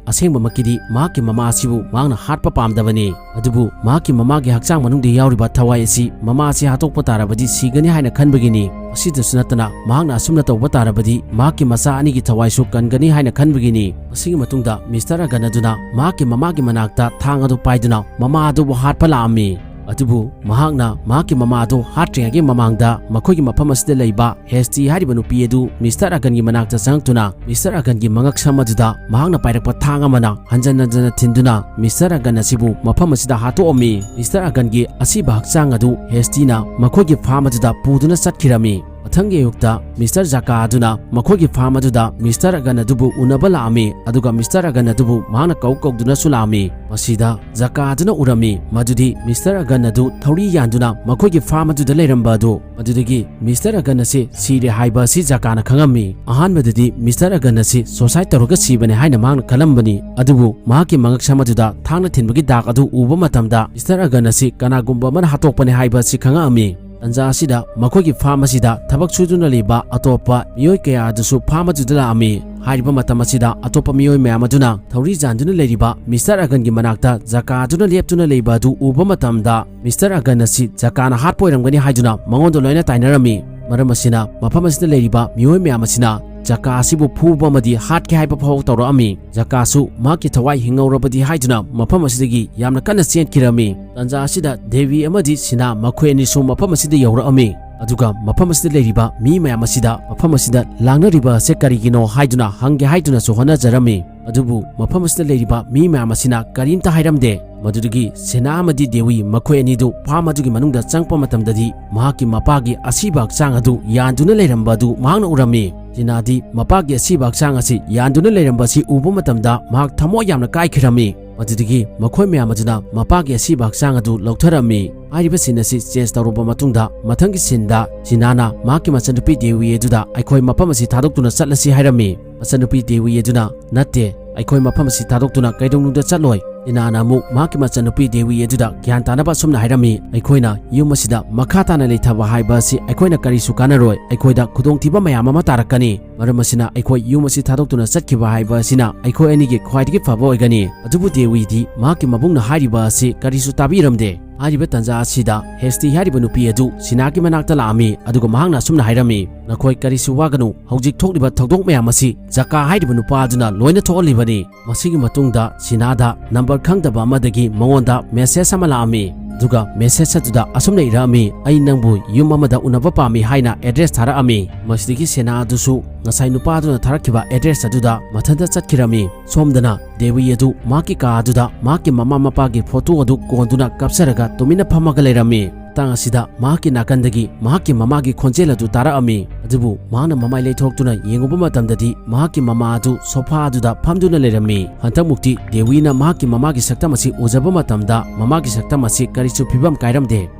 ꯑꯁꯦꯡꯕꯃꯛꯀꯤꯗꯤ ꯃꯍꯥꯛꯀꯤ ꯃꯃꯥ ꯑꯁꯤꯕꯨ ꯃꯍꯥꯛꯅ ꯍꯥꯠꯄ ꯄꯥꯝꯗꯕꯅꯤ꯫ ꯑꯗꯨꯕꯨ ꯃꯍꯥꯛꯀꯤ ꯃꯃꯥꯒꯤ ꯍꯛꯆꯥꯡ ꯃꯅꯨꯡꯗ ꯌꯥꯎꯔꯤꯕ ꯊꯋꯥꯏ ꯑꯁꯤ ꯃꯃꯥ ꯑꯁꯤ ꯍꯥꯠꯇꯣꯛꯄ ꯇꯥꯔꯕꯗꯤ ꯁꯤꯒꯅꯤ ꯍꯥꯏꯅ ꯈꯟꯕꯒꯤꯅꯤ꯫ ꯑꯁꯤꯗꯁꯨ ꯅꯠꯇꯅ ꯃꯍꯥꯛꯅ ꯑꯁꯨꯝꯅ ꯇꯧꯕ ꯇꯥꯔꯕꯗꯤ ꯃꯍꯥꯛꯀꯤ ꯃꯆꯥ ꯑꯅꯤꯒꯤ ꯊꯋꯥꯏꯁꯨ ꯀꯟꯒꯅꯤ ꯍꯥꯏꯅ ꯈꯟꯕꯒꯤꯅꯤ꯫ ꯃꯁꯤꯒꯤ ꯃꯇꯨꯡꯗ Mister ꯑꯒꯟ ꯑꯗꯨꯅ ꯃꯍꯥꯛꯀꯤ ꯃꯃꯥꯒꯤ ꯃꯅꯥꯛꯇ ꯊꯥꯡ ꯑꯗꯨ ꯄꯥꯏꯗꯨꯅ ꯃꯃꯥ ꯑꯗꯨꯕꯨ ꯍꯥꯠꯄ ꯂꯥꯛꯑꯝꯃꯤ꯫ ꯑꯗꯨꯕꯨ ꯃꯍꯥꯛꯅ ꯃꯍꯥꯛꯀꯤ ꯃꯃꯥ ꯑꯗꯨ ꯍꯥꯠꯇ꯭ꯔꯤꯉꯩꯒꯤ ꯃꯃꯥꯡꯗ ꯃꯈꯣꯏꯒꯤ ꯃꯐꯝ ꯑꯁꯤꯗ ꯂꯩꯕ ꯍꯦꯁꯇꯤ ꯍꯥꯏꯔꯤꯕ ꯅꯨꯄꯤ ꯑꯗꯨ Mister ꯑꯒꯟꯒꯤ ꯃꯅꯥꯛꯇ ꯆꯪꯉꯛꯇꯨꯅ Mister ꯑꯒꯟꯒꯤ ꯃꯉꯛꯁꯝ ꯑꯗꯨꯗ ꯃꯍꯥꯛꯅ ꯄꯥꯏꯔꯛꯄ ꯊꯥꯡ ꯑꯃꯅ ꯍꯟꯖꯟ ꯍꯟꯖꯟꯅ ꯊꯤꯟꯗꯨꯅ Mister ꯑꯒꯟ ꯑꯁꯤꯕꯨ ꯃꯐꯝ ꯑꯁꯤꯗ ꯍꯥꯠꯇꯣꯛꯑꯝꯃꯤ꯫ Mister ꯑꯒꯟꯒꯤ ꯑꯁꯤꯕ ꯍꯛꯆꯥꯡ ꯑꯗꯨ ꯍꯦꯁꯇꯤꯅ ꯃꯈꯣꯏꯒꯤ farm ꯑꯗꯨꯗ ꯄꯨꯗꯨꯅ ꯆꯠꯈꯤꯔꯝꯃꯤ꯫ ꯃꯊꯪꯒꯤ ꯑꯌꯨꯛꯇ Mister ꯖꯀꯥ ꯑꯗꯨꯅ ꯃꯈꯣꯏꯒꯤ farm ꯑꯗꯨꯗ Mister ꯑꯒꯟ ꯑꯗꯨꯕꯨ ꯎꯅꯕ ꯂꯥꯛꯑꯝꯃꯤ, ꯑꯗꯨꯒ Mister ꯑꯒꯟ ꯑꯗꯨꯕꯨ ꯃꯍꯥꯛꯅ ꯀꯧ ꯀꯧꯗꯨꯅꯁꯨ ꯂꯥꯛꯑꯝꯃꯤ꯫ ꯃꯁꯤꯗ ꯖꯀꯥ ꯑꯗꯨꯅ ꯎꯔꯝꯃꯤ ꯃꯗꯨꯗꯤ Mister ꯑꯒꯟ ꯑꯗꯨ ꯊꯧꯔꯤ ꯌꯥꯟꯗꯨꯅ ꯃꯈꯣꯏꯒꯤ farm ꯑꯗꯨꯗ ꯂꯩꯔꯝꯕ ꯑꯗꯨ꯫ ꯃꯗꯨꯗꯒꯤ Mister ꯑꯒꯟ ꯑꯁꯤ ꯁꯤꯔꯦ ꯍꯥꯏꯕ ꯑꯁꯤ ꯖꯀꯥꯅ ꯈꯪꯉꯝꯃꯤ꯫ ꯑꯍꯥꯟꯕꯗꯗꯤ Mister ꯑꯒꯟ ꯑꯁꯤ suicide ꯇꯧꯔꯒ ꯁꯤꯕꯅꯦ ꯍꯥꯏꯅ ꯃꯍꯥꯛꯅ ꯈꯜꯂꯝꯕꯅꯤ, ꯑꯗꯨꯕꯨ ꯃꯍꯥꯛꯀꯤ ꯃꯉꯛꯁꯝ ꯑꯗꯨꯗ ꯊꯥꯡꯅ ꯊꯤꯟꯕꯒꯤ ꯗꯥꯛ ꯑꯗꯨ ꯎꯕ ꯃꯇꯝꯗ Mister ꯑꯒꯟ ꯑꯁꯤ ꯀꯅꯥꯒꯨꯝꯕ ꯑꯃꯅ ꯍꯥꯠꯇꯣꯛꯄꯅꯦ ꯍꯥꯏꯕ ꯑꯁꯤ ꯈꯪꯉꯛꯑꯝꯃꯤ꯫ ꯇꯟꯖꯥ ꯑꯁꯤꯗ ꯃꯈꯣꯏꯒꯤ farm ꯑꯁꯤꯗ ꯊꯕꯛ ꯁꯨꯗꯨꯅ ꯂꯩꯕ ꯑꯇꯣꯞꯄ ꯃꯤꯑꯣꯏ ꯀꯌꯥ ꯑꯗꯨꯁꯨ farm ꯑꯗꯨꯗ ꯂꯥꯛꯑꯝꯃꯤ꯫ ꯍꯥꯏꯔꯤꯕ ꯃꯇꯝ ꯑꯁꯤꯗ ꯑꯇꯣꯞꯄ ꯃꯤꯑꯣꯏ ꯃꯌꯥꯝ ꯑꯗꯨꯅ ꯊꯧꯔꯤ ꯌꯥꯟꯗꯨꯅ ꯂꯩꯔꯤꯕ Mister ꯑꯒꯟꯒꯤ ꯃꯅꯥꯛꯇ ꯖꯀꯥ ꯑꯗꯨꯅ ꯂꯦꯞꯇꯨꯅ ꯂꯩꯕ ꯑꯗꯨ ꯎꯕ ꯃꯇꯝꯗ Mister ꯑꯒꯟ ꯑꯁꯤ ꯖꯀꯥꯅ ꯍꯥꯠꯄ ꯑꯣꯏꯔꯝꯒꯅꯤ ꯍꯥꯏꯗꯨꯅ ꯃꯉꯣꯟꯗ ꯂꯣꯏꯅ ꯇꯥꯏꯅꯔꯝꯃꯤ꯫ ꯃꯔꯝ ꯑꯁꯤꯅ ꯃꯐꯝ ꯑꯁꯤꯗ ꯂꯩꯔꯤꯕ ꯃꯤꯑꯣꯏ ꯃꯌꯥꯝ ꯑꯁꯤꯅ ꯖꯀꯥ ꯑꯁꯤꯕꯨ ꯐꯨꯕ ꯑꯃꯗꯤ ꯍꯥꯠꯀꯦ ꯍꯥꯏꯕ ꯐꯥꯎ ꯇꯧꯔꯛꯑꯝꯃꯤ꯫ ꯖꯀꯥꯁꯨ ꯃꯍꯥꯛꯀꯤ ꯊꯋꯥꯏ ꯍꯤꯡꯍꯧꯔꯕꯗꯤ ꯍꯥꯏꯗꯨꯅ ꯃꯐꯝ ꯑꯁꯤꯗꯒꯤ ꯌꯥꯝꯅ ꯀꯟꯅ ꯆꯦꯟꯈꯤꯔꯝꯃꯤ꯫ ꯇꯟꯖꯥ ꯑꯁꯤꯗ ꯗꯦꯕꯤ ꯑꯃꯗꯤ ꯁꯤꯅꯥ ꯃꯈꯣꯏ ꯑꯅꯤꯁꯨ ꯃꯐꯝ ꯑꯁꯤꯗ ꯌꯧꯔꯛꯑꯝꯃꯤ꯫ ꯑꯗꯨꯒ ꯃꯐꯝ ꯑꯁꯤꯗ ꯂꯩꯔꯤꯕ ꯃꯤ ꯃꯌꯥꯝ ꯑꯁꯤꯗ ꯃꯐꯝ ꯑꯁꯤꯗ ꯂꯥꯡꯅꯔꯤꯕ ꯑꯁꯦ ꯀꯔꯤꯒꯤꯅꯣ ꯍꯥꯏꯗꯨꯅ ꯍꯪꯒꯦ ꯍꯥꯏꯗꯨꯅꯁꯨ ꯍꯣꯠꯅꯖꯔꯝꯃꯤ꯫ ꯑꯗꯨꯕꯨ ꯃꯐꯝ ꯑꯁꯤꯗ ꯂꯩꯔꯤꯕ ꯃꯤ ꯃꯌꯥꯝ ꯑꯁꯤꯅ ꯀꯔꯤꯝꯇ ꯍꯥꯏꯔꯝꯗꯦ꯫ ꯃꯗꯨꯗꯒꯤ ꯁꯦꯅꯥ ꯑꯃꯗꯤ ꯗꯦꯋꯤ ꯃꯈꯣꯏ ꯑꯅꯤꯗꯨ farm ꯑꯗꯨꯒꯤ ꯃꯅꯨꯡꯗ ꯆꯪꯉꯛꯄ ꯃꯇꯝꯗꯗꯤ ꯃꯍꯥꯛꯀꯤ ꯃꯄꯥꯒꯤ ꯑꯁꯤꯕ ꯍꯛꯆꯥꯡ ꯑꯗꯨ ꯌꯥꯟꯗꯨꯅ ꯂꯩꯔꯝꯕ ꯑꯗꯨ ꯃꯍꯥꯛꯅ ꯎꯔꯝꯃꯤ꯫ ꯁꯤꯅꯥꯗꯤ ꯃꯄꯥꯒꯤ ꯑꯁꯤꯕ ꯍꯛꯆꯥꯡ ꯑꯁꯤ ꯌꯥꯟꯗꯨꯅ ꯂꯩꯔꯝꯕ ꯑꯁꯤ ꯎꯕ ꯃꯇꯝꯗ ꯃꯍꯥꯛ ꯊꯃꯣꯏ ꯌꯥꯝꯅ ꯀꯥꯏꯈꯤꯔꯝꯃꯤ꯫ ꯃꯗꯨꯗꯒꯤ ꯃꯈꯣꯏ ꯃꯌꯥꯝ ꯑꯗꯨꯅ ꯃꯄꯥꯒꯤ ꯑꯁꯤꯕ ꯍꯛꯆꯥꯡ ꯑꯗꯨ ꯂꯧꯊꯔꯝꯃꯤ꯫ ꯍꯥꯏꯔꯤꯕ scene ꯑꯁꯤ change ꯇꯧꯔꯕ ꯃꯇꯨꯡꯗ, ꯃꯊꯪꯒꯤ sceneꯗ ꯁꯤꯅꯥꯅ ꯃꯍꯥꯛꯀꯤ ꯃꯆꯟꯅꯨꯄꯤ ꯗꯦꯋꯤ ꯑꯗꯨꯗ ꯑꯩꯈꯣꯏ ꯃꯐꯝ ꯑꯁꯤ ꯊꯥꯗꯣꯛꯇꯨꯅ ꯆꯠꯂꯁꯤ ꯍꯥꯏꯔꯝꯃꯤ꯫ ꯃꯆꯟꯅꯨꯄꯤ ꯗꯦꯋꯤ ꯑꯗꯨꯅ, "ꯅꯠꯇꯦ, ꯑꯩꯈꯣꯏ ꯃꯐꯝ ꯑꯁꯤ ꯊꯥꯗꯣꯛꯇꯨꯅ ꯀꯩꯗꯧꯅꯨꯡꯗ ꯆꯠꯂꯣꯏ"꯫ ꯁꯤꯅꯥꯅ ꯑꯃꯨꯛ ꯃꯍꯥꯛꯀꯤ ꯃꯆꯟꯅꯨꯄꯤ ꯗꯦꯋꯤ ꯑꯗꯨꯗ ꯒ꯭ꯌꯥꯟ ꯇꯥꯅꯕ ꯑꯁꯨꯝꯅ ꯍꯥꯏꯔꯝꯃꯤ, "ꯑꯩꯈꯣꯏꯅ ꯌꯨꯝ ꯑꯁꯤꯗ ꯃꯈꯥ ꯇꯥꯅ ꯂꯩꯊꯕ ꯍꯥꯏꯕ ꯑꯁꯤ ꯑꯩꯈꯣꯏꯅ ꯀꯔꯤꯁꯨ ꯀꯥꯟꯅꯔꯣꯏ, ꯑꯩꯈꯣꯏꯗ ꯈꯨꯗꯣꯡꯊꯤꯕ ꯃꯌꯥꯝ ꯑꯃ ꯇꯥꯔꯛꯀꯅꯤ꯫ ꯃꯔꯝ ꯑꯁꯤꯅ ꯑꯩꯈꯣꯏ ꯌꯨꯝ ꯑꯁꯤ ꯊꯥꯗꯣꯛꯇꯨꯅ ꯆꯠꯈꯤꯕ ꯍꯥꯏꯕ ꯑꯁꯤꯅ ꯑꯩꯈꯣꯏ ꯑꯅꯤꯒꯤ ꯈ꯭ꯋꯥꯏꯗꯒꯤ ꯐꯕ ꯑꯣꯏꯒꯅꯤ"꯫ ꯑꯗꯨꯕꯨ ꯗꯦꯋꯤꯗꯤ ꯃꯍꯥꯛꯀꯤ ꯃꯕꯨꯡꯅ ꯍꯥꯏꯔꯤꯕ ꯑꯁꯤ ꯀꯔꯤꯁꯨ ꯇꯥꯕꯤꯔꯝꯗꯦ꯫ ꯍꯥꯏꯔꯤꯕ ꯇꯥꯟꯖꯥ ꯑꯁꯤꯗ ꯍꯦꯁꯇꯤ ꯍꯥꯏꯔꯤꯕ ꯅꯨꯄꯤ ꯑꯗꯨ ꯁꯤꯅꯥꯒꯤ ꯃꯅꯥꯛꯇ ꯂꯥꯛꯑꯝꯃꯤ, ꯑꯗꯨꯒ ꯃꯍꯥꯛꯅ ꯑꯁꯨꯝꯅ ꯍꯥꯏꯔꯝꯃꯤ, "ꯅꯈꯣꯏ ꯀꯔꯤꯁꯨ ꯋꯥꯒꯅꯨ, ꯍꯧꯖꯤꯛ ꯊꯣꯛꯂꯤꯕ ꯊꯧꯗꯣꯛ ꯃꯌꯥꯝ ꯑꯁꯤ ꯖꯀꯥ ꯍꯥꯏꯔꯤꯕ ꯅꯨꯄꯥ ꯑꯗꯨꯅ ꯂꯣꯏꯅ ꯊꯣꯛꯍꯜꯂꯤꯕꯅꯤ"꯫ ꯃꯁꯤꯒꯤ ꯃꯇꯨꯡꯗ ꯁꯤꯅꯥꯗ number ꯈꯪꯗꯕ ꯑꯃꯗꯒꯤ ꯃꯉꯣꯟꯗ message ꯑꯃ ꯂꯥꯛꯑꯝꯃꯤ, ꯑꯗꯨꯒ message ꯑꯗꯨꯗ ꯑꯁꯨꯝꯅ ꯏꯔꯛꯑꯝꯃꯤ, "ꯑꯩ ꯅꯪꯕꯨ ꯌꯨꯝ ꯑꯃꯗ ꯎꯅꯕ ꯄꯥꯝꯃꯤ" ꯍꯥꯏꯅ address ꯊꯥꯔꯛꯑꯝꯃꯤ꯫ ꯃꯁꯤꯗꯒꯤ ꯁꯤꯅꯥ ꯑꯗꯨꯁꯨ ꯉꯁꯥꯏ ꯅꯨꯄꯥ ꯑꯗꯨꯅ ꯊꯥꯔꯛꯈꯤꯕ address ꯑꯗꯨꯗ ꯃꯊꯟꯇ ꯆꯠꯈꯤꯔꯝꯃꯤ꯫ ꯁꯣꯝꯗꯅ ꯗꯦꯋꯤ ꯑꯗꯨ ꯃꯍꯥꯛꯀꯤ ꯀꯥ ꯑꯗꯨꯗ ꯃꯍꯥꯛꯀꯤ ꯃꯃꯥ ꯃꯄꯥꯒꯤ photo ꯑꯗꯨ ꯀꯣꯟꯗꯨꯅ ꯀꯞꯆꯔꯒ ꯇꯨꯃꯤꯟꯅ ꯐꯝꯃꯒ ꯂꯩꯔꯝꯃꯤ꯫ ꯃꯇꯥꯡ ꯑꯁꯤꯗ ꯃꯍꯥꯛꯀꯤ ꯅꯥꯀꯟꯗꯒꯤ ꯃꯍꯥꯛꯀꯤ ꯃꯃꯥꯒꯤ ꯈꯣꯟꯖꯦꯜ ꯑꯗꯨ ꯇꯥꯔꯛꯑꯝꯃꯤ꯫ ꯑꯗꯨꯕꯨ ꯃꯍꯥꯛꯅ ꯃꯃꯥꯏ ꯂꯩꯊꯣꯔꯛꯇꯨꯅ ꯌꯦꯡꯉꯨꯕ ꯃꯇꯝꯗꯗꯤ ꯃꯍꯥꯛꯀꯤ ꯃꯃꯥ ꯑꯗꯨ sofa ꯑꯗꯨꯗ ꯐꯝꯗꯨꯅ ꯂꯩꯔꯝꯃꯤ꯫ ꯍꯟꯗꯛꯃꯨꯛꯇꯤ ꯗꯦꯋꯤꯅ ꯃꯍꯥꯛꯀꯤ ꯃꯃꯥꯒꯤ ꯁꯛꯇꯝ ꯑꯁꯤ ꯎꯖꯕ ꯃꯇꯝꯗ ꯃꯃꯥꯒꯤ ꯁꯛꯇꯝ ꯑꯁꯤ ꯀꯔꯤꯁꯨ ꯐꯤꯕꯝ ꯀꯥꯏꯔꯝꯗꯦ꯫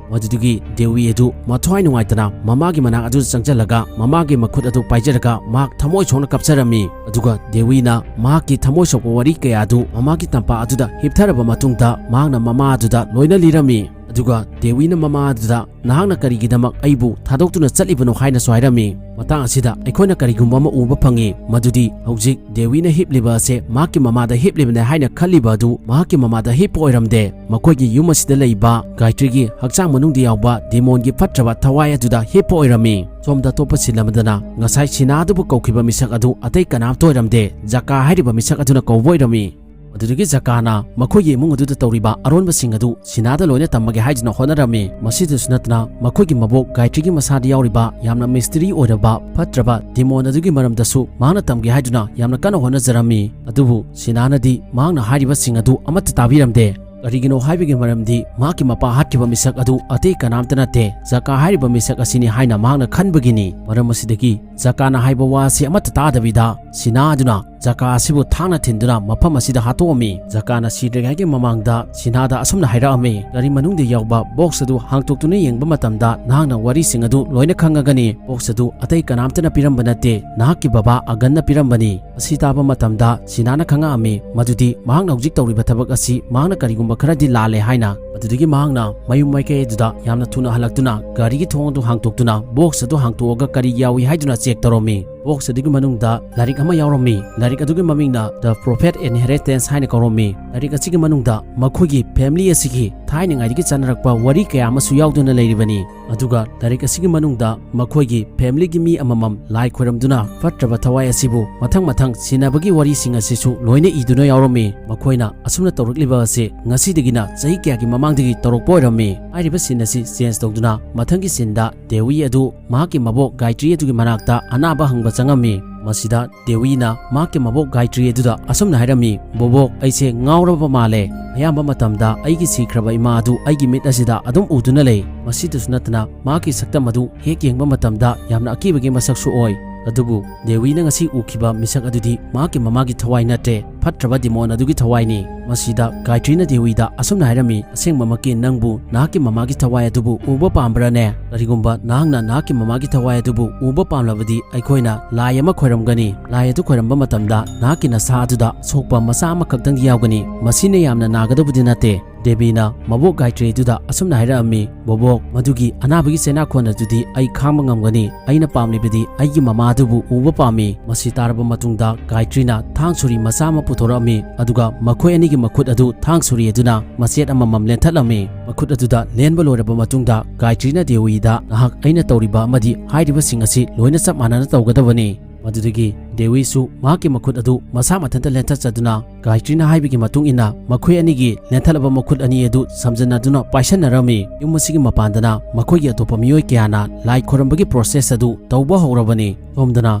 ꯃꯗꯨꯗꯒꯤ ꯗꯦꯋꯤ ꯑꯗꯨ ꯃꯊ꯭ꯋꯥꯏ ꯅꯨꯡꯉꯥꯏꯇꯅ ꯃꯃꯥꯒꯤ ꯃꯅꯥꯛ ꯑꯗꯨꯗ ꯆꯪꯁꯤꯜꯂꯒ ꯃꯃꯥꯒꯤ ꯃꯈꯨꯠ ꯑꯗꯨ ꯄꯥꯏꯖꯔꯒ ꯃꯍꯥꯛ ꯊꯃꯣꯏ ꯁꯣꯛꯅ ꯀꯞꯆꯔꯝꯃꯤ꯫ ꯑꯗꯨꯒ ꯗꯦꯋꯤꯅ ꯃꯍꯥꯛꯀꯤ ꯊꯃꯣꯏ ꯁꯣꯛꯄ ꯋꯥꯔꯤ ꯀꯌꯥ ꯑꯗꯨ ꯃꯃꯥꯒꯤ ꯇꯝꯄꯥꯛ ꯑꯗꯨꯗ ꯍꯤꯞꯊꯔꯕ ꯃꯇꯨꯡꯗ ꯃꯍꯥꯛꯅ ꯃꯃꯥ ꯑꯗꯨꯗ ꯂꯣꯏꯅ ꯂꯤꯔꯝꯃꯤ꯫ ꯑꯗꯨꯒ ꯗꯦꯋꯤꯅ ꯃꯃꯥ ꯑꯗꯨꯗ, "ꯅꯍꯥꯛꯅ ꯀꯔꯤꯒꯤꯗꯃꯛ ꯑꯩꯕꯨ ꯊꯥꯗꯣꯛꯇꯨꯅ ꯆꯠꯂꯤꯕꯅꯣ?" ꯍꯥꯏꯅꯁꯨ ꯍꯥꯏꯔꯝꯃꯤ꯫ ꯃꯇꯥꯡ ꯑꯁꯤꯗ ꯑꯩꯈꯣꯏꯅ ꯀꯔꯤꯒꯨꯝꯕ ꯑꯃ ꯎꯕ ꯐꯪꯉꯤ, ꯃꯗꯨꯗꯤ ꯍꯧꯖꯤꯛ ꯗꯦꯋꯤꯅ ꯍꯤꯞꯂꯤꯕ ꯑꯁꯦ ꯃꯍꯥꯛꯀꯤ ꯃꯃꯥꯗ ꯍꯤꯞꯂꯤꯕꯅꯦ ꯍꯥꯏꯅ ꯈꯜꯂꯤꯕ ꯑꯗꯨ ꯃꯍꯥꯛꯀꯤ ꯃꯃꯥꯗ ꯍꯤꯞꯄ ꯑꯣꯏꯔꯝꯗꯦ꯫ ꯃꯈꯣꯏꯒꯤ ꯌꯨꯝ ꯑꯁꯤꯗ ꯂꯩꯕ ꯒꯥꯌꯇ꯭ꯔꯤꯒꯤ ꯍꯛꯆꯥꯡ ꯃꯅꯨꯡꯗ ꯌꯥꯎꯕ ꯗꯦꯃꯣꯟꯒꯤ ꯐꯠꯇ꯭ꯔꯕ ꯊꯋꯥꯏ ꯑꯗꯨꯗ ꯍꯤꯞꯄ ꯑꯣꯏꯔꯝꯃꯤ꯫ ꯁꯣꯝꯗ ꯑꯇꯣꯞꯄ ꯁꯤꯟ ꯑꯃꯗꯅ ꯉꯁꯥꯏ ꯁꯤꯅꯥ ꯑꯗꯨꯕꯨ ꯀꯧꯈꯤꯕ ꯃꯤꯁꯛ ꯑꯗꯨ ꯑꯇꯩ ꯀꯅꯥꯝꯇ ꯑꯣꯏꯔꯝꯗꯦ, ꯖꯀꯥ ꯍꯥꯏꯔꯤꯕ ꯃꯤꯁꯛ ꯑꯗꯨꯅ ꯀꯧꯕ ꯑꯣꯏꯔꯝꯃꯤ꯫ ꯃꯗꯨꯗꯒꯤ ꯖꯀꯥꯅ ꯃꯈꯣꯏꯒꯤ ꯏꯃꯨꯡ ꯑꯗꯨꯗ ꯇꯧꯔꯤꯕ ꯑꯔꯣꯟꯕꯁꯤꯡ ꯑꯗꯨ ꯁꯤꯅꯥꯗ ꯂꯣꯏꯅ ꯇꯝꯃꯒꯦ ꯍꯥꯏꯗꯨꯅ ꯍꯣꯠꯅꯔꯝꯃꯤ꯫ ꯃꯁꯤꯗꯁꯨ ꯅꯠꯇꯅ ꯃꯈꯣꯏꯒꯤ ꯃꯕꯣꯛ ꯒꯥꯌꯇ꯭ꯔꯤꯒꯤ ꯃꯁꯥꯗ ꯌꯥꯎꯔꯤꯕ ꯌꯥꯝꯅ mystery ꯑꯣꯏꯔꯕ ꯐꯠꯇ꯭ꯔꯕ ꯗꯦꯃꯣꯟ ꯑꯗꯨꯒꯤ ꯃꯔꯝꯗꯁꯨ ꯃꯍꯥꯛꯅ ꯇꯝꯒꯦ ꯍꯥꯏꯗꯨꯅ ꯌꯥꯝꯅ ꯀꯟꯅ ꯍꯣꯠꯅꯖꯔꯝꯃꯤ꯫ ꯑꯗꯨꯕꯨ ꯁꯤꯅꯥꯅꯗꯤ ꯃꯍꯥꯛꯅ ꯍꯥꯏꯔꯤꯕꯁꯤꯡ ꯑꯗꯨ ꯑꯃꯠꯇ ꯇꯥꯕꯤꯔꯝꯗꯦ꯫ ꯀꯔꯤꯒꯤꯅꯣ ꯍꯥꯏꯕꯒꯤ ꯃꯔꯝꯗꯤ ꯃꯍꯥꯛꯀꯤ ꯃꯄꯥ ꯍꯥꯠꯈꯤꯕ ꯃꯤꯁꯛ ꯑꯗꯨ ꯑꯇꯩ ꯀꯅꯥꯝꯇ ꯅꯠꯇꯦ, ꯖꯀꯥ ꯍꯥꯏꯔꯤꯕ ꯃꯤꯁꯛ ꯑꯁꯤꯅꯤ ꯍꯥꯏꯅ ꯃꯍꯥꯛꯅ ꯈꯟꯕꯒꯤꯅꯤ꯫ ꯃꯔꯝ ꯑꯁꯤꯗꯒꯤ ꯖꯀꯥꯅ ꯍꯥꯏꯕ ꯋꯥ ꯑꯁꯤ ꯑꯃꯠꯇ ꯇꯥꯗꯕꯤꯗ ꯁꯤꯅꯥ ꯑꯗꯨꯅ ꯖꯀꯥ ꯑꯁꯤꯕꯨ ꯊꯥꯡꯅ ꯊꯤꯟꯗꯨꯅ ꯃꯐꯝ ꯑꯁꯤꯗ ꯍꯥꯠꯇꯣꯛꯑꯝꯃꯤ꯫ ꯖꯀꯥꯅ ꯁꯤꯗ꯭ꯔꯤꯉꯩꯒꯤ ꯃꯃꯥꯡꯗ ꯁꯤꯅꯥꯗ ꯑꯁꯨꯝꯅ ꯍꯥꯏꯔꯛꯑꯝꯃꯤ, "ꯒꯥꯔꯤ ꯃꯅꯨꯡꯗ ꯌꯥꯎꯕ ꯕꯣꯛꯁ ꯑꯗꯨ ꯍꯥꯡꯇꯣꯛꯇꯨꯅ ꯌꯦꯡꯕ ꯃꯇꯝꯗ ꯅꯍꯥꯛꯅ ꯋꯥꯔꯤꯁꯤꯡ ꯑꯗꯨ ꯂꯣꯏꯅ ꯈꯪꯉꯒꯅꯤ꯫ ꯕꯣꯛꯁ ꯑꯗꯨ ꯑꯇꯩ ꯀꯅꯥꯝꯇꯅ ꯄꯤꯔꯝꯕ ꯅꯠꯇꯦ, ꯅꯍꯥꯛꯀꯤ ꯕꯕꯥ ꯑꯒꯟꯅ ꯄꯤꯔꯝꯕꯅꯤ"꯫ ꯑꯁꯤ ꯇꯥꯕ ꯃꯇꯝꯗ ꯁꯤꯅꯥꯅ ꯈꯪꯉꯛꯑꯝꯃꯤ ꯃꯗꯨꯗꯤ ꯃꯍꯥꯛꯅ ꯍꯧꯖꯤꯛ ꯇꯧꯔꯤꯕ ꯊꯕꯛ ꯑꯁꯤ ꯃꯍꯥꯛꯅ ꯀꯔꯤꯒꯨꯝꯕ ꯈꯔꯗꯤ ꯂꯥꯜꯂꯦ ꯍꯥꯏꯅ꯫ ꯃꯗꯨꯗꯒꯤ ꯃꯍꯥꯛꯅ ꯃꯌꯨꯝ ꯃꯥꯏꯀꯩ ꯑꯗꯨꯗ ꯌꯥꯝꯅ ꯊꯨꯅ ꯍꯜꯂꯛꯇꯨꯅ ꯒꯥꯔꯤꯒꯤ ꯊꯣꯡ ꯑꯗꯨ ꯍꯥꯡꯇꯣꯛꯇꯨꯅ ꯕꯣꯛꯁ ꯑꯗꯨ ꯍꯥꯡꯇꯣꯛꯑꯒ ꯀꯔꯤ ꯌꯥꯎꯏ ꯍꯥꯏꯗꯨꯅ ꯆꯦꯛ ꯇꯧꯔꯝꯃꯤ꯫ ꯕꯣꯛꯁ ꯑꯗꯨꯒꯤ ꯃꯅꯨꯡꯗ ꯂꯥꯏꯔꯤꯛ ꯑꯃ ꯌꯥꯎꯔꯝꯃꯤ꯫ ꯂꯥꯏꯔꯤꯛ ꯑꯗꯨꯒꯤ ꯃꯃꯤꯡꯅ The Prophet Inheritance ꯍꯥꯏꯅ ꯀꯧꯔꯝꯃꯤ꯫ ꯂꯥꯏꯔꯤꯛ ꯑꯁꯤꯒꯤ ꯃꯅꯨꯡꯗ ꯃꯈꯣꯏꯒꯤ ꯐꯦꯃꯤꯂꯤ ꯑꯁꯤꯒꯤ ꯊꯥꯏꯅꯉꯥꯏꯗꯒꯤ ꯆꯠꯅꯔꯛꯄ ꯋꯥꯔꯤ ꯀꯌꯥ ꯑꯃꯁꯨ ꯌꯥꯎꯗꯨꯅ ꯂꯩꯔꯤꯕꯅꯤ꯫ ꯑꯗꯨꯒ ꯂꯥꯏꯔꯤꯛ ꯑꯁꯤꯒꯤ ꯃꯅꯨꯡꯗ ꯃꯈꯣꯏꯒꯤ ꯐꯦꯃꯤꯂꯤꯒꯤ ꯃꯤ ꯑꯃꯃꯝ ꯂꯥꯏ ꯈꯣꯏꯔꯝꯗꯨꯅ ꯐꯠꯇ꯭ꯔꯕ ꯊꯋꯥꯏ ꯑꯁꯤꯕꯨ ꯃꯊꯪ ꯃꯊꯪ ꯁꯤꯟꯅꯕꯒꯤ ꯋꯥꯔꯤꯁꯤꯡ ꯑꯁꯤꯁꯨ ꯂꯣꯏꯅ ꯏꯗꯨꯅ ꯌꯥꯎꯔꯝꯃꯤ꯫ ꯃꯈꯣꯏꯅ ꯑꯁꯨꯝꯅ ꯇꯧꯔꯛꯂꯤꯕ ꯑꯁꯤ ꯉꯁꯤꯗꯒꯤꯅ ꯆꯍꯤ ꯀꯌꯥꯒꯤ ꯃꯃꯥꯡꯗꯒꯤ ꯇꯧꯔꯛꯄ ꯑꯣꯏꯔꯝꯃꯤ꯫ ꯍꯥꯏꯔꯤꯕ ꯁꯤꯟ ꯑꯁꯤ ꯆꯦꯟꯖ ꯇꯧꯗꯨꯅ ꯃꯊꯪꯒꯤ ꯁꯤꯟꯗ ꯗꯦꯋꯤ ꯑꯗꯨ ꯃꯍꯥꯛꯀꯤ ꯃꯕꯣꯛ ꯒꯥꯏꯇ꯭ꯔꯤ ꯑꯗꯨꯒꯤ ꯃꯅꯥꯛꯇ ꯑꯅꯥꯕ ꯍꯪꯕ ꯆꯪꯉꯝꯃꯤ꯫ ꯃꯁꯤꯗ ꯗꯦꯋꯤꯅ ꯃꯍꯥꯛꯀꯤ ꯃꯕꯣꯛ ꯒꯥꯏꯇ꯭ꯔꯤ ꯑꯗꯨꯗ ꯑꯁꯨꯝꯅ ꯍꯥꯏꯔꯝꯃꯤ, "ꯕꯣꯕꯣꯛ, ꯑꯩꯁꯦ ꯉꯥꯎꯔꯕ ꯃꯥꯜꯂꯦ꯫ ꯑꯌꯥꯝꯕ ꯃꯇꯝꯗ ꯑꯩꯒꯤ ꯁꯤꯈ꯭ꯔꯕ ꯏꯃꯥ ꯑꯗꯨ ꯑꯩꯒꯤ ꯃꯤꯠ ꯑꯁꯤꯗ ꯑꯗꯨꯝ ꯎꯗꯨꯅ ꯂꯩ꯫ ꯃꯁꯤꯗꯁꯨ ꯅꯠꯇꯅ ꯃꯍꯥꯛꯀꯤ ꯁꯛꯇꯝ ꯑꯗꯨ ꯍꯦꯛ ꯌꯦꯡꯕ ꯃꯇꯝꯗ ꯌꯥꯝꯅ ꯑꯀꯤꯕꯒꯤ ꯃꯁꯛꯁꯨ ꯑꯣꯏ꯫ ꯑꯗꯨꯕꯨ ꯗꯦꯋꯤꯅ ꯉꯁꯤ ꯎꯈꯤꯕ ꯃꯤꯁꯛ ꯑꯗꯨꯗꯤ ꯃꯍꯥꯛꯀꯤ ꯃꯃꯥꯒꯤ ꯊꯋꯥꯏ ꯅꯠꯇꯦ, ꯐꯠꯇ꯭ꯔꯕ ꯗꯤꯃꯣꯟ ꯑꯗꯨꯒꯤ ꯊꯋꯥꯏꯅꯤ"꯫ ꯃꯁꯤꯗ ꯒꯥꯏꯇ꯭ꯔꯤꯅ ꯗꯦꯋꯤꯗ ꯑꯁꯨꯝꯅ ꯍꯥꯏꯔꯝꯃꯤ, "ꯑꯁꯦꯡꯕꯃꯛꯀꯤ ꯅꯪꯕꯨ ꯅꯍꯥꯛꯀꯤ ꯃꯃꯥꯒꯤ ꯊꯋꯥꯏ ꯑꯗꯨꯕꯨ ꯎꯕ ꯄꯥꯝꯕ꯭ꯔꯥꯅꯦ? ꯀꯔꯤꯒꯨꯝꯕ ꯅꯍꯥꯛꯅ ꯅꯍꯥꯛꯀꯤ ꯃꯃꯥꯒꯤ ꯊꯋꯥꯏ ꯑꯗꯨꯕꯨ ꯎꯕ ꯄꯥꯝꯂꯕꯗꯤ ꯑꯩꯈꯣꯏꯅ ꯂꯥꯏ ꯑꯃ ꯈꯣꯏꯔꯝꯒꯅꯤ꯫ ꯂꯥꯏ ꯑꯗꯨ ꯈꯣꯏꯔꯝꯕ ꯃꯇꯝꯗ ꯅꯍꯥꯛꯀꯤ ꯅꯁꯥ ꯑꯗꯨꯗ ꯁꯣꯛꯄ ꯃꯆꯥ ꯑꯃꯈꯛꯇꯪꯗꯤ ꯌꯥꯎꯒꯅꯤ꯫ ꯃꯁꯤꯅ ꯌꯥꯝꯅ ꯅꯥꯒꯗꯧꯕꯗꯤ ꯅꯠꯇꯦ"꯫ ꯗꯦꯕꯤꯅ ꯃꯕꯣꯛ ꯒꯥꯏꯇ꯭ꯔꯤ ꯑꯗꯨꯗ ꯑꯁꯨꯝꯅ ꯍꯥꯏꯔꯛꯑꯝꯃꯤ, "ꯕꯣꯕꯣꯛ, ꯃꯗꯨꯒꯤ ꯑꯅꯥꯕꯒꯤ ꯆꯩꯅꯥꯈꯣꯟ ꯑꯗꯨꯗꯤ ꯑꯩ ꯈꯥꯡꯕ ꯉꯝꯒꯅꯤ꯫ ꯑꯩꯅ ꯄꯥꯝꯂꯤꯕꯗꯤ ꯑꯩꯒꯤ ꯃꯃꯥ ꯑꯗꯨꯕꯨ ꯎꯕ ꯄꯥꯝꯃꯤ"꯫ ꯃꯁꯤ ꯇꯥꯔꯕ ꯃꯇꯨꯡꯗ ꯒꯥꯏꯇ꯭ꯔꯤꯅ ꯊꯥꯡ ꯁꯨꯔꯤ ꯃꯆꯥ ꯑꯃ ꯄꯨꯊꯣꯔꯛꯑꯝꯃꯤ, ꯑꯗꯨꯒ ꯃꯈꯣꯏ ꯑꯅꯤꯒꯤ ꯃꯈꯨꯠ ꯑꯗꯨ ꯊꯥꯡ ꯁꯨꯔꯤ ꯑꯗꯨꯅ ꯃꯆꯦꯠ ꯑꯃꯃꯝ ꯂꯦꯟꯊꯠꯂꯝꯃꯤ꯫ ꯃꯈꯨꯠ ꯑꯗꯨꯗ ꯂꯦꯟꯕ ꯂꯣꯏꯔꯕ ꯃꯇꯨꯡꯗ ꯒꯥꯏꯇ꯭ꯔꯤꯅ ꯗꯦꯋꯤꯗ, "ꯅꯍꯥꯛ ꯑꯩꯅ ꯇꯧꯔꯤꯕ ꯑꯃꯗꯤ ꯍꯥꯏꯔꯤꯕꯁꯤꯡ ꯑꯁꯤ ꯂꯣꯏꯅ ꯆꯞ ꯃꯥꯟꯅꯅ ꯇꯧꯒꯗꯕꯅꯤ"꯫ ꯃꯗꯨꯗꯒꯤ ꯗꯦꯋꯤꯁꯨ ꯃꯍꯥꯛꯀꯤ ꯃꯈꯨꯠ ꯑꯗꯨ ꯃꯁꯥ ꯃꯊꯟꯇ ꯂꯦꯟꯊꯠꯆꯗꯨꯅ, ꯒꯥꯌꯇ꯭ꯔꯤꯅ ꯍꯥꯏꯕꯒꯤ ꯃꯇꯨꯡ ꯏꯟꯅ, ꯃꯈꯣꯏ ꯑꯅꯤꯒꯤ ꯂꯦꯟꯊꯠꯂꯕ ꯃꯈꯨꯠ ꯑꯅꯤ ꯑꯗꯨ ꯁꯝꯖꯟꯅꯗꯨꯅ ꯄꯥꯏꯁꯟꯅꯔꯝꯃꯤ꯫ ꯌꯨꯝ ꯑꯁꯤꯒꯤ ꯃꯄꯥꯟꯗꯅ ꯃꯈꯣꯏꯒꯤ ꯑꯇꯣꯞꯄ ꯃꯤꯑꯣꯏ ꯀꯌꯥꯅ ꯂꯥꯏ ꯈꯣꯏꯔꯝꯕꯒꯤ process ꯑꯗꯨ ꯇꯧꯕ ꯍꯧꯔꯕꯅꯤ꯫ ꯁꯣꯝꯗꯅ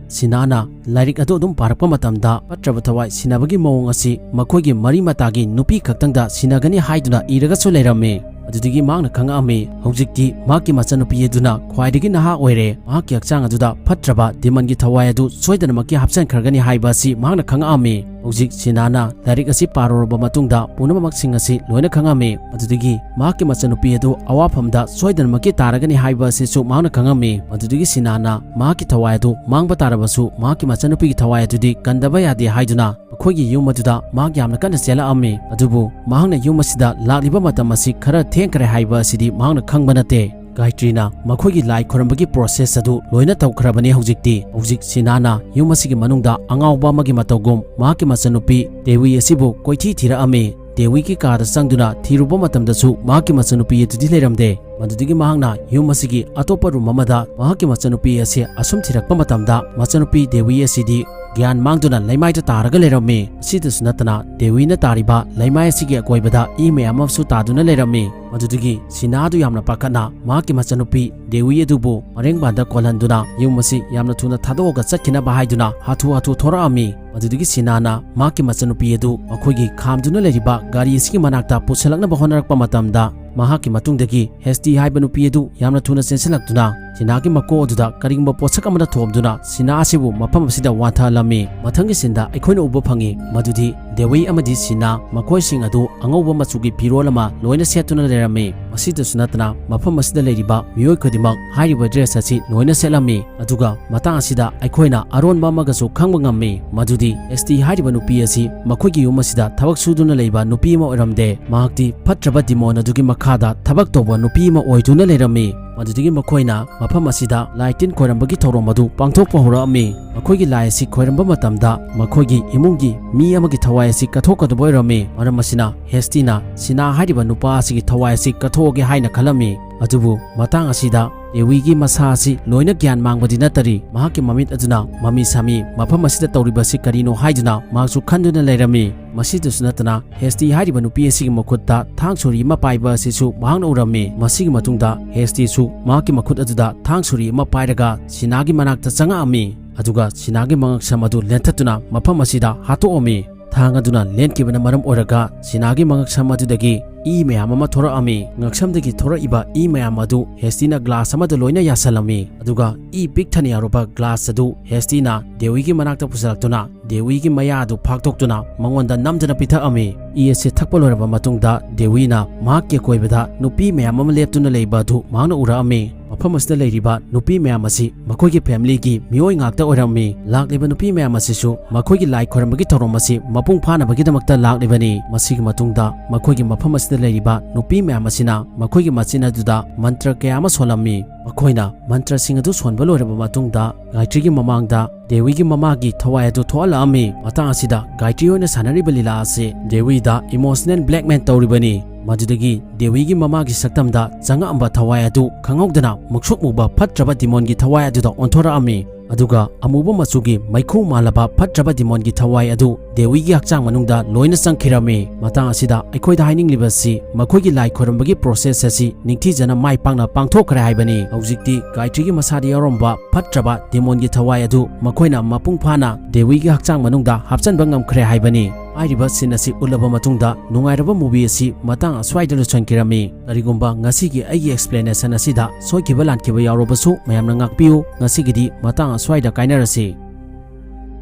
ꯁꯤꯅꯥꯅ ꯂꯥꯏꯔꯤꯛ ꯑꯗꯨ ꯑꯗꯨꯝ ꯄꯥꯔꯛꯄ ꯃꯇꯝꯗ, ꯐꯠꯇ꯭ꯔꯕ ꯊꯋꯥꯏ ꯁꯤꯟꯅꯕꯒꯤ ꯃꯑꯣꯡ ꯑꯁꯤ ꯃꯈꯣꯏꯒꯤ ꯃꯔꯤ ꯃꯇꯥꯒꯤ ꯅꯨꯄꯤ ꯈꯛꯇꯪꯗ ꯁꯤꯟꯅꯒꯅꯤ ꯍꯥꯏꯗꯨꯅ ꯏꯔꯒꯁꯨ ꯂꯩꯔꯝꯃꯤ꯫ ꯑꯗꯨꯗꯒꯤ ꯃꯍꯥꯛꯅ ꯈꯪꯉꯛꯑꯝꯃꯤ, ꯍꯧꯖꯤꯛꯇꯤ ꯃꯍꯥꯛꯀꯤ ꯃꯆꯟꯅꯨꯄꯤ ꯑꯗꯨꯅ ꯈ꯭ꯋꯥꯏꯗꯒꯤ ꯅꯍꯥ ꯑꯣꯏꯔꯦ, ꯃꯍꯥꯛꯀꯤ ꯍꯛꯆꯥꯡ ꯑꯗꯨꯗ ꯐꯠꯇ꯭ꯔꯕ ꯗꯤꯃꯟꯒꯤ ꯊꯋꯥꯏ ꯑꯗꯨ ꯁꯣꯏꯗꯅꯃꯛꯀꯤ ꯍꯥꯞꯆꯤꯟꯈ꯭ꯔꯒꯅꯤ ꯍꯥꯏꯕ ꯑꯁꯤ ꯃꯍꯥꯛꯅ ꯈꯪꯉꯛꯑꯝꯃꯤ꯫ ꯍꯧꯖꯤꯛ ꯁꯤꯅꯥꯅ ꯂꯥꯏꯔꯤꯛ ꯑꯁꯤ ꯄꯥꯔꯨꯔꯕ ꯃꯇꯨꯡꯗ ꯄꯨꯝꯅꯃꯛꯁꯤꯡ ꯑꯁꯤ ꯂꯣꯏꯅ ꯈꯪꯉꯝꯃꯤ꯫ ꯃꯗꯨꯗꯒꯤ ꯃꯍꯥꯛꯀꯤ ꯃꯆꯟꯅꯨꯄꯤ ꯑꯗꯨ ꯑꯋꯥꯐꯝꯗ ꯁꯣꯏꯗꯅꯃꯛꯀꯤ ꯇꯥꯔꯒꯅꯤ ꯍꯥꯏꯕ ꯑꯁꯤꯁꯨ ꯃꯍꯥꯛꯅ ꯈꯪꯉꯝꯃꯤ꯫ ꯃꯗꯨꯗꯒꯤ ꯁꯤꯅꯥꯅ ꯃꯍꯥꯛꯀꯤ ꯊꯋꯥꯏ ꯑꯗꯨ ꯃꯥꯡꯕ ꯇꯥꯔꯕꯁꯨ ꯃꯍꯥꯛꯀꯤ ꯃꯆꯟꯅꯨꯄꯤꯒꯤ ꯊꯋꯥꯏ ꯑꯗꯨꯗꯤ ꯀꯟꯗꯕ ꯌꯥꯗꯦ ꯍꯥꯏꯗꯨꯅ ꯃꯈꯣꯏꯒꯤ ꯌꯨꯝ ꯑꯗꯨꯗ ꯃꯍꯥꯛ ꯌꯥꯝꯅ ꯀꯟꯅ ꯆꯦꯜꯂꯛꯑꯝꯃꯤ꯫ ꯑꯗꯨꯕꯨ ꯃꯍꯥꯛꯅ ꯌꯨꯝ ꯑꯁꯤꯗ ꯂꯥꯛꯂꯤꯕ ꯃꯇꯝ ꯑꯁꯤ ꯈꯔ ꯊꯦꯡꯈ꯭ꯔꯦ ꯍꯥꯏꯕ ꯑꯁꯤꯗꯤ ꯃꯍꯥꯛꯅ ꯈꯪꯕ ꯅꯠꯇꯦ꯫ ꯒꯥꯌꯇ꯭ꯔꯤꯅ ꯃꯈꯣꯏꯒꯤ ꯂꯥꯏ ꯈꯣꯏꯔꯝꯕꯒꯤ process ꯑꯗꯨ ꯂꯣꯏꯅ ꯇꯧꯈ꯭ꯔꯕꯅꯤ ꯍꯧꯖꯤꯛꯇꯤ꯫ ꯍꯧꯖꯤꯛ ꯁꯤꯅꯥꯅ ꯌꯨꯝ ꯑꯁꯤꯒꯤ ꯃꯅꯨꯡꯗ ꯑꯉꯥꯎꯕ ꯑꯃꯒꯤ ꯃꯇꯧꯒꯨꯝ ꯃꯍꯥꯛꯀꯤ ꯃꯆꯟꯅꯨꯄꯤ ꯗꯦꯋꯤ ꯑꯁꯤꯕꯨ ꯀꯣꯏꯊꯤ ꯊꯤꯔꯛꯑꯝꯃꯤ꯫ ꯗꯦꯋꯤꯒꯤ ꯀꯥꯗ ꯆꯪꯗꯨꯅ ꯊꯤꯔꯨꯕ ꯃꯇꯝꯗꯁꯨ ꯃꯍꯥꯛꯀꯤ ꯃꯆꯟꯅꯨꯄꯤ ꯑꯗꯨꯗꯤ ꯂꯩꯔꯝꯗꯦ꯫ ꯃꯗꯨꯗꯒꯤ ꯃꯍꯥꯛꯅ ꯌꯨꯝ ꯑꯁꯤꯒꯤ ꯑꯇꯣꯞꯄ room ꯑꯃꯗ ꯃꯍꯥꯛꯀꯤ ꯃꯆꯟꯅꯨꯄꯤ ꯑꯁꯤ ꯑꯁꯨꯝ ꯊꯤꯔꯛꯄ ꯃꯇꯝꯗ, ꯃꯆꯟꯅꯨꯄꯤ ꯗꯦꯋꯤ ꯑꯁꯤꯗꯤ ꯒ꯭ꯌꯥꯟ ꯃꯥꯡꯗꯨꯅ ꯂꯩꯃꯥꯏꯗ ꯇꯥꯔꯒ ꯂꯩꯔꯝꯃꯤ꯫ ꯑꯁꯤꯗꯁꯨ ꯅꯠꯇꯅ, ꯗꯦꯋꯤꯅ ꯇꯥꯔꯤꯕ ꯂꯩꯃꯥꯏ ꯑꯁꯤꯒꯤ ꯑꯀꯣꯏꯕꯗ ꯏ ꯃꯌꯥꯝ ꯑꯃꯁꯨ ꯇꯥꯗꯨꯅ ꯂꯩꯔꯝꯃꯤ꯫ ꯃꯗꯨꯗꯒꯤ ꯁꯤꯅꯥꯗꯨ ꯌꯥꯝꯅ ꯄꯥꯈꯠꯅ ꯃꯍꯥꯛꯀꯤ ꯃꯆꯟꯅꯨꯄꯤ ꯗꯦꯋꯤ ꯑꯗꯨꯕꯨ ꯃꯔꯦꯡꯕꯥꯟꯗ ꯀꯣꯜꯍꯟꯗꯨꯅ ꯌꯨꯝ ꯑꯁꯤ ꯌꯥꯝꯅ ꯊꯨꯅ ꯊꯥꯗꯣꯛꯑꯒ ꯆꯠꯈꯤꯅꯕ ꯍꯥꯏꯗꯨꯅ ꯍꯥꯊꯨ ꯍꯥꯊꯨ ꯊꯣꯔꯛꯑꯝꯃꯤ꯫ ꯃꯗꯨꯗꯒꯤ ꯁꯤꯅꯥꯅ ꯃꯍꯥꯛꯀꯤ ꯃꯆꯟꯅꯨꯄꯤ ꯑꯗꯨ ꯃꯈꯣꯏꯒꯤ ꯈꯥꯝꯗꯨꯅ ꯂꯩꯔꯤꯕ ꯒꯥꯔꯤ ꯑꯁꯤꯒꯤ ꯃꯅꯥꯛꯇ ꯄꯨꯁꯤꯜꯂꯛꯅꯕ ꯍꯣꯠꯅꯔꯛꯄ ꯃꯇꯝꯗ, ꯃꯍꯥꯛꯀꯤ ꯃꯇꯨꯡꯗꯒꯤ ꯍꯦꯁꯇꯤ ꯍꯥꯏꯕ ꯅꯨꯄꯤ ꯑꯗꯨ ꯌꯥꯝꯅ ꯊꯨꯅ ꯆꯦꯟꯁꯤꯜꯂꯛꯇꯨꯅ ꯁꯤꯅꯥꯒꯤ ꯃꯀꯣꯛ ꯑꯗꯨꯗ ꯀꯔꯤꯒꯨꯝꯕ ꯄꯣꯠꯁꯛ ꯑꯃꯅ ꯊꯣꯝꯗꯨꯅ ꯁꯤꯅꯥ ꯑꯁꯤꯕꯨ ꯃꯐꯝ ꯑꯁꯤꯗ ꯋꯥꯟꯊꯍꯜꯂꯝꯃꯤ꯫ ꯃꯊꯪꯒꯤ sceneꯗ ꯑꯩꯈꯣꯏꯅ ꯎꯕ ꯐꯪꯉꯤ ꯃꯗꯨꯗꯤ ꯗꯦꯋꯤ ꯑꯃꯗꯤ ꯁꯤꯅꯥ ꯃꯈꯣꯏꯁꯤꯡ ꯑꯗꯨ ꯑꯉꯧꯕ ꯃꯆꯨꯒꯤ ꯐꯤꯔꯣꯜ ꯑꯃ ꯂꯣꯏꯅ ꯁꯦꯠꯇꯨꯅ ꯂꯩꯔꯝꯃꯤ꯫ ꯃꯁꯤꯗꯁꯨ ꯅꯠꯇꯅ, ꯃꯐꯝ ꯑꯁꯤꯗ ꯂꯩꯔꯤꯕ ꯃꯤꯑꯣꯏ ꯈꯨꯗꯤꯡꯃꯛ ꯍꯥꯏꯔꯤꯕ dress ꯑꯁꯤ ꯂꯣꯏꯅ ꯁꯦꯠꯂꯝꯃꯤ꯫ ꯑꯗꯨꯒ ꯃꯇꯥꯡ ꯑꯁꯤꯗ ꯑꯩꯈꯣꯏꯅ ꯑꯔꯣꯟꯕ ꯑꯃꯒꯁꯨ ꯈꯪꯕ ꯉꯝꯃꯤ, ꯃꯗꯨꯗꯤ ꯍꯦꯁꯇꯤ ꯍꯥꯏꯔꯤꯕ ꯅꯨꯄꯤ ꯑꯁꯤ ꯃꯈꯣꯏꯒꯤ ꯌꯨꯝ ꯑꯁꯤꯗ ꯊꯕꯛ ꯁꯨꯗꯨꯅ ꯂꯩꯕ ꯅꯨꯄꯤ ꯑꯃ ꯑꯣꯏꯔꯝꯗꯦ꯫ ꯃꯍꯥꯛꯇꯤ ꯐꯠꯇ꯭ꯔꯕ demon ꯑꯗꯨꯒꯤ ꯃꯈꯥꯗ ꯊꯕꯛ ꯇꯧꯕ ꯅꯨꯄꯤ ꯑꯃ ꯑꯣꯏꯗꯨꯅ ꯂꯩꯔꯝꯃꯤ꯫ ꯃꯗꯨꯗꯒꯤ ꯃꯈꯣꯏꯅ ꯃꯐꯝ ꯑꯁꯤꯗ ꯂꯥꯏ ꯇꯤꯟ ꯈꯣꯏꯔꯝꯕꯒꯤ ꯊꯧꯔꯝ ꯑꯗꯨ ꯄꯥꯡꯊꯣꯛꯄ ꯍꯧꯔꯛꯑꯝꯃꯤ꯫ ꯃꯈꯣꯏꯒꯤ ꯂꯥꯏ ꯑꯁꯤ ꯈꯣꯏꯔꯝꯕ ꯃꯇꯝꯗ ꯃꯈꯣꯏꯒꯤ ꯏꯃꯨꯡꯒꯤ ꯃꯤ ꯑꯃꯒꯤ ꯊꯋꯥꯏ ꯑꯁꯤ ꯀꯠꯊꯣꯛꯀꯗꯕ ꯑꯣꯏꯔꯝꯃꯤ꯫ ꯃꯔꯝ ꯑꯁꯤꯅ ꯍꯦꯁꯇꯤꯅ ꯁꯤꯅꯥ ꯍꯥꯏꯔꯤꯕ ꯅꯨꯄꯥ ꯑꯁꯤꯒꯤ ꯊꯋꯥꯏ ꯑꯁꯤ ꯀꯠꯊꯣꯛꯑꯒꯦ ꯍꯥꯏꯅ ꯈꯜꯂꯝꯃꯤ꯫ ꯑꯗꯨꯕꯨ ꯃꯇꯥꯡ ꯑꯁꯤꯗ ꯗꯦꯋꯤꯒꯤ ꯃꯁꯥ ꯑꯁꯤ ꯂꯣꯏꯅ ꯒ꯭ꯌꯥꯟ ꯃꯥꯡꯕꯗꯤ ꯅꯠꯇꯔꯤ꯫ ꯃꯍꯥꯛꯀꯤ ꯃꯃꯤꯠ ꯑꯗꯨꯅ ꯃꯃꯤ ꯁꯥꯃꯤ, ꯃꯐꯝ ꯑꯁꯤꯗ ꯇꯧꯔꯤꯕꯁꯤ ꯀꯔꯤꯅꯣ ꯍꯥꯏꯗꯨꯅ ꯃꯍꯥꯛꯁꯨ ꯈꯟꯗꯨꯅ ꯂꯩꯔꯝꯃꯤ꯫ ꯃꯁꯤꯗꯁꯨ ꯅꯠꯇꯅ, ꯍꯦꯁꯇꯤ ꯍꯥꯏꯔꯤꯕ ꯅꯨꯄꯤ ꯑꯁꯤꯒꯤ ꯃꯈꯨꯠꯇ ꯊꯥꯡ ꯁꯣꯔꯤ ꯑꯃ ꯄꯥꯏꯕ ꯑꯁꯤꯁꯨ ꯃꯍꯥꯛꯅ ꯎꯔꯝꯃꯤ꯫ ꯃꯁꯤꯒꯤ ꯃꯇꯨꯡꯗ ꯍꯦꯁꯇꯤꯁꯨ ꯃꯍꯥꯛꯀꯤ ꯃꯈꯨꯠ ꯑꯗꯨꯗ ꯊꯥꯡ ꯁꯣꯔꯤ ꯑꯃ ꯄꯥꯏꯔꯒ ꯁꯤꯅꯥꯒꯤ ꯃꯅꯥꯛꯇ ꯆꯪꯉꯛꯑꯝꯃꯤ꯫ ꯑꯗꯨꯒ ꯁꯤꯅꯥꯒꯤ ꯃꯉꯛꯁꯝ ꯑꯗꯨ ꯂꯦꯟꯊꯠꯇꯨꯅ ꯃꯐꯝ ꯑꯁꯤꯗ ꯍꯥꯠꯇꯣꯛꯑꯝꯃꯤ꯫ ꯊꯥꯡ ꯑꯗꯨꯅ ꯂꯦꯟꯈꯤꯕꯅ ꯃꯔꯝ ꯑꯣꯏꯔꯒ ꯁꯤꯅꯥꯒꯤ ꯃꯉꯛꯁꯝ ꯑꯗꯨꯗꯒꯤ ꯏ ꯃꯌꯥꯝ ꯑꯃ ꯊꯣꯔꯛꯑꯝꯃꯤ꯫ ꯉꯛꯁꯝꯗꯒꯤ ꯊꯣꯔꯛꯏꯕ ꯏ ꯃꯌꯥꯝ ꯑꯗꯨ ꯍꯦꯁꯇꯤꯅ ꯒ꯭ꯂꯥꯁ ꯑꯃꯗ ꯂꯣꯏꯅ ꯌꯥꯁꯜꯂꯝꯃꯤ꯫ ꯑꯗꯨꯒ ꯏ ꯄꯤꯛ ꯊꯟꯅ ꯌꯥꯎꯔꯕ ꯒ꯭ꯂꯥꯁ ꯑꯗꯨ ꯍꯦꯁꯇꯤꯅ ꯗꯦꯋꯤꯒꯤ ꯃꯅꯥꯛꯇ ꯄꯨꯁꯤꯜꯂꯛꯇꯨꯅ ꯗꯦꯋꯤꯒꯤ ꯃꯌꯥ ꯑꯗꯨ ꯐꯥꯛꯇꯣꯛꯇꯨꯅ ꯃꯉꯣꯟꯗ ꯅꯝꯗꯨꯅ ꯄꯤꯊꯛꯑꯝꯃꯤ꯫ ꯏ ꯑꯁꯤ ꯊꯛꯄ ꯂꯣꯏꯔꯕ ꯃꯇꯨꯡꯗ ꯗꯦꯋꯤꯅ ꯃꯍꯥꯛꯀꯤ ꯑꯀꯣꯏꯕꯗ ꯅꯨꯄꯤ ꯃꯌꯥꯝ ꯑꯃ ꯂꯦꯞꯇꯨꯅ ꯂꯩꯕ ꯑꯗꯨ ꯃꯍꯥꯛꯅ ꯎꯔꯛꯑꯝꯃꯤ꯫ ꯃꯐꯝ ꯑꯁꯤꯗ ꯂꯩꯔꯤꯕ ꯅꯨꯄꯤ ꯃꯌꯥꯝ ꯑꯁꯤ ꯃꯈꯣꯏꯒꯤ ꯐꯦꯃꯤꯂꯤꯒꯤ ꯃꯤꯑꯣꯏ ꯉꯥꯛꯇ ꯑꯣꯏꯔꯝꯃꯤ꯫ ꯂꯥꯛꯂꯤꯕ ꯅꯨꯄꯤ ꯃꯌꯥꯝ ꯑꯁꯤꯁꯨ ꯃꯈꯣꯏꯒꯤ ꯂꯥꯏ ꯈꯣꯏꯔꯝꯕꯒꯤ ꯊꯧꯔꯝ ꯑꯁꯤ ꯃꯄꯨꯡ ꯐꯥꯅꯕꯒꯤꯗꯃꯛꯇ ꯂꯥꯛꯂꯤꯕꯅꯤ꯫ ꯃꯁꯤꯒꯤ ꯃꯇꯨꯡꯗ ꯃꯈꯣꯏꯒꯤ ꯃꯐꯝ ꯑꯁꯤꯗ ꯂꯩꯔꯤꯕ ꯅꯨꯄꯤ ꯃꯌꯥꯝ ꯑꯁꯤꯅ ꯃꯈꯣꯏꯒꯤ ꯃꯆꯤꯟ ꯑꯗꯨꯗ ꯃꯟꯇ꯭ꯔ ꯀꯌꯥ ꯑꯃ ꯁꯣꯜꯂꯝꯃꯤ꯫ ꯃꯈꯣꯏꯅ ꯃꯟꯇ꯭ꯔꯁꯤꯡ ꯑꯗꯨ ꯁꯣꯟꯕ ꯂꯣꯏꯔꯕ ꯃꯇꯨꯡꯗ, ꯒꯥꯌꯇ꯭ꯔꯤꯒꯤ ꯃꯃꯥꯡꯗ ꯗꯦꯋꯤꯒꯤ ꯃꯃꯥꯒꯤ ꯊꯋꯥꯏ ꯑꯗꯨ ꯊꯣꯛꯍꯜꯂꯛꯑꯝꯃꯤ꯫ ꯃꯇꯥꯡ ꯑꯁꯤꯗ ꯒꯥꯌꯇ꯭ꯔꯤ ꯍꯣꯏꯅ ꯁꯥꯟꯅꯔꯤꯕ ꯂꯤꯂꯥ ꯑꯁꯤ ꯗꯦꯋꯤꯗ ꯏꯃꯣꯁꯅꯦꯜ ꯕ꯭ꯂꯦꯛꯃꯦꯜ ꯇꯧꯔꯤꯕꯅꯤ꯫ ꯃꯗꯨꯗꯒꯤ ꯗꯦꯋꯤꯒꯤ ꯃꯃꯥꯒꯤ ꯁꯛꯇꯝꯗ ꯆꯪꯉꯛꯑꯝꯕ ꯊꯋꯥꯏ ꯑꯗꯨ ꯈꯪꯍꯧꯗꯅ ꯃꯨꯛꯁꯨꯛ ꯃꯨꯕ ꯐꯠꯇ꯭ꯔꯕ ꯗꯤꯃꯣꯟꯒꯤ ꯊꯋꯥꯏ ꯑꯗꯨꯗ ꯑꯣꯟꯊꯣꯔꯛꯑꯝꯃꯤ꯫ ꯑꯗꯨꯒ ꯑꯃꯨꯕ ꯃꯆꯨꯒꯤ ꯃꯩꯈꯨ ꯃꯥꯜꯂꯕ ꯐꯠꯇ꯭ꯔꯕ ꯗꯤꯃꯣꯟꯒꯤ ꯊꯋꯥꯏ ꯑꯗꯨ ꯗꯦꯋꯤꯒꯤ ꯍꯛꯆꯥꯡ ꯃꯅꯨꯡꯗ ꯂꯣꯏꯅ ꯆꯪꯈꯤꯔꯝꯃꯤ꯫ ꯃꯇꯥꯡ ꯑꯁꯤꯗ ꯑꯩꯈꯣꯏꯗ ꯍꯥꯏꯅꯤꯡꯂꯤꯕꯁꯤ ꯃꯈꯣꯏꯒꯤ ꯂꯥꯏ ꯈꯣꯏꯔꯝꯕꯒꯤ ꯄ꯭ꯔꯣꯁꯦꯁ ꯑꯁꯤ ꯅꯤꯡꯊꯤꯖꯅ ꯃꯥꯏ ꯄꯥꯛꯅ ꯄꯥꯡꯊꯣꯛꯈ꯭ꯔꯦ ꯍꯥꯏꯕꯅꯤ꯫ ꯍꯧꯖꯤꯛꯇꯤ ꯒꯥꯌꯇ꯭ꯔꯤꯒꯤ ꯃꯁꯥꯗ ꯌꯥꯎꯔꯝꯕ ꯐꯠꯇ꯭ꯔꯕ ꯗꯤꯃꯣꯟꯒꯤ ꯊꯋꯥꯏ ꯑꯗꯨ ꯃꯈꯣꯏꯅ ꯃꯄꯨꯡ ꯐꯥꯅ ꯗꯦꯋꯤꯒꯤ ꯍꯛꯆꯥꯡ ꯃꯅꯨꯡꯗ ꯍꯥꯞꯆꯤꯟꯕ ꯉꯝꯈ꯭ꯔꯦ ꯍꯥꯏꯕꯅꯤ꯫ ꯍꯥꯏꯔꯤꯕ ꯁꯤꯟ ꯑꯁꯤ ꯎꯠꯂꯕ ꯃꯇꯨꯡꯗ ꯅꯨꯡꯉꯥꯏꯔꯕ ꯃꯨꯚꯤ ꯑꯁꯤ ꯃꯇꯥꯡ ꯑꯁ꯭ꯋꯥꯏꯗ ꯂꯣꯏꯁꯤꯟꯈꯤꯔꯝꯃꯤ꯫ ꯀꯔꯤꯒꯨꯝꯕ ꯉꯁꯤꯒꯤ ꯑꯩꯒꯤ ꯑꯦꯛꯁꯄ꯭ꯂꯦꯅꯦꯁꯟ ꯑꯁꯤꯗ ꯁꯣꯏꯈꯤꯕ ꯂꯥꯟꯈꯤꯕ ꯌꯥꯎꯔꯕꯁꯨ ꯃꯌꯥꯝꯅ ꯉꯥꯛꯄꯤꯌꯨ꯫ ꯉꯁꯤꯒꯤꯗꯤ ꯃꯇꯥꯡ ꯑꯁ꯭ꯋꯥꯏꯗ ꯀꯥꯏꯅꯔꯁꯤ꯫